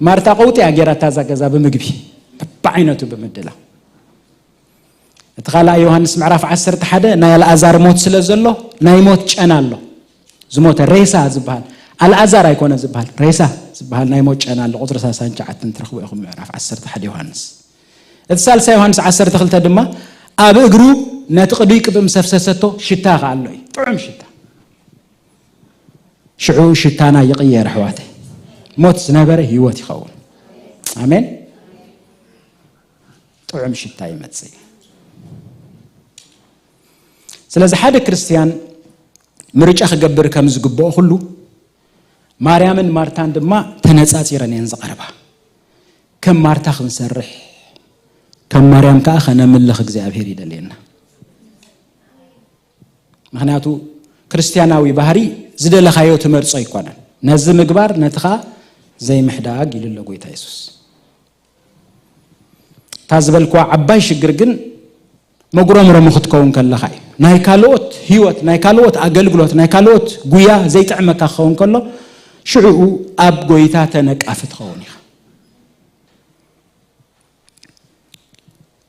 ማርታ ቀውጢ እያ ጌራታ እዛ ገዛ ብምግቢ፣ በብዓይነቱ ብምድላው። እቲ ካልኣይ ዮሃንስ ምዕራፍ ዓሰርተ ሓደ ናይ ኣልኣዛር ሞት ስለ ዘሎ፣ ናይ ሞት ጨና ኣሎ። ዝሞተ ሬሳ ዝበሃል፣ ኣልኣዛር ኣይኮነ ዝበሃል፣ ሬሳ ዝበሃል ናይ ሞት ጨና ኣሎ። ቁጽሪ ሰላሳን ትሽዓተን ትረኽቡ ኢኹም፣ ምዕራፍ ዓሰርተ ሓደ ዮሃንስ። እቲ ሳልሳይ ዮሃንስ ዓሰርተ ክልተ ድማ ኣብ እግሩ ነቲ ቅዱይ ቅብእ ምስ ኣፍሰሰቶ ሽታ ከኣ ኣሎ እዩ። ጥዑም ሽታ። ሽዑ ሽታና ይቕየር፣ ኣሕዋተይ። ሞት ዝነበረ ህይወት ይኸውን። ኣሜን። ጥዑም ሽታ ይመጽእ። ስለዚ ሓደ ክርስትያን ምርጫ ክገብር ከም ዝግብኦ ኩሉ፣ ማርያምን ማርታን ድማ ተነጻጺረን እየን ዝቐርባ። ከም ማርታ ክንሰርሕ፣ ከም ማርያም ከኣ ከነምልኽ እግዚኣብሔር ይደልየና። ምኽንያቱ ክርስትያናዊ ባህሪ ዝደለኻዮ ትመርጾ ኣይኮነን። ነዚ ምግባር፣ ነቲ ኸኣ ዘይምሕዳግ ኢሉ ኣሎ ጎይታ የሱስ። እታ ዝበልክዋ ዓባይ ሽግር ግን መጉረምረሚ ክትከውን ከለኻ እዩ። ናይ ካልኦት ህይወት፣ ናይ ካልኦት ኣገልግሎት፣ ናይ ካልኦት ጉያ ዘይጥዕመካ ክኸውን ከሎ፣ ሽዕኡ ኣብ ጎይታ ተነቃፊ ትኸውን ኢኻ።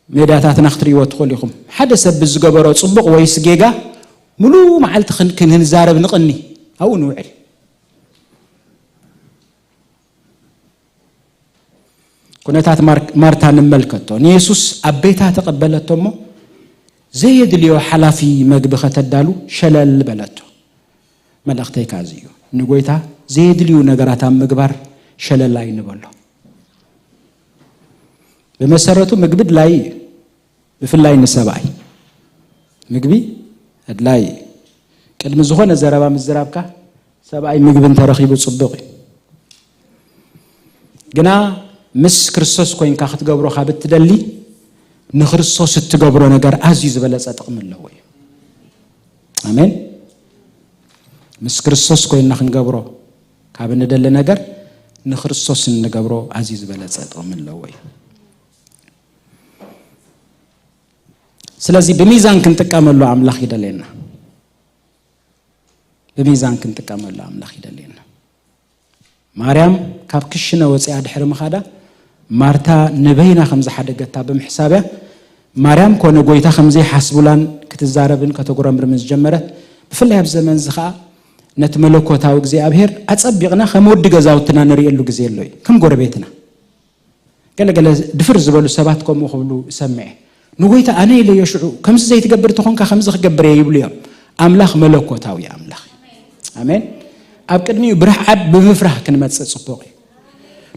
ሜዳታትና ክትርእይዎ ትኽእሉ ኢኹም። ሓደ ሰብ ብዝገበሮ ጽቡቕ ወይስ ጌጋ ምሉእ መዓልቲ ክን-፣ ክንዛረብ ንቕኒ፣ ኣብኡ ንውዕል። ኩነታት ማር-፣ ማርታ ንመልከቶ። ንየሱስ ኣብ ቤታ ተቐበለቶ እሞ፣ ዘየድልዮ ሓላፊ መግቢ ከተዳሉ ሸለል በለቶ። መልእኽተይ ከኣ እዚ እዩ። ንጎይታ ዘየድልዩ ነገራት ኣብ ምግባር ሸለል ኣይንበሎ። ብመሰረቱ ምግቢ ድላይ እዩ፣ ብፍላይ ንሰብኣይ ምግቢ ኣድላይ እዩ። ቅድሚ ዝኾነ ዘረባ ምዝራብካ ሰብኣይ ምግቢ እንተረኺቡ ጽቡቕ እዩ። ግና ምስ ክርስቶስ ኮይንካ ክትገብሮ ካብ እትደሊ፣ ንክርስቶስ እትገብሮ ነገር ኣዝዩ ዝበለጸ ጥቕሚ ኣለዎ እዩ። ኣሜን። ምስ ክርስቶስ ኮይንና ክንገብሮ ካብ እንደሊ ነገር፣ ንክርስቶስ እንገብሮ ኣዝዩ ዝበለጸ ጥቕሚ ኣለዎ እዩ። ስለዚ ብሚዛን ክንጥቀመሉ ኣምላኽ ይደልየና። ብሚዛን ክንጥቀመሉ ኣምላኽ ይደልየና። ማርያም ካብ ክሽነ ወፂኣ ድሕሪ ምኻዳ፣ ማርታ ንበይና ከም ዝሓደገታ ብምሕሳብያ፣ ማርያም ኮነ ጎይታ ከም ዘይሓስቡላን ክትዛረብን ከተጉረምርምን ዝጀመረት፣ ብፍላይ ኣብ ዘመን እዚ ኸዓ ነቲ መለኮታዊ እግዚኣብሔር ኣጸቢቕና ከም ወዲ ገዛውትና ንርእየሉ ግዜ ኣሎ እዩ፣ ከም ጎረቤትና። ገለገለ ድፍር ዝበሉ ሰባት ከምኡ ክብሉ እሰምዐ። ንጎይታ ኣነ ኢለዮ ሽዑ፣ ከምዚ ዘይትገብር ተኾንካ ከምዚ ክገብር እየ ይብሉ እዮም። ኣምላኽ መለኮታዊ ኣምላኽ እዩ። ኣሜን። ኣብ ቅድሚኡ ብርሕዓት ብምፍራህ ክንመጽእ ጽቡቕ እዩ።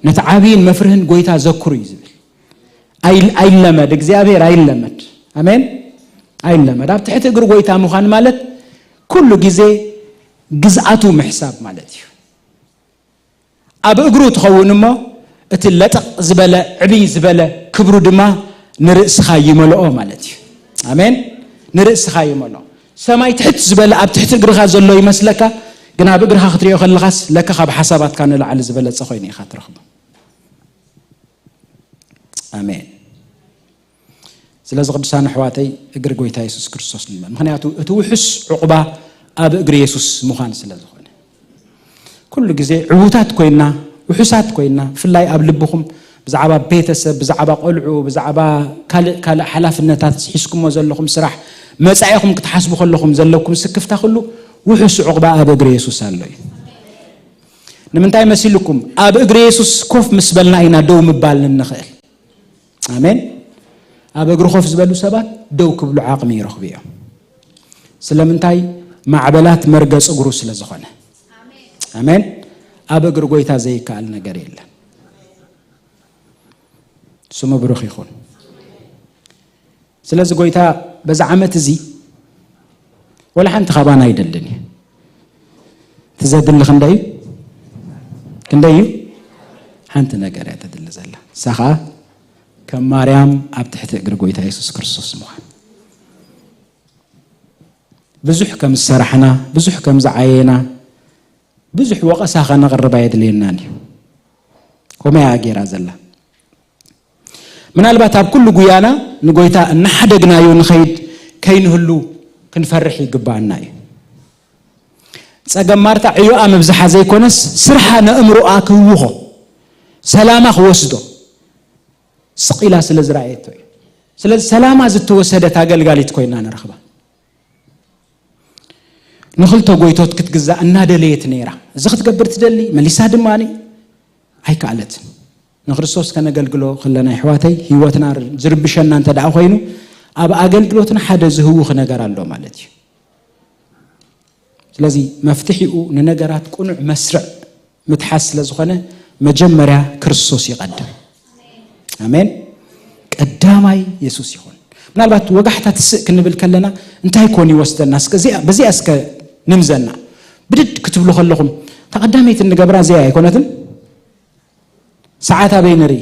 ነቲ ዓብይን መፍርህን ጎይታ ዘክሩ እዩ ዝብል። ኣይ-፣ ኣይለመድ፣ እግዚኣብሔር ኣይለመድ። ኣሜን። ኣይለመድ። ኣብ ትሕቲ እግሪ ጎይታ ምዃን ማለት ኩሉ ግዜ ግዝኣቱ ምሕሳብ ማለት እዩ። ኣብ እግሩ ትኸውን እሞ እቲ ለጠቕ ዝበለ ዕብይ ዝበለ ክብሩ ድማ ንርእስኻ ይመልኦ ማለት እዩ። ኣሜን። ንርእስኻ ይመልኦ። ሰማይ ትሕት ዝበለ ኣብ ትሕቲ እግርኻ ዘሎ ይመስለካ፣ ግን ኣብ እግርኻ ክትሪኦ ከለኻስ ለካ ካብ ሓሳባትካ ንላዕሊ ዝበለጸ ኮይኑ ኢኻ ትረኽቦ። ኣሜን። ስለዚ ቅዱሳን ኣሕዋተይ እግሪ ጎይታ የሱስ ክርስቶስ ንልመድ። ምኽንያቱ እቲ ውሑስ ዕቑባ ኣብ እግሪ የሱስ ምዃን ስለ ዝኾነ። ኩሉ ግዜ ዕዉታት ኮይና፣ ውሑሳት ኮይና፣ ብፍላይ ኣብ ልብኹም ብዛዕባ ቤተሰብ፣ ብዛዕባ ቆልዑ፣ ብዛዕባ ካልእ፣ ካልእ ሓላፍነታት ሒዝኩሞ ዘለኹም ስራሕ፣ መጻኢኹም ክትሓስቡ ከለኹም ዘለኩም ስክፍታ ኩሉ ውሑስ ዕቑባ ኣብ እግሪ የሱስ ኣሎ እዩ። ንምንታይ መሲልኩም? ኣብ እግሪ የሱስ ኮፍ ምስ በልና ኢና ደው ምባል እንኽእል። ኣሜን። ኣብ እግሪ ኮፍ ዝበሉ ሰባት ደው ክብሉ ዓቕሚ ይረኽቡ እዮም። ስለምንታይ? ማዕበላት መርገጽ እግሩ ስለ ዝኾነ። ኣሜን። ኣብ እግሪ ጎይታ ዘይከኣል ነገር የለን። ስሙ ብሩኽ ይኹን። ስለዚ ጎይታ በዚ ዓመት እዚ ወላ ሓንቲ ካባና ኣይደልን እዩ። እቲ ዘድሊ ክንደይ እዩ? ክንደይ እዩ? ሓንቲ ነገር እያ ተድሊ ዘላ። ንሳ ኸኣ ከም ማርያም ኣብ ትሕቲ እግሪ ጎይታ የሱስ ክርስቶስ ምዃን። ብዙሕ ከም ዝሰራሕና፣ ብዙሕ ከም ዝዓየና፣ ብዙሕ ወቐሳ ከነቕርብ ኣየድልየናን እዩ። ከምኡ እያ ገይራ ዘላ። ምናልባት ኣብ ኩሉ ጉያና ንጎይታ እናሓደግናዮ ንኸይድ ከይንህሉ ክንፈርሕ ይግባኣና እዩ። ጸገም ማርታ ዕዮኣ ምብዛሓ ዘይኮነስ፣ ስርሓ ነእምሮኣ ክህውኾ፣ ሰላማ ክወስዶ፣ ስቕ ኢላ ስለ ዝረኣየቶ እዩ። ስለዚ ሰላማ ዝተወሰደት ኣገልጋሊት ኮይና ንረኽባ። ንኽልተ ጎይቶት ክትግዛእ እናደለየት ነይራ። እዚ ክትገብር ትደሊ፣ መሊሳ ድማ ኣይከኣለትን። ንክርስቶስ ከነገልግሎ ከለና፣ ኣሕዋተይ፣ ህይወትና ዝርብሸና እንተ ደኣ ኮይኑ፣ ኣብ ኣገልግሎትና ሓደ ዝህውኽ ነገር ኣሎ ማለት እዩ። ስለዚ መፍትሒኡ ንነገራት ቅኑዕ መስርዕ ምትሓዝ ስለ ዝኾነ፣ መጀመርያ ክርስቶስ ይቐድም። ኣሜን። ቀዳማይ የሱስ ይኹን። ምናልባት ወጋሕታ ትስእ ክንብል ከለና እንታይ ኮን ይወስደና? እስከ እዚኣ፣ በዚኣ እስከ ንምዘና። ብድድ ክትብሉ ከለኹም፣ እታ ቀዳመይቲ እንገብራ እዚኣ ኣይኮነትን? ሰዓት ኣበይ ንርኢ?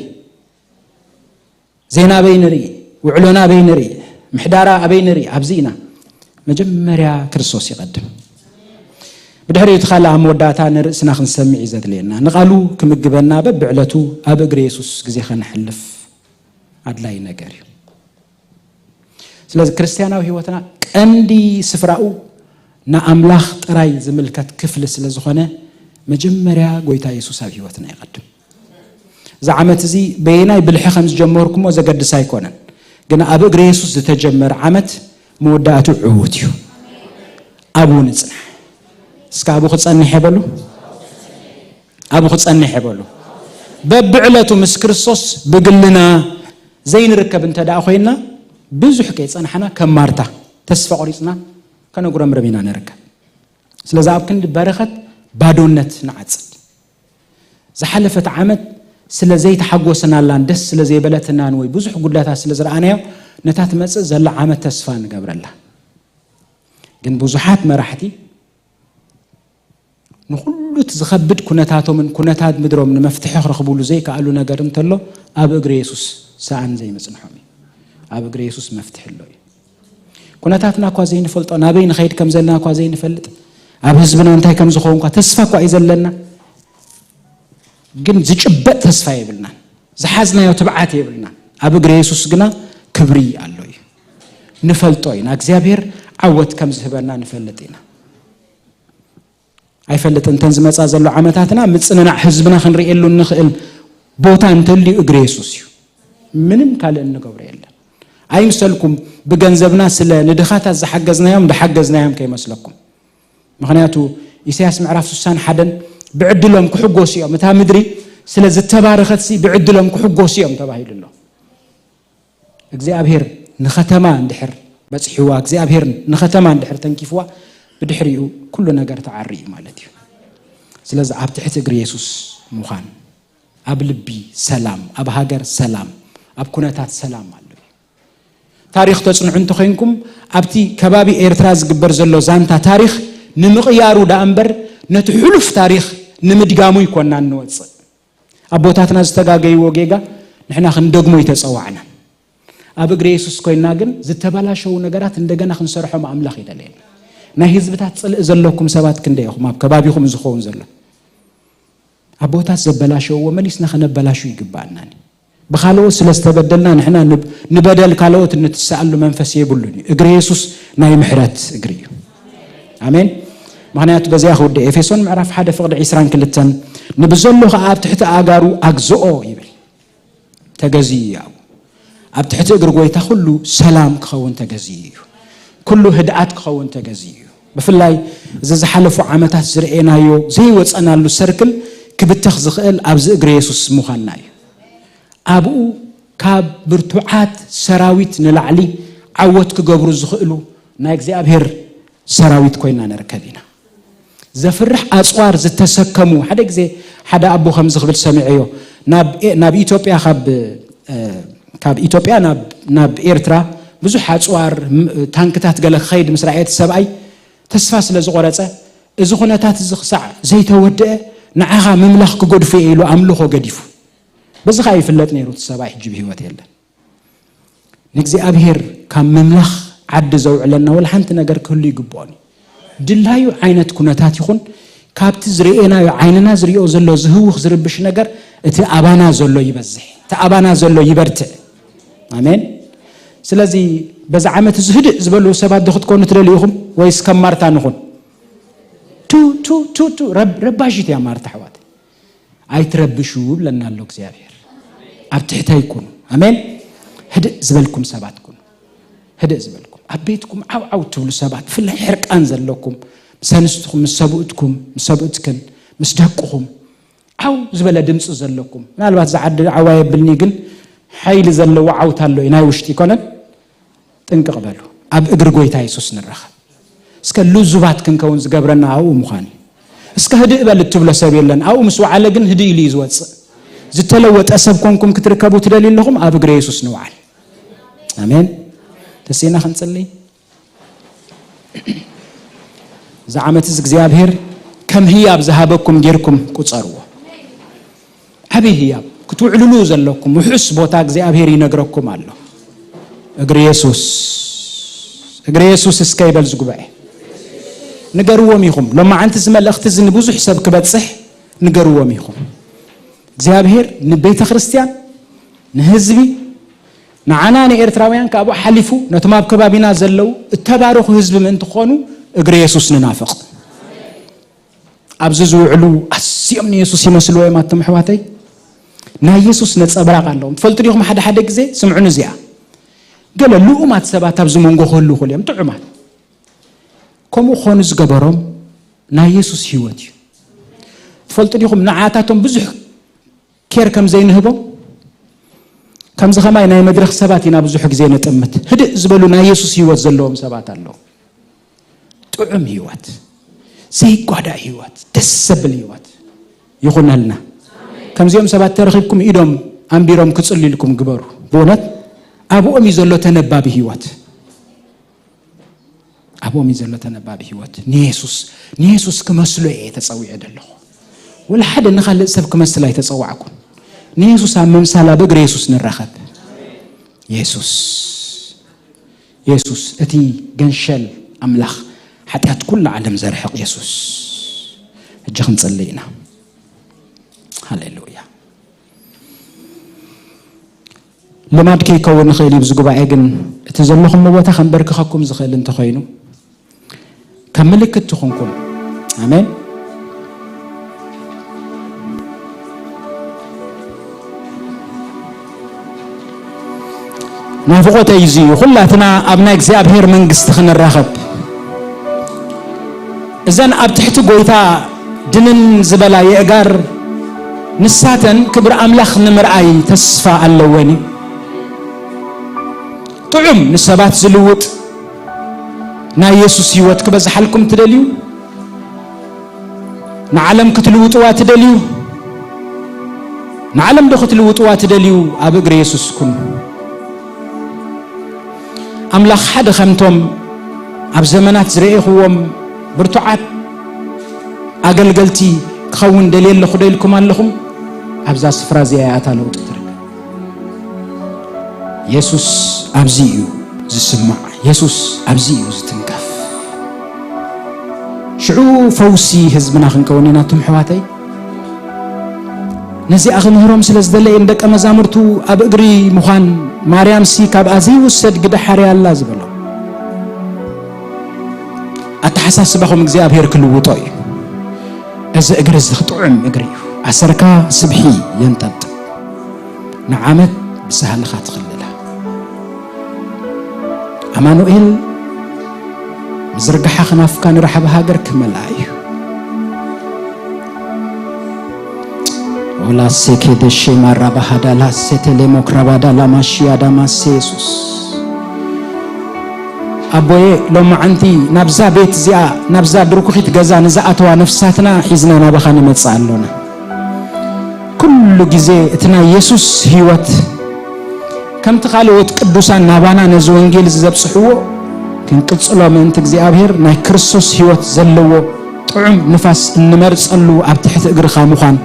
ዜና ኣበይ ንርኢ? ውዕሎና ኣበይ ንርኢ? ምሕዳራ ኣበይ ንርኢ? ኣብዚ ኢና። መጀመርያ ክርስቶስ ይቐድም። ብድሕሪኡ እቲ ካልእ ኣብ መወዳእታ ንርእስና ክንሰምዕ እዩ ዘድልየና። ንቓሉ ክምግበና በብዕለቱ ኣብ እግሪ የሱስ ግዜ ከነሕልፍ ኣድላይ ነገር እዩ። ስለዚ ክርስትያናዊ ህይወትና ቀንዲ ስፍራኡ ንኣምላኽ ጥራይ ዝምልከት ክፍሊ ስለ ዝኾነ፣ መጀመርያ ጎይታ የሱስ ኣብ ህይወትና ይቐድም። እዚ ዓመት እዚ በየናይ ብልሒ ከም ዝጀመርኩሞ ዘገድስ ኣይኮነን። ግን ኣብ እግሪ የሱስ ዝተጀመረ ዓመት መወዳእቱ ዕዉት እዩ። ኣብኡ ንጽናሕ። እስከ ኣብኡ ክጸንሕ እየ በሉ። ኣብኡ ክጸንሕ እየ በሉ። በብዕለቱ ምስ ክርስቶስ ብግልና ዘይንርከብ እንተ ደኣ ኮይንና፣ ብዙሕ ከይጸናሕና ከም ማርታ ተስፋ ቆሪጽና ከነጉረምርም ኢና ንርከብ። ስለዚ ኣብ ክንዲ በረኸት ባዶነት ንዓጽድ። ዝሓለፈት ዓመት ስለ ዘይተሓጎስናላን ደስ ስለ ዘይበለትናን ወይ ብዙሕ ጉድለታት ስለ ዝረኣናዮ፣ ነታ ትመጽእ ዘላ ዓመት ተስፋ ንገብረላ። ግን ብዙሓት መራሕቲ ንኹሉ እቲ ዝኸብድ ኩነታቶምን ኩነታት ምድሮም ንመፍትሒ ክረኽቡሉ ዘይከኣሉ ነገር እንተሎ፣ ኣብ እግሪ የሱስ ሰኣን ዘይምጽንሖም እዩ። ኣብ እግሪ የሱስ መፍትሒ ኣሎ እዩ። ኩነታትና እኳ ዘይንፈልጦ፣ ናበይ ንኸይድ ከም ዘለና እኳ ዘይንፈልጥ፣ ኣብ ህዝብና እንታይ ከም ዝኸውን እኳ ተስፋ እኳ እዩ ዘለና፣ ግን ዝጭበጥ ተስፋ የብልናን። ዝሓዝናዮ ትብዓት የብልናን። ኣብ እግሪ የሱስ ግና ክብሪ ኣሎ እዩ። ንፈልጦ ኢና። እግዚኣብሔር ዓወት ከም ዝህበና ንፈልጥ ኢና። ኣይፈልጥ እንተን ዝመጻ ዘሎ ዓመታትና ምጽንናዕ ህዝብና ክንርእየሉ እንኽእል ቦታ እንተልዩ እግሪ የሱስ እዩ። ምንም ካልእ እንገብሮ የለን። ኣይምሰልኩም ብገንዘብና ስለ ንድኻታት ዝሓገዝናዮም፣ ዝሓገዝናዮም ከይመስለኩም። ምኽንያቱ ኢሳያስ ምዕራፍ ስሳን ሓደን ብዕድሎም ክሕጎሱ እዮም። እታ ምድሪ ስለ ዝተባረኸትሲ ብዕድሎም ክሕጎሱ እዮም ተባሂሉ ኣሎ። እግዚኣብሔር ንኸተማ እንድሕር በጽሕዋ፣ እግዚኣብሔር ንኸተማ እንድሕር ተንኪፍዋ፣ ብድሕሪኡ ኩሉ ነገር ተዓሪ እዩ ማለት እዩ። ስለዚ ኣብ ትሕቲ እግሪ የሱስ ምዃን፣ ኣብ ልቢ ሰላም፣ ኣብ ሃገር ሰላም፣ ኣብ ኩነታት ሰላም ኣሎ እዩ። ታሪኽ ተጽንዑ እንተኾይንኩም፣ ኣብቲ ከባቢ ኤርትራ ዝግበር ዘሎ ዛንታ ታሪኽ ንምቕያሩ ደኣ እምበር፣ ነቲ ሕሉፍ ታሪኽ ንምድጋሙ ይኮና እንወጽእ። ኣቦታትና ዝተጋገይዎ ጌጋ ንሕና ክንደግሞ ይተጸዋዕና። ኣብ እግሪ የሱስ ኮይንና ግን ዝተበላሸዉ ነገራት እንደገና ክንሰርሖም ኣምላኽ ይደልየና። ናይ ህዝብታት ጽልኢ ዘለኩም ሰባት ክንደይ ኢኹም ኣብ ከባቢኹም ዝኸውን ዘሎ? ኣቦታት ዘበላሸውዎ መሊስና ከነበላሹ ይግባኣና። ብኻልኦት ስለ ዝተበደልና ንሕና ንብ-፣ ንበደል ካልኦት እንትስኣሉ መንፈስ የብሉን እዩ። እግሪ የሱስ ናይ ምሕረት እግሪ እዩ። ኣሜን። ምኽንያቱ በዚኣ ክውደ ኤፌሶን ምዕራፍ ሓደ ፍቕዲ ዒስራን ክልተን፣ ንብዘሎ ኸዓ ኣብ ትሕቲ ኣእጋሩ ኣግዝኦ ይብል። ተገዝዩ እዩ። ኣብ ትሕቲ እግሪ ጎይታ ኩሉ ሰላም ክኸውን ተገዝዩ እዩ። ኩሉ ህድኣት ክኸውን ተገዝዩ እዩ። ብፍላይ እዚ ዝሓለፉ ዓመታት ዝረኤናዮ ዘይወጸናሉ ሰርክል ክብተኽ ዝኽእል ኣብዚ እግሪ የሱስ ምዃንና እዩ። ኣብኡ ካብ ብርቱዓት ሰራዊት ንላዕሊ ዓወት ክገብሩ ዝኽእሉ ናይ እግዚኣብሔር ሰራዊት ኮይና ንርከብ ኢና። ዘፍርሕ ኣጽዋር ዝተሰከሙ፣ ሓደ ግዜ ሓደ ኣቦ ከምዚ ክብል ሰሚዐዮ፣ ናብ ኤ-፣ ናብ ኢትዮጵያ ካብ፣ እ፣ ካብ ኢትዮጵያ ናብ፣ ናብ ኤርትራ ብዙሕ ኣጽዋር፣ ም-፣ ታንክታት ገለ ክኸይድ ምስ ረኣየ እቲ ሰብኣይ ተስፋ ስለ ዝቖረጸ፣ "እዚ ኩነታት እዚ ክሳዕ ዘይተወድአ ንዓኻ ምምላኽ ክገድፎ እየ" ኢሉ ኣምልኾ ገዲፉ። በዚ ኸኣ ይፍለጥ ነይሩ እቲ ሰብኣይ፣ ሕጂ ብህይወት የለን። ንእግዚኣብሔር ካብ ምምላኽ ዓዲ ዘውዕለና ወላ ሓንቲ ነገር ክህሉ ይግብኦን እዩ። ድላዩ ዓይነት ኩነታት ይኹን፣ ካብቲ ዝርእየናዮ ዓይንና ዝርእዮ ዘሎ ዝህውኽ ዝርብሽ ነገር እቲ ኣባና ዘሎ ይበዝሕ፣ እቲ ኣባና ዘሎ ይበርትዕ። ኣሜን። ስለዚ በዚ ዓመት እዚ ህድእ ዝበሉ ሰባት ዶ ክትኮኑ ትደልዩ ኢኹም ወይስ ከም ማርታ ንኹን? ቱ፣ ቱ፣ ቱ፣ ቱ፣ ረብ-፣ ረባሺት እያ ማርታ ኣሕዋት። ኣይትረብሹ ይብለና ኣሎ እግዚኣብሔር። ኣብ ትሕተይ ኩኑ። ኣሜን። ህድእ ዝበልኩም ሰባት ኩኑ። ህድእ ዝበልኩም። ኣብ ቤትኩም ዓው ዓው ትብሉ ሰባት፣ ብፍላይ ሕርቃን ዘለኩም፣ ምስ ኣንስትኹም፣ ምስ ሰብኡትኩም፣ ምስ ሰብኡትክን፣ ምስ ደቅኹም፣ ዓው ዝበለ ድምፂ ዘለኩም። ምናልባት ዝዓዲ ዓዋ የብልኒ፣ ግን ሓይሊ ዘለዎ ዓውታ ኣሎ፣ ናይ ውሽጢ ይኮነን። ጥንቅቕ በሉ። ኣብ እግሪ ጎይታ የሱስ ንረኸብ። እስከ ልዙባት ክንከውን ዝገብረና ኣብኡ ምዃን እዩ። እስከ ህድእ በል እትብሎ ሰብ የለን። ኣብኡ ምስ ወዓለ ግን ህድእ ኢሉ እዩ ዝወጽእ። ዝተለወጠ ሰብ ኮንኩም ክትርከቡ ትደልዩ ኣለኹም፣ ኣብ እግሪ የሱስ ንውዓል። ኣሜን። ተሲእና ክንጽልይ። እዚ ዓመት እዚ እግዚኣብሔር ከም ህያብ ዝሃበኩም ጌርኩም ቁጸርዎ። ዓብዪ ህያብ ክትውዕልሉ ዘለኩም ውሑስ ቦታ እግዚኣብሔር ይነግረኩም ኣሎ። እግሪ የሱስ፣ እግሪ የሱስ እስከ ይበል ዝጉባኤ። ንገርዎም ኢኹም። ሎማዓንቲ እዚ መልእኽቲ እዚ ንብዙሕ ሰብ ክበጽሕ ንገርዎም ኢኹም። እግዚኣብሔር ንቤተ ክርስቲያን፣ ንህዝቢ፣ ንዓና ንኤርትራውያን ካብኡ ሓሊፉ ነቶም ኣብ ከባቢና ዘለዉ እተባረኹ ህዝቢ ምእንቲ ክኾኑ እግሪ የሱስ ንናፍቕ። ኣብዚ ዝውዕሉ ኣዝዮም ንየሱስ ይመስልዎ እዮም ኣቶም ኣሕዋተይ። ናይ የሱስ ነጸብራቕ ኣለዎም። ትፈልጡ ዲኹም ሓደ ሓደ ግዜ፣ ስምዑኒ እዚኣ። ገለ ልኡማት ሰባት ኣብዚ መንጎ ክህልዉ ይኽእሉ እዮም፣ ጥዑማት። ከምኡ ክኾኑ ዝገበሮም ናይ የሱስ ህይወት እዩ። ትፈልጡ ዲኹም ንዓታቶም ብዙሕ ኬር ከም ዘይንህቦም? ከምዚ ኸማይ ናይ መድረኽ ሰባት ኢና ብዙሕ ግዜ ነጥምት። ህድእ ዝበሉ ናይ የሱስ ህይወት ዘለዎም ሰባት ኣለዉ። ጥዑም ህይወት። ዘይጓዳእ ህይወት፣ ደስ ዘብል ህይወት ይኹነልና። ከምዚኦም ሰባት ተረኺብኩም ኢዶም ኣንቢሮም ክጽልዩልኩም ግበሩ። ብእውነት ኣብኦም እዩ ዘሎ ተነባቢ ህይወት። ኣብኦም እዩ ዘሎ ተነባቢ ህይወት። ንየሱስ፣ ንየሱስ ክመስሎ እየ ተጸዊዐ ዘለኹ። ወላ ሓደ ንኻልእ ሰብ ክመስል ኣይተጸዋዕኩን። ንየሱስ ኣብ ምምሳል ኣብ እግሪ የሱስ ንራኸብ። የሱስ፣ የሱስ እቲ ገንሸል ኣምላኽ፣ ሓጢኣት ኩሉ ዓለም ዘርሕቕ የሱስ። ሕጂ ክንጽሊ ኢና። ሃሌሉያ። ልማድ ከይከውን ይኽእል እዩ። ኣብዚ ጉባኤ ግን እቲ ዘለኹም ቦታ ከንበርክኸኩም ዝኽእል እንተኾይኑ፣ ከም ምልክት ትኹንኩም። ኣሜን። ናፍቖተይ እዚ እዩ፣ ኩላትና ኣብ ናይ እግዚኣብሔር መንግስቲ ክንራኸብ። እዘን ኣብ ትሕቲ ጎይታ ድንን ዝበላ የእጋር፣ ንሳተን ክብሪ ኣምላኽ ንምርኣይ ተስፋ ኣለወን እዩ። ጥዑም፣ ንሰባት ዝልውጥ ናይ የሱስ ህይወት ክበዝሓልኩም ትደልዩ? ንዓለም ክትልውጥዋ ትደልዩ? ንዓለም ዶ ክትልውጥዋ ትደልዩ? ኣብ እግሪ የሱስ ኩኑ። ኣምላኽ ሓደ ከምቶም ኣብ ዘመናት ዝረኤኽዎም ብርቱዓት ኣገልገልቲ ክኸውን ደልየ ኣለኹ ዶ ኢልኩም ኣለኹም? ኣብዛ ስፍራ እዚኣ እያ እታ ለውጢ ትርከብ። የሱስ ኣብዚ እዩ ዝስማዕ፣ የሱስ ኣብዚ እዩ ዝትንከፍ። ሽዑ ፈውሲ ህዝብና ክንከውን ኢና፣ እቶም ኣሕዋተይ። ነዚኣ ክምህሮም ስለ ዝደለየ ንደቀ መዛሙርቱ ኣብ እግሪ ምዃን ማርያምሲ ካብኣ ዘይውሰድ ግዳ ሓርያ ኣላ ዝበሎም። ኣተሓሳስባኹም እግዚኣብሔር ክልውጦ እዩ። እዚ እግሪ እዚ ጥዑም እግሪ እዩ። ኣሰርካ ስብሒ የንጠልጥል። ንዓመት ብሳህልኻ ትኽልላ። ኣማኑኤል ምዝርጋሓ ክናፍካ ንራሕቢ ሃገር ክመልኣ እዩ። ኦላ ሴኬ ደሼ ማራባሃዳላ ሴቴሌሞክራባዳላ ማሽያዳ ማሴ የሱስ። ኣቦዬ፣ ሎማዓንቲ ናብዛ ቤት እዚኣ፣ ናብዛ ድርኩኺት ገዛ ንዝኣተዋ ነፍሳትና ሒዝና ናባኻ ንመጽእ ኣሎና። ኩሉ ግዜ እቲ ናይ የሱስ ህይወት፣ ከምቲ ካልኦት ቅዱሳን ናባና ነዚ ወንጌል እዚ ዘብጽሕዎ፣ ክንቅጽሎ ምእንቲ እግዚኣብሔር ናይ ክርስቶስ ህይወት ዘለዎ ጥዑም ንፋስ እንመርጸሉ ኣብ ትሕቲ እግርኻ ምዃን።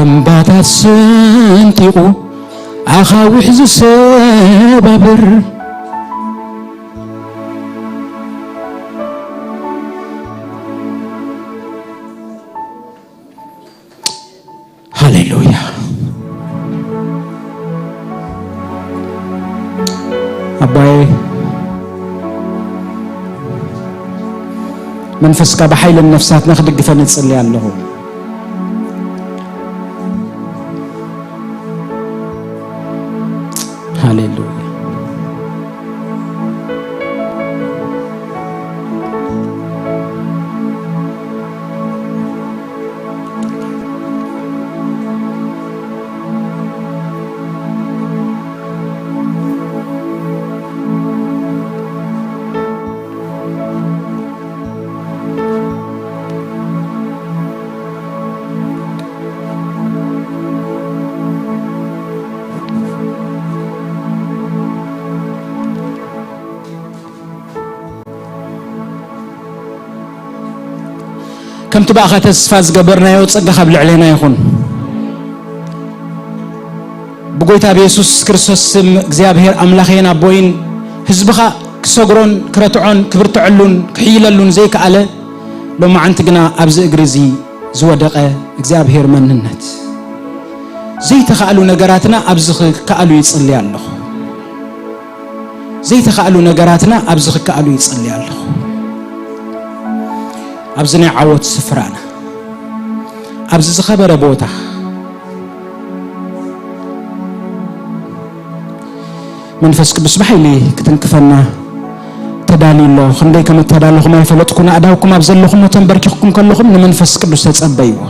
እምባታት ሰንጢቑ ኣኻውሕ ዝሰባብር፣ ሃሌሉያ። ኣባዬ፣ መንፈስካ ብሓይልን ነፍሳትና ክድግፈን እጽሊ ኣለኹ። ሃሌሉያ። ከምቲ ብኣኻ ተስፋ ዝገበርናዮ ጸጋ ካብ ልዕሌና ይኹን። ብጎይታ ብየሱስ ክርስቶስ ስም እግዚኣብሔር ኣምላኸይን ኣቦይን ህዝብኻ ክሰግሮን ክረትዖን ክብርትዐሉን ክሕይለሉን ዘይከኣለ ሎማዓንቲ ግና ኣብዚ እግሪ እዚ ዝወደቐ እግዚኣብሔር መንነት ዘይተኻእሉ ነገራትና ኣብዚ ክከኣሉ ይጽሊ ኣለኹ። ዘይተኻእሉ ነገራትና ኣብዚ ክከኣሉ ይጽሊ ኣለኹ። ኣብዚ ናይ ዓወት ስፍራና ኣብዚ ዝኸበረ ቦታ መንፈስ ቅዱስ ብሓይሊ ክትንክፈና ተዳልዩ ኣሎ። ክንደይ ከም እተዳለኹም ኣይፈለጥኩን። ኣእዳውኩም ኣብ ዘለኹሞ ተንበርኪኽኩም ከለኹም ንመንፈስ ቅዱስ ተጸበይዎ።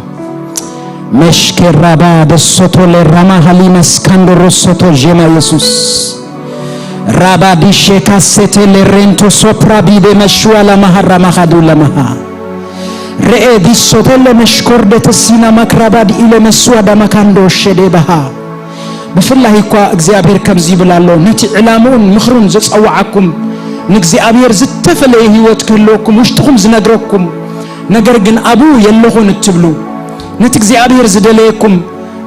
መሽኬራባ ደሶቶ ሌራማ ሃሊመስ ካንዶሮ ሶቶ ዤማ የሱስ። ራባ ዲሼካ ሴቴ ሌሬንቶ ሶፕራ ቢዴ መሽዋ ለማሃ ራማሃዱ ለማሃ። ርኤ ዲሶቴ ለመሽኮርደ ተሲና ማክራባ ድኢለ መስዋ ዳማካንዶ ሸዴ ባሃ። ብፍላይ እኳ እግዚኣብሔር ከምዚ ይብል ኣሎ፣ ነቲ ዕላምኡን ምኽሩን ዝጸውዓኩም ንእግዚኣብሔር ዝተፈለየ ህይወት ክህልወኩም ውሽጥኹም ዝነግረኩም፣ ነገር ግን ኣብኡ የለኹን እትብሉ፣ ነቲ እግዚኣብሔር ዝደለየኩም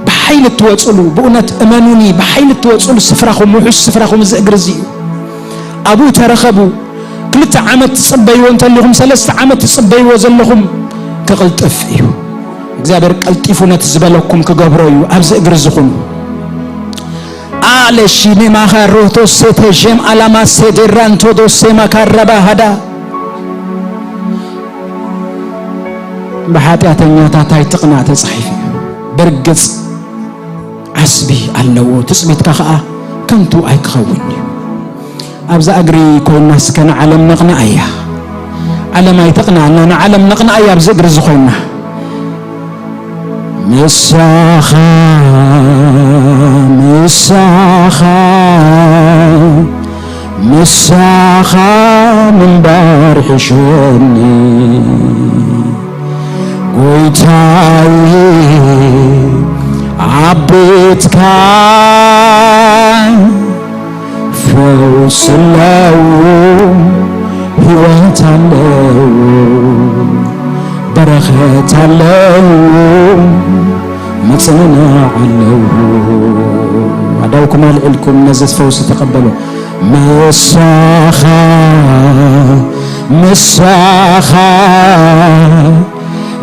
ብሓይሊ እትወጽሉ፣ ብእውነት እመኑኒ፣ ብሓይሊ እትወጽሉ ስፍራኹም፣ ውሑስ ስፍራኹም እዚ እግሪ እዚ እዩ። ኣብኡ ተረኸቡ። ክልተ ዓመት ትጽበይዎ እንተሊኹም፣ ሰለስተ ዓመት ትጽበይዎ ዘለኹም ክቕልጥፍ እዩ። እግዚኣብሔር ቀልጢፉ ነቲ ዝበለኩም ክገብሮ እዩ። ኣብዚ እግሪ እዚ ኩኑ። ኣለ ሺኔ ማኻ ሮቶ ሴቴ ሼም ኣላማ ሴዴራንቶ ዶሴ ማካረባ ሃዳ። ብሓጢኣተኛታት ኣይትቕናእ ተጻሒፉ እዩ። ብርግጽ ዓስቢ ኣለዎ፣ ትጽቢትካ ኸኣ ከንቱ ኣይክኸውን እዩ። ኣብዛ እግሪ ኮይና እስከ ንዓለም ነቕንኣያ። ዓለም ኣይተቕንኣና፣ ንዓለም ነቕንኣያ ኣብዚ እግሪ እዚ ኮይና። ምሳኻ፣ ምሳኻ፣ ምሳኻ ምንባር ሕሸኒ። ጎይታይ ኣብ ቤትካ ፈውስ ኣለዉ፣ ህይወት ኣለዉ፣ በረኸት ኣለዉ፣ ምጽንናዕ ኣለዉ። ኣእዳውኩም ኣልዒልኩም ነዚ ፈውሲ ተቐበሉ። ምሳኻ፣ ምሳኻ፣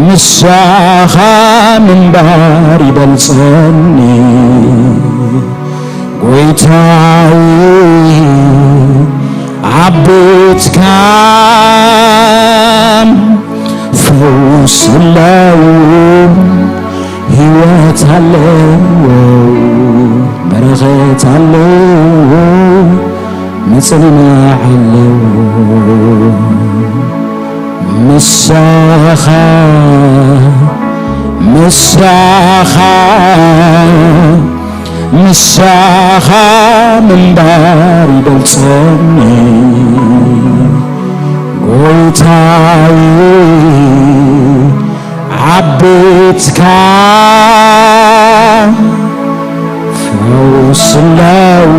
ምሳኻ ምንባር ይበልጸኒ ጎይታይ፣ ኣብ ቤትካ ፈውስ ኣለዉ፣ ህይወት ኣለዎ፣ በረኸት ኣለዎ፣ ምጽንናዕ ኣለዎ። ምሳኻ፣ ምሳኻ፣ ምሳኻ ምንባር ይበልጸኒ ጎይታይ፣ ኣብ ቤትካ ፈውስ ኣለዎ።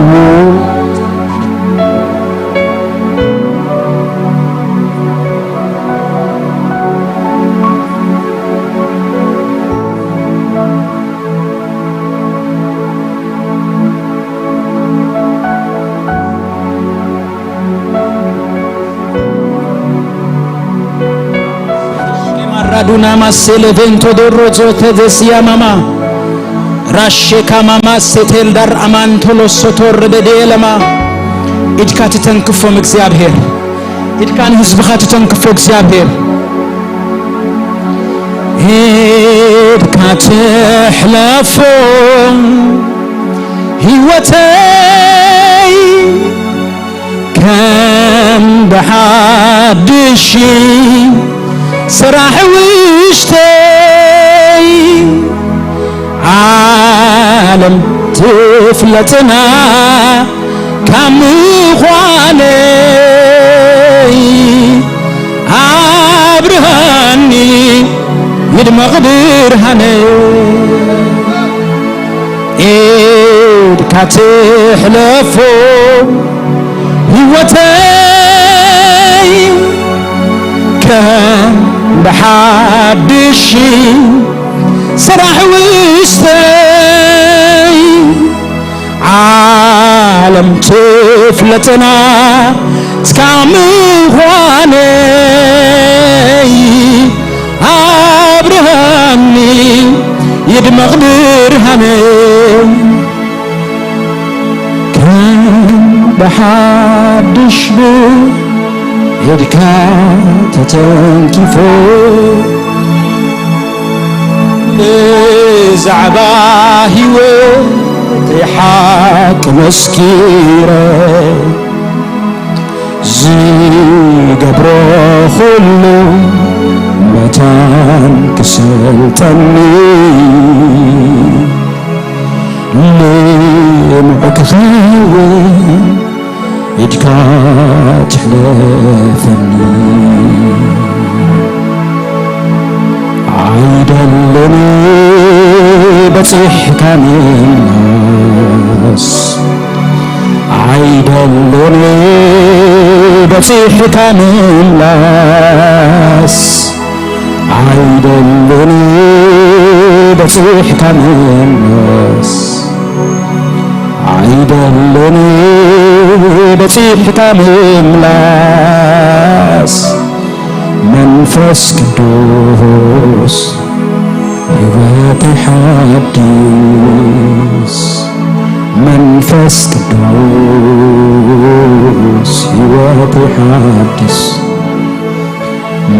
ማራዱና ማሴለ ቬንቶ ዶሮ ዞተ ዘስያ ማማ ራሼካ ማማ ሴቴል ዳር ኣማንቶሎ ሶቶር በዴለማ። ኢድካ ትተንክፎም እግዚኣብሔር፣ ኢድካ ንህዝብኻ ትተንክፎ እግዚኣብሔር። ኢድካ ትሕለፎም ህይወተይ ከም ብሓድሽ ስራሕ ውሽተይ ዓለም ትፍለጥና ካብ ምዃነይ ኣብርሃኒ ይድመቕ ብርሃነይ። ኢድካ ትሕለፎ ህይወተይ ከም ብሓድሽ ስራሕ ውሽተይ ዓለም ትፍለጥና እስካ ምዃነይ ኣብርሃኒ ይድመቕ ብርሃነይ። ከም ብሓድሽ ብኢድካ ተተንኪፎ ብዛዕባ ህይወት ሓቂ መስኪረ፣ ዝገብሮ ኩሉ መታን ክሰልጠኒ፣ ልሙዕ ክኸውን ኢድካ ትሕለፈኒ። ኣይደልን በጺሕካ ምምላስ፣ ኣይደልን በጺሕካ ምምላስ፣ ኣይደልን በጺሕካ ምምላስ፣ ኣይደልን በጺሕካ ምምላስ፣ መንፈስ ቅዱስ ህይወት ሓድስ፣ መንፈስ ቅዱስ ህይወት ሓድስ፣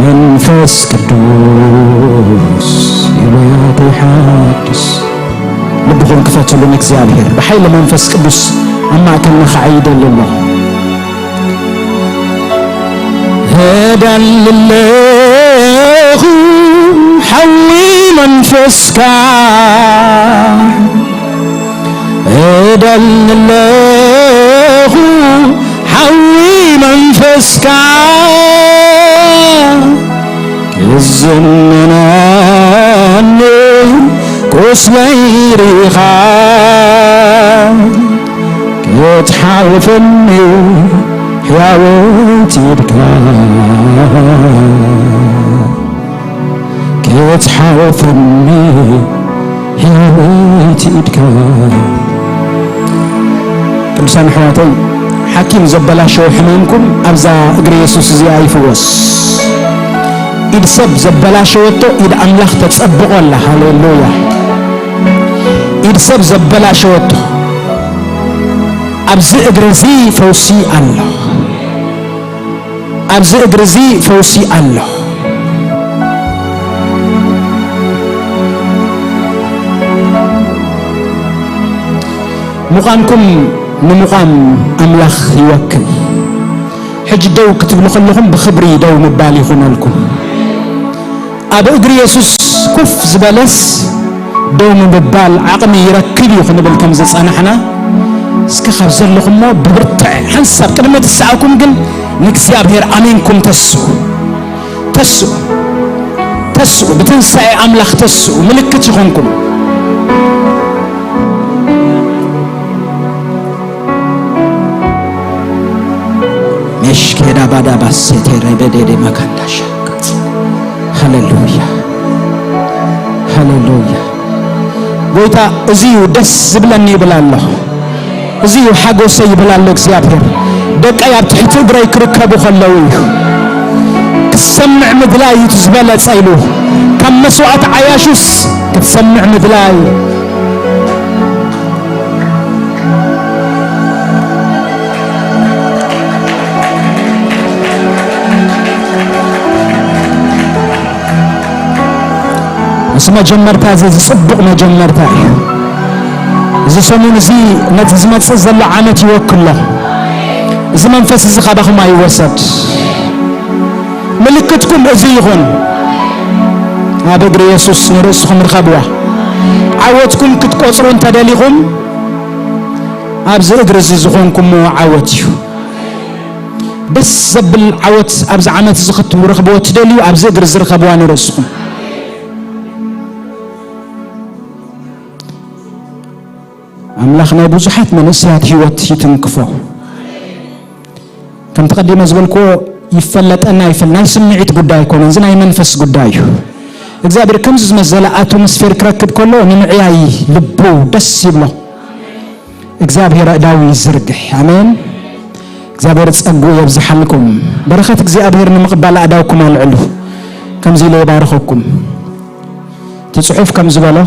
መንፈስ ቅዱስ ህይወት ሓድስ። ልብኹም ክፈትሉ ንእግዚኣብሔር። ብሓይሊ መንፈስ ቅዱስ ኣብ ማእከልና ክዓይ ይደሊ ኣሎ። እደሊ ኣለኹ ሓዊ መንፈስካ፣ እደሊ ኣለኹ ሓዊ መንፈስካ፣ ክዝምነኒ ቁስለይ ርኢኻ፣ ክትሓልፈኒ ሕያወት ኢድካ፣ ክትሓልፈኒ ሕያወት ኢድካ። ቅዱሳን ኣሕዋተይ፣ ሓኪም ዘበላሸወ ሕማምኩም ኣብዛ እግሪ የሱስ እዚኣ ይፍወስ። ኢድ ሰብ ዘበላሸወቶ ኢድ ኣምላኽ ተጸብቖ ኣላ። ሃሌሉያ። ኢድ ሰብ ዘበላሸወቶ ኣብዚ እግሪ እዚ ፈውሲ ኣሎ። ኣብዚ እግሪ እዚ ፈውሲ ኣሎ። ምዃንኩም ንምዃም ኣምላኽ ይወክል። ሕጂ ደው ክትብሉ ከለኹም ብኽብሪ ደው ምባል ይኹነልኩም። ኣብ እግሪ የሱስ ኮፍ ዝበለስ ደው ምባል ዓቕሚ ይረክብ እዩ ክንብል ከም ዝጸናሕና፣ እስከ ካብ ዘለኹሞ ብብርትዐ ሓንሳብ ቅድሚ ትስኣኩም ግን ንእግዚኣብሔር ኣሜንኩም ተስኡ። ተስኡ፣ ተስኡ፣ ብትንሳኤ ኣምላኽ ተስኡ፣ ምልክት ይኹንኩም። ሜሽኬዳ ባዳ ባሴቴ ረበዴዴ መካንዳሻ። ሃሌሉያ፣ ሃሌሉያ። ጎይታ፣ እዚ እዩ ደስ ዝብለኒ ይብል ኣሎ። እዚ እዩ ሓጎሰይ ይብል ኣሎ እግዚኣብሔር። ደቀይ ኣብ ትሕቲ እግረይ ክርከቡ ከለዉ እዩ። ክሰምዕ ምድላይ እዩ እቲ ዝበለጸ ኢሉ። ካብ መስዋዕቲ ዓያሹስ ክትሰምዕ ምድላይ። እዚ መጀመርታ እዚ፣ እዚ ጽቡቕ መጀመርታ እዩ። እዚ ሰሙን እዚ ነቲ ዝመጽእ ዘሎ ዓመት ይወክሎ። እዚ መንፈስ እዚ ካባኹም ኣይወሰድ። ምልክትኩም እዚ ይኹን። ኣብ እግሪ የሱስ ንርእስኹም ርኸብዋ። ዓወትኩም ክትቆጽሩ እንተደሊኹም፣ ኣብዚ እግሪ እዚ ዝኾንኩምዎ ዓወት እዩ። ደስ ዘብል ዓወት ኣብዚ ዓመት እዚ ክትረኽብዎ ትደልዩ፣ ኣብዚ እግሪ ዝርከብዋ ንርእስኹም። ኣምላኽ ናይ ብዙሓት መንእሰያት ህይወት ይትንክፎ። ከምቲ ቀዲመ ዝበልክዎ፣ ይፈለጠና ይፈል-፣ ናይ ስምዒት ጉዳይ ኣይኮነን፣ እዚ ናይ መንፈስ ጉዳይ እዩ። እግዚኣብሔር ከምዚ ዝመሰለ ኣትሞስፌር ክረክብ ከሎ፣ ንምዕያይ ልቡ ደስ ይብሎ። እግዚኣብሔር ኣእዳው ይዝርግሕ። ኣሜን። እግዚኣብሔር ጸግኡ የብዝሓልኩም። በረኸት እግዚኣብሔር ንምቕባል ኣእዳውኩም ኣልዕሉ። ከምዚ ኢለ ይባርኸኩም። እቲ ጽሑፍ ከም ዝበሎ፣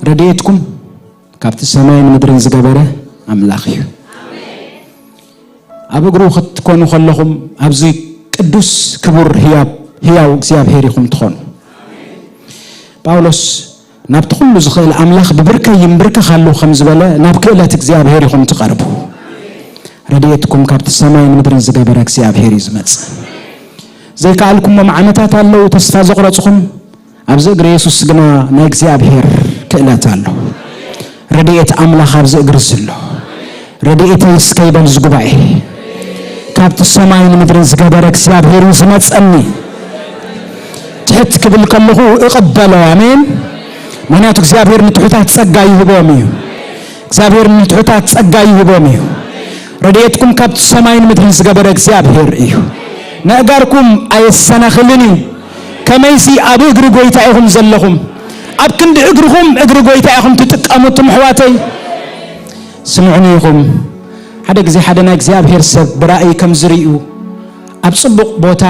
ረድኤትኩም ካብቲ ሰማይን ምድርን ዝገበረ ኣምላኽ እዩ። ኣብ እግሩ ክትኮኑ ከለኹም፣ ኣብዚ ቅዱስ ክቡር ህያብ፣ ህያው እግዚኣብሔር ኢኹም ትኾኑ። ጳውሎስ ናብቲ ኩሉ ዝኽእል ኣምላኽ ብብርከይ ይንብርከኽ ኣለኹ ከም ዝበለ ናብ ክእለት እግዚኣብሔር ኢኹም ትቐርቡ። ረድኤትኩም ካብቲ ሰማይን ምድርን ዝገበረ እግዚኣብሔር እዩ ዝመጽእ። ዘይከኣልኩሞም ዓመታት ኣለዉ፣ ተስፋ ዘቑረጽኹም፣ ኣብዚ እግሪ የሱስ ግና ናይ እግዚኣብሔር ክእለት ኣሎ። ረድኤት ኣምላኽ ኣብዚ እግሪ ዘሎ። ረድኤተይ እስከ ይበል እዚ ጉባኤ። ካብቲ ሰማይን ምድርን ዝገበረ እግዚኣብሔር እዩ ዝመጸኒ። ትሕት ክብል ከለኹ እቕበሎ። ኣሜን። ምኽንያቱ እግዚኣብሔር ንትሑታት ጸጋ ይህቦም እዩ። እግዚኣብሔር ንትሑታት ጸጋ ይህቦም እዩ። ረድኤትኩም ካብቲ ሰማይን ምድርን ዝገበረ እግዚኣብሔር እዩ። ነእጋርኩም ኣየሰናኽልን እዩ። ከመይሲ ኣብ እግሪ ጎይታ ኢኹም ዘለኹም። ኣብ ክንዲ እግርኹም እግሪ ጎይታ ኢኹም ትጥቀሙ፣ እትም ኣሕዋተይ። ስምዑኒ ኢኹም። ሓደ ግዜ ሓደ ናይ እግዚኣብሔር ሰብ ብራእይ ከም ዝርእዩ፣ ኣብ ጽቡቕ ቦታ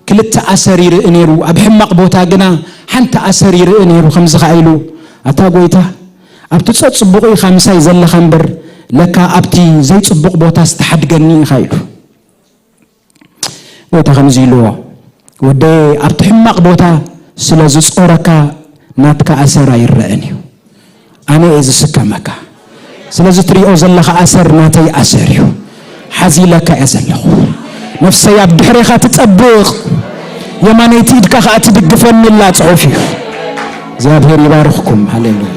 ክልተ ኣሰር ይርኢ ነይሩ፣ ኣብ ሕማቕ ቦታ ግና ሓንቲ ኣሰር ይርኢ ነይሩ። ከምዚ ኸኣ ኢሉ፣ "ኣታ ጎይታ፣ ኣብቲ ጸጽቡቕ ኢኻ ምሳይ ዘለኻ እምበር፣ ለካ ኣብቲ ዘይጽቡቕ ቦታ ዝተሓድገኒ ኢኻ" ኢሉ። ጎይታ ከምዚ ኢልዎ፣ "ወደየ፣ ኣብቲ ሕማቕ ቦታ ስለ ዝጾረካ ናትካ ኣሰር ኣይረኣን እዩ። ኣነ እየ ዝስከመካ። ስለዚ ትሪኦ ዘለኻ ኣሰር ናተይ ኣሰር እዩ። ሓዚለካ እየ ዘለኹ። ነፍሰይ ኣብ ድሕሬኻ ትጸብቕ፣ የማነይቲ ኢድካ ኸኣ ትድግፈኒ" ኢላ ጽሑፍ እዩ። እግዚኣብሔር ይባርኽኩም። ሃሌሉያ።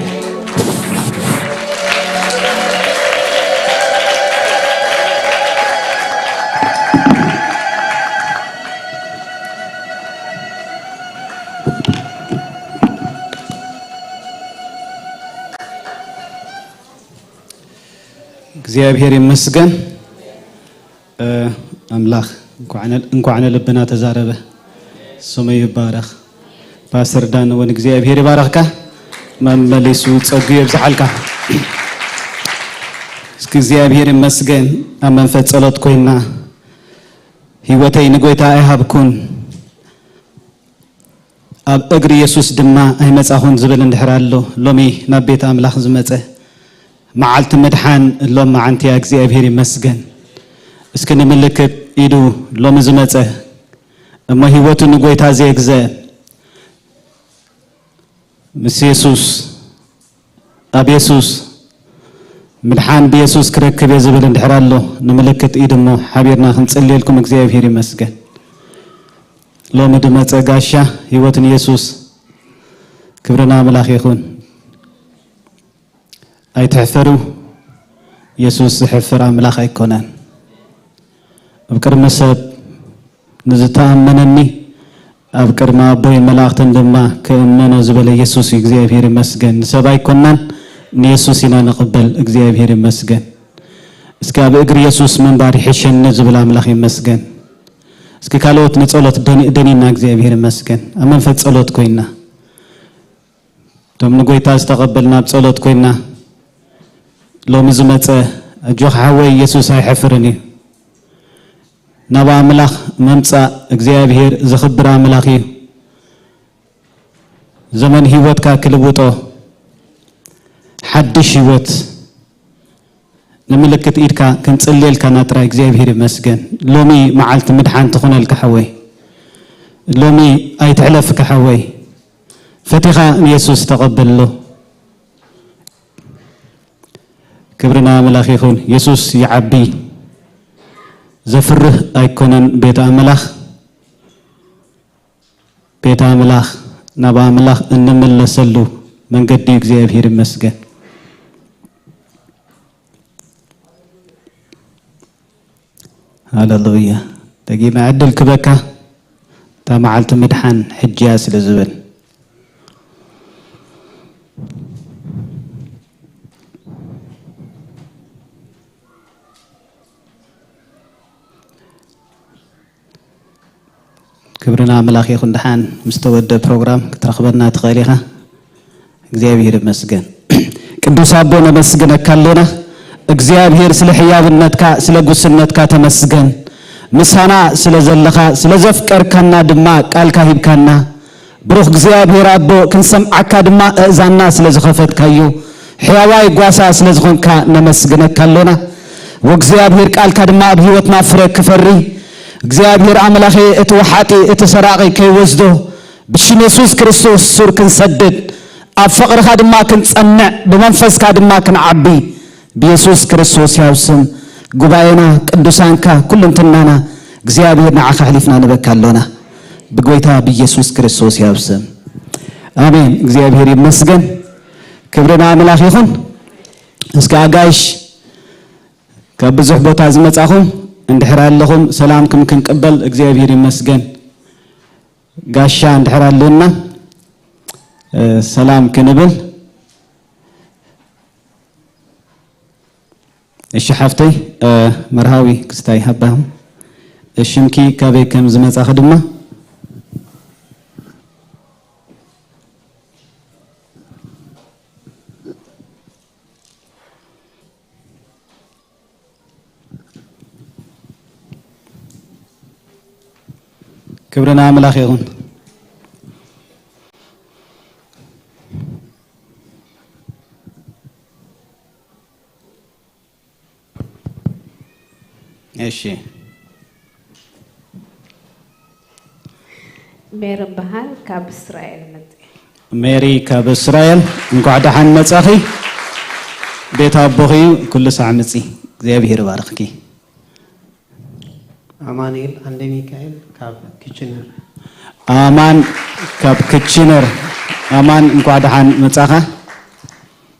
እግዚኣብሔር ይመስገን። እ፣ ኣምላኽ እንኳዕ ነ-፣ እንኳዕ ንልብና ተዛረበ። ስሙ ይባረኽ። ፓስተር ዳን እውን እግዚኣብሔር ይባረኽካ። መመሊሱ ጸጉ የብዝሓልካ። እስኪ እግዚኣብሔር ይመስገን። ኣብ መንፈስ ጸሎት ኮይና ህይወተይ ንጎይታ ኣይሃብኩን፣ ኣብ እግሪ የሱስ ድማ ኣይመጻኹን ዝብል እንድሕር ኣሎ፣ ሎሚ ናብ ቤት ኣምላኽ ዝመጸ፣ መዓልቲ ምድሓን ሎም መዓንቲያ እግዚኣብሔር ይመስገን። እስኪ ንምልክት ኢዱ ሎሚ ዝመጸ፣ እሞ ህይወቱ ንጎይታ ዘየግዘ፣ ምስ የሱስ፣ ኣብ የሱስ፣ ምድሓን ብየሱስ ክረክብ እየ ዝብል እንድሕር ኣሎ፣ ንምልክት ኢድ እሞ ሓቢርና ክንጽልየልኩም እግዚኣብሔር ይመስገን። ሎሚ ድመጸ ጋሻ ህይወት ንየሱስ። ክብሪ ንኣምላኽ ይኹን። ኣይትሕፈሩ፣ የሱስ ዝሕፍር ኣምላኽ ኣይኮነን። ኣብ ቅድሚ ሰብ ንዝተኣመነኒ፣ ኣብ ቅድሚ ኣቦይን መላእኽትን ድማ ክእመኖ ዝበለ የሱስ እዩ። እግዚኣብሔር ይመስገን። ንሰብ ኣይኮናን፣ ንየሱስ ኢና ንቕበል። እግዚኣብሔር ይመስገን። እስኪ ኣብ እግሪ የሱስ ምንባር ይሕሸኒ ዝብል ኣምላኽ ይመስገን። እስኪ ካልኦት ንጸሎት ደኒ-፣ ደኒና እግዚኣብሔር ይመስገን። ኣብ መንፈስ ጸሎት ኮይና፣ እቶም ንጎይታ ዝተቐበልና ኣብ ጸሎት ኮይና፣ ሎሚ ዝመጸ፣ ኣጆኻ ሓወይ፣ የሱስ ኣይሕፍርን እዩ። ናብ ኣምላኽ ምምጻእ እግዚኣብሔር ዘኽብር ኣምላኽ እዩ። ዘመን ህይወትካ ክልውጦ፣ ሓድሽ ህይወት ንምልክት ኢድካ ክንጽልየልካና ጥራይ እግዚኣብሔር ይመስገን። ሎሚ መዓልቲ ምድሓን ትኹነልካ ሓወይ። ሎሚ ኣይትሕለፍካ ሓወይ። ፈቲኻ ንየሱስ ተቐበሎ። ክብሪ ንኣምላኽ ይኹን። የሱስ ይዓቢ። ዘፍርህ ኣይኮነን ቤት ኣምላኽ። ቤት ኣምላኽ፣ ናብ ኣምላኽ እንምለሰሉ መንገዲ እዩ። እግዚኣብሔር ይመስገን። ሃሌሉያ። ደጊመ ዕድል ክበካ፣ እታ መዓልቲ ምድሓን ሕጂ እያ ስለ ዝብል። ክብሪ ንኣምላኽ ይኹን። ደሓን ምስ ተወደ ፕሮግራም ክትረኽበና ትኽእል ኢኻ። እግዚኣብሔር ይመስገን። ቅዱስ ኣቦ ነመስግነካ ኣለና። እግዚኣብሔር ስለ ሕያውነትካ፣ ስለ ጉስነትካ ተመስገን። ምሳና ስለ ዘለኻ፣ ስለ ዘፍቀርካና ድማ ቃልካ ሂብካና። ብሩኽ እግዚኣብሔር ኣቦ ክንሰምዓካ ድማ ኣእዛንና ስለ ዝኸፈትካዮ፣ ሕያዋይ ጓሳ ስለ ዝኾንካ ነመስግነካ ኣሎና። ወእግዚኣብሔር ቃልካ ድማ ኣብ ህይወትና ፍረ ክፈሪ፣ እግዚኣብሔር ኣምላኸ እቲ ወሓጢ እቲ ሰራቒ ከይወስዶ፣ ብሽም የሱስ ክርስቶስ ሱር ክንሰድድ፣ ኣብ ፍቕርኻ ድማ ክንጸንዕ፣ ብመንፈስካ ድማ ክንዓቢ፣ ብየሱስ ክርስቶስ ሕያው ስም ጉባኤና፣ ቅዱሳንካ፣ ኩልንትናና እግዚኣብሔር ንዓኻ ኣሕሊፍና ንበካ ኣሎና። ብጎይታ ብየሱስ ክርስቶስ ሕያው ስም። ኣሜን። እግዚኣብሔር ይመስገን። ክብሪ ንኣምላኽ ይኹን። እስከ ኣጋይሽ ካብ ብዙሕ ቦታ ዝመጻኹም እንድሕር ኣለኹም ሰላምኩም ክንቅበል እግዚኣብሔር ይመስገን። ጋሻ እንድሕር ኣሉና፣ እ፣ ሰላም ክንብል። እሺ ሓፍተይ፣ እ፣ መርሃዊ ክስታይ ሃባኹም። እ፣ ሽምኪ ካበይ ከም ዝመጻኺ ድማ። ክብሪ ንኣምላኽ ይኹን። እሺ። ሜሪ እበሃል፣ ካብ እስራኤል መጽእ። ሜሪ ካብ እስራኤል፣ እንኳዕ ደሓን መጻኺ። ቤት ኣቦኺ እዩ፣ ኩሉ ሳዕ ምጺ። እግዚኣብሔር ይባርኽኪ። ኣማኑኤል ኣንደ ሚካኤል ካብ ኪችነር። ኣማን ካብ ኪችነር። ኣማን እንኳዕ ደሓን መጻኻ።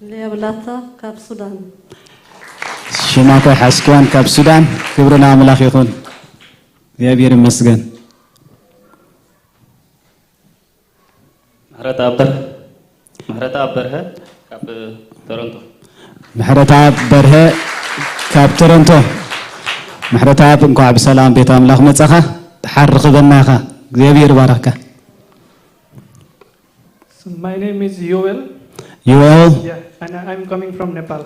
ሊያ ብላታ ካብ ሱዳን። ሽማ እኮ ሓስኪዋን ካብ ሱዳን። ክብሪ ንኣምላኽ ይኹን። እግዚኣብሔር ይመስገን። ምሕረተኣብ በርሀ፣ ምሕረተኣብ በርሀ ካብ ቶሮንቶ። ምሕረተኣብ በርሀ ካብ ቶሮንቶ። ምሕረተኣብ እንኳዕ ብሰላም ቤት ኣምላኽ መጻኻ። ደሓር ርኽበና ኢኻ። እግዚኣብሔር ይባርኽካ። So my name is Yoel. ዮኤል። Yeah, and I'm coming from Nepal.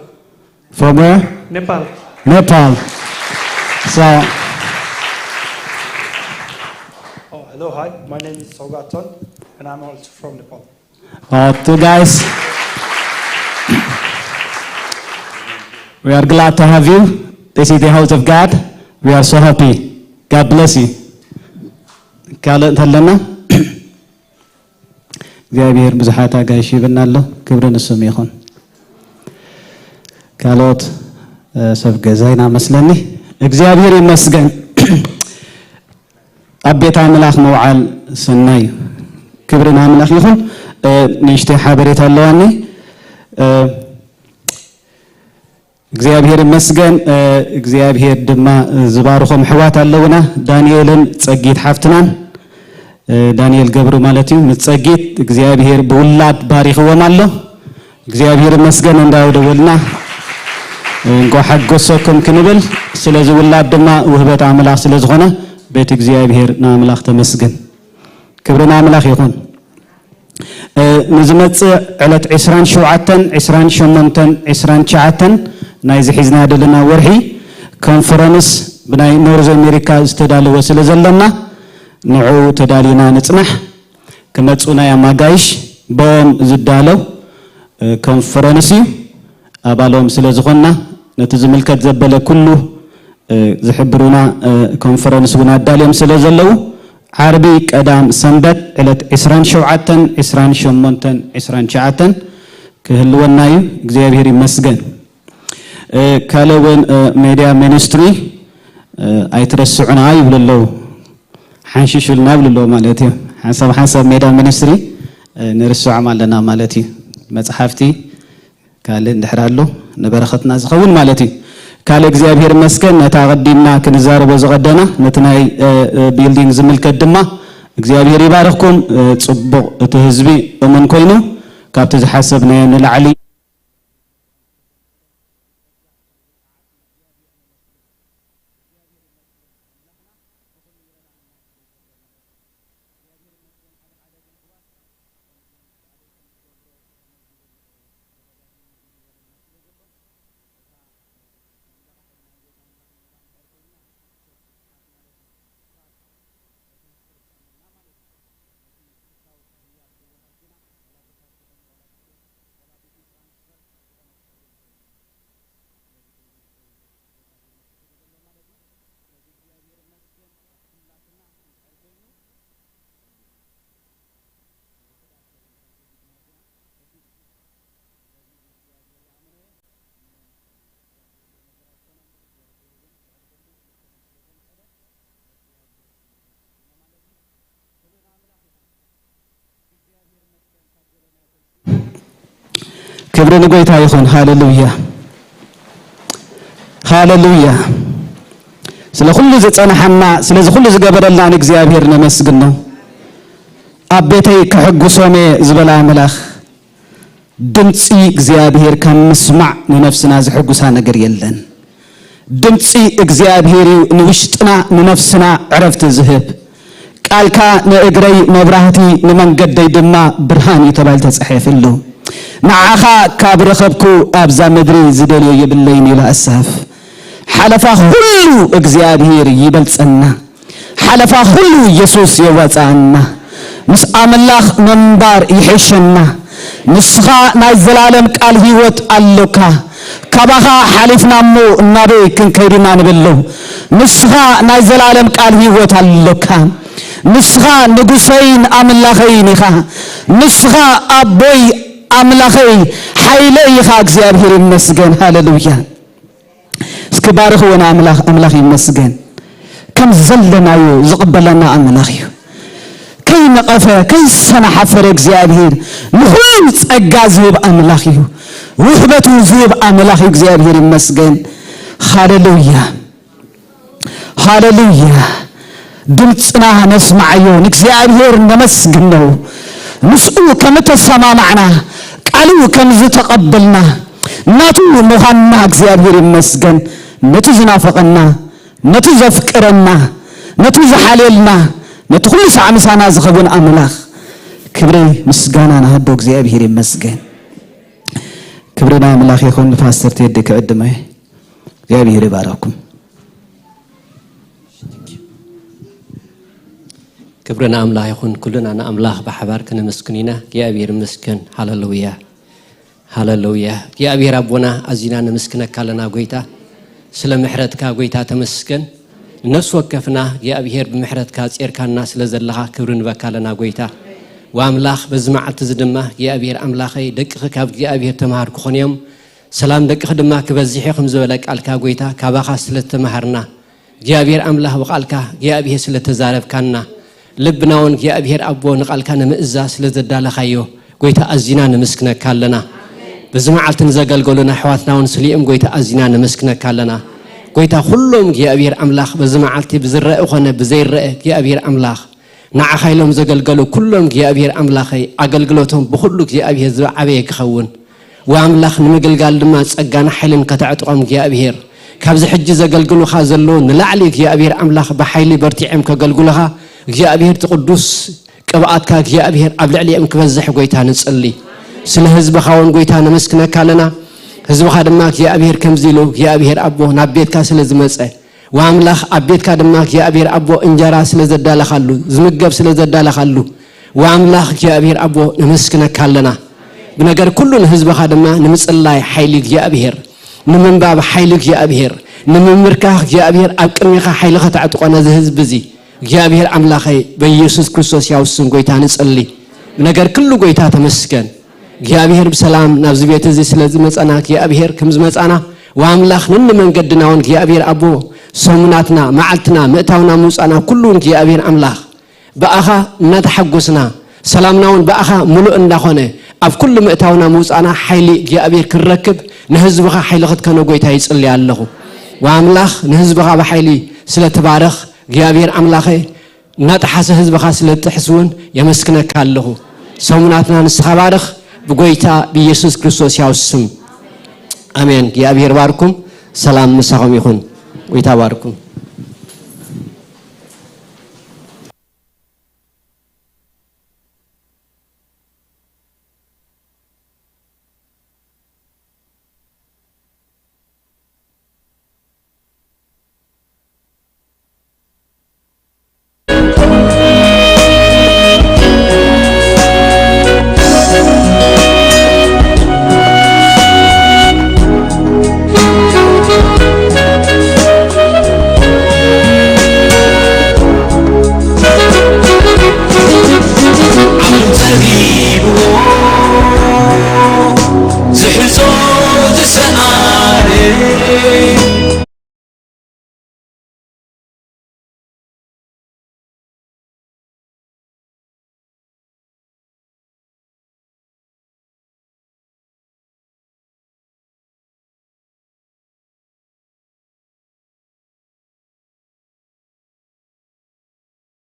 From where? Nepal. Nepal. So, oh, hello, hi. My name is Sogaton, and I'm also from Nepal. Uh, two guys, we are glad to have you. This is the house of God. We are so happy. God bless you. ካልእ እንተለና? እግዚኣብሔር ብዙሓት ኣጋይሽ ሂብና ኣሎ። ክብሪ ንስም ይኹን። ካልኦት፣ እ፣ ሰብ ገዛይና መስለኒ። እግዚኣብሔር ይመስገን። ኣብ ቤት ኣምላኽ ምውዓል ሰናይ እዩ። ክብሪ ንኣምላኽ ይኹን። እ፣ ንእሽተይ ሓበሬታ ኣለዋኒ። እ፣ እግዚኣብሔር ይመስገን። እ፣ እግዚኣብሔር ድማ ዝባርኾም ኣሕዋት ኣለውና፣ ዳንኤልን ጸጊት ሓፍትናን፣ እ፣ ዳንኤል ገብሩ ማለት እዩ፣ ምስ ጸጊት እግዚኣብሔር ብውላድ ባሪኽዎም ኣሎ። እግዚኣብሔር ይመስገን እንዳደወልና፣ እ፣ እንኳዕ ሓጎሰኩም ክንብል፣ ስለዚ ውላድ ድማ ውህበት ኣምላኽ ስለ ዝኾነ፣ ቤት እግዚኣብሔር ንኣምላኽ ተመስግን። ክብሪ ንኣምላኽ ይኹን። እ፣ ንዝመጽእ ዕለት ዕስራን ሸውዓተን፣ ዕስራን ሸሞንተን፣ ዕስራን ትሽዓተን ናይዚ ሒዝና ዘለና ወርሒ ኮንፈረንስ ብናይ ኖርዝ ኣሜሪካ ዝተዳለወ ስለ ዘለና ንዕኡ ተዳሊና ንጽናሕ። ክመጹ ናይ ኣማጋይሽ ብኦም ዝዳለው፣ እ፣ ኮንፈረንስ እዩ። ኣባሎም ስለ ዝኾንና ነቲ ዝምልከት ዘበለ ኩሉ፣ እ፣ ዝሕብሩና፣ እ፣ ኮንፈረንስ እውን ኣዳልዮም ስለ ዘለዉ ዓርቢ፣ ቀዳም፣ ሰንበት ዕለት ዕስራን ሸውዓተን፣ ዕስራን ሸሞንተን፣ ዕስራን ትሽዓተን ክህልወና እዩ። እግዚኣብሔር ይመስገን። እ፣ ካልእ እውን፣ እ፣ ሜድያ ሚኒስትሪ፣ እ፣ ኣይትረስዑና ይብሉ ኣለዉ። ሓንሽሹልና ይብሉ ኣለዉ ማለት እዩ። ሓንሳብ ሓንሳብ ሜድያ ሚኒስትሪ፣ እ፣ ንርስዖም ኣለና ማለት እዩ። መጽሓፍቲ ካልእ እንድሕር ኣሎ ንበረኸትና ዝኸውን ማለት እዩ። ካልእ እግዚኣብሔር ይመስገን፣ ነታ ኣቐዲምና ክንዛረቦ ዝቐደና፣ ነቲ ናይ፣ እ፣ እ፣ ቢልዲንግ ዝምልከት ድማ እግዚኣብሔር ይባርኽኩም። እ፣ ጽቡቕ፣ እቲ ህዝቢ እሙን ኮይኑ ካብቲ ዝሓሰብናዮ ንላዕሊ ክብሪ ንጎይታ ይኹን። ሃሌሉያ፣ ሃሌሉያ። ስለ ኩሉ ዝጸንሓና፣ ስለዚ ኩሉ ዝገበረልና ንእግዚኣብሔር ነመስግኖ። ኣብ ቤተይ ከሕጉሶም እየ ዝበላ ኣምላኽ፣ ድምጺ እግዚኣብሔር ካብ ምስማዕ ንነፍስና ዝሕጉሳ ነገር የለን። ድምጺ እግዚኣብሔር እዩ ንውሽጥና ንነፍስና ዕረፍቲ ዝህብ። ቃልካ ንእግረይ መብራህቲ ንመንገደይ ድማ ብርሃን እዩ ተባሂሉ ተጻሒፉ ኣሎ። ንዓኻ ካብ ረኸብኩ ኣብዛ ምድሪ ዝደልዮ የብለይን ኢሉ ኣሳፍ። ሓለፋ ኩሉ እግዚኣብሔር ይበልጸና። ሓለፋ ኩሉ ኢየሱስ የዋጽኣና። ምስ ኣምላኽ ምንባር ይሕሸና። ንስኻ ናይ ዘላለም ቃል ህይወት ኣሎካ። ካባኻ ሓሊፍና እሞ እናበይ ክንከይድ ኢና ንብሎ። ንስኻ ናይ ዘላለም ቃል ህይወት ኣሎካ። ንስኻ ንጉሰይን ኣምላኸይን ኢኻ። ንስኻ ኣቦይ ኣምላኸይ ሓይለይ ኢኻ። እግዚኣብሔር ይመስገን። ሃሌሉያ። እስኪ ባርኽዎ ንኣምላኽ። ኣምላኽ ይመስገን። ከም ዘለናዮ ዝቕበለና ኣምላኽ እዩ። ከይነቐፈ ከይሰናሓፈረ እግዚኣብሔር ንኹሉ ጸጋ ዝህብ ኣምላኽ እዩ። ውህበቱ ዝህብ ኣምላኽ እዩ። እግዚኣብሔር ይመስገን። ሃሌሉያ፣ ሃሌሉያ። ድምፅና ነስማዓዮ፣ ንእግዚኣብሔር ነመስግኖ። ምስኡ ከም እተሰማማዕና፣ ቃሉ ከም ዝተቐበልና፣ ናቱ ምዃንና እግዚኣብሔር ይመስገን። ነቲ ዝናፈቐና፣ ነቲ ዘፍቅረና፣ ነቲ ዝሓልየልና፣ ነቲ ኩሉ ሳዕ ምሳና ዝኸውን ኣምላኽ ክብሪ ምስጋና ንሃቦ እግዚኣብሔር ይመስገን። ክብሪ ንኣምላኽ ይኹን። ንፓስተር ቴዲ ክዕድመ። እግዚኣብሔር ይባረኩም። ክብሪ ንኣምላኽ ይኹን። ኩልና ንኣምላኽ ብሓባር ከነመስግን ኢና። እግዚኣብሔር ይመስገን። ሃሌሉያ፣ ሃሌሉያ። እግዚኣብሔር ኣቦና፣ ኣዚና ነመስግነካ ኣለና ጎይታ፣ ስለ ምሕረትካ ጎይታ ተመስገን። ነፍሲ ወከፍና እግዚኣብሔር ብምሕረትካ ጼርካና ስለ ዘለኻ ክብሪ ንበካ ኣለና ጎይታ። ወኣምላኽ፣ በዚ መዓልቲ እዚ ድማ እግዚኣብሔር ኣምላኸይ፣ ደቅኺ ካብ እግዚኣብሔር ተምሃር ክኾኑ እዮም፣ ሰላም ደቅኺ ድማ ክበዝሕ እዩ ከም ዝበለ ቃልካ ጎይታ፣ ካባኻ ስለ ዝተምሃርና፣ እግዚኣብሔር ኣምላኽ ብቓልካ እግዚኣብሔር ስለ ተዛረብካና፣ ልብና እውን እግዚኣብሔር ኣቦ ንቓልካ ንምእዛዝ ስለ ዘዳለኻዮ ጎይታ ኣዚና ነመስግነካ ኣለና። በዚ መዓልቲ ንዘገልገሉና ኣሕዋትና እውን ስሊኦም ጎይታ ኣዚና ነመስግነካ ኣለና። ጎይታ ኩሎም እግዚኣብሔር ኣምላኽ በዚ መዓልቲ ብዝረአ ኾነ ብዘይረአ እግዚኣብሔር ኣምላኽ ንዓኻ ኢሎም ዘገልገሉ ኩሎም እግዚኣብሔር ኣምላኸይ ኣገልግሎቶም ብኹሉ እግዚኣብሔር ዝዓበየ ክኸውን ወኣምላኽ ንምግልጋል ድማ ጸጋን ሓይልን ከተዕጥቖም እግዚኣብሔር ካብዚ ሕጂ ዘገልግሉኻ ዘለዉ ንላዕሊ እግዚኣብሔር ኣምላኽ ብሓይሊ በርቲዖም ከገልግሉኻ እግዚኣብሔር እቲ ቅዱስ ቅብኣትካ እግዚኣብሔር ኣብ ልዕሊኦም ክበዝሕ ጎይታ ንጽሊ። ስለ ህዝብኻ እውን ጎይታ ነመስግነካ ኣለና። ህዝብኻ ድማ እግዚኣብሔር ከምዚ ኢሉ እግዚኣብሔር ኣቦ ናብ ቤትካ ስለ ዝመጸ ወኣምላኽ ኣብ ቤትካ ድማ እግዚኣብሔር ኣቦ እንጀራ ስለ ዘዳለኻሉ ዝምገብ ስለ ዘዳለኻሉ ወኣምላኽ እግዚኣብሔር ኣቦ ነመስግነካ ኣለና። ብነገር ኩሉ ንህዝብኻ ድማ ንምጽላይ ሓይሊ እግዚኣብሔር ንምንባብ ሓይሊ እግዚኣብሔር ንምምርካኽ እግዚኣብሔር ኣብ ቅድሚኻ ሓይሊ ከተዕጥቆ ነዚ ህዝቢ እዚ እግዚኣብሔር ኣምላኸይ በኢየሱስ ክርስቶስ ያው ስም ጎይታ ንጽሊ። ብነገር ኩሉ ጎይታ ተመስገን። እግዚኣብሔር ብሰላም ናብዚ ቤት እዚ ስለ ዝመጻና እግዚኣብሔር ከም ዝመጻና ወኣምላኽ ነኒ መንገድና እውን እግዚኣብሔር ኣቦ ሰሙናትና መዓልትና ምእታውና ምውጻእና ኩሉ እውን እግዚኣብሔር ኣምላኽ ብኣኻ እናተሓጎስና ሰላምና እውን ብኣኻ ምሉእ እንዳኾነ ኣብ ኩሉ ምእታውና ምውጻእና ሓይሊ እግዚኣብሔር ክንረክብ ንህዝብኻ ሓይሊ ክትከነ ጎይታ ይጽሊ ኣለኹ። ወኣምላኽ ንህዝብኻ ብሓይሊ ስለ ትባርኽ እግዚኣብሔር ኣምላኸ እናጠሓሰ ህዝብኻ ስለ ትጥሕስ እውን የመስግነካ ኣለኹ። ሰሙናትና ንስኻ ባርኽ ብጎይታ ብኢየሱስ ክርስቶስ ያው ስም ኣሜን። እግዚኣብሔር ባርኩም። ሰላም ምሳኹም ይኹን። ጎይታ ባርኩም።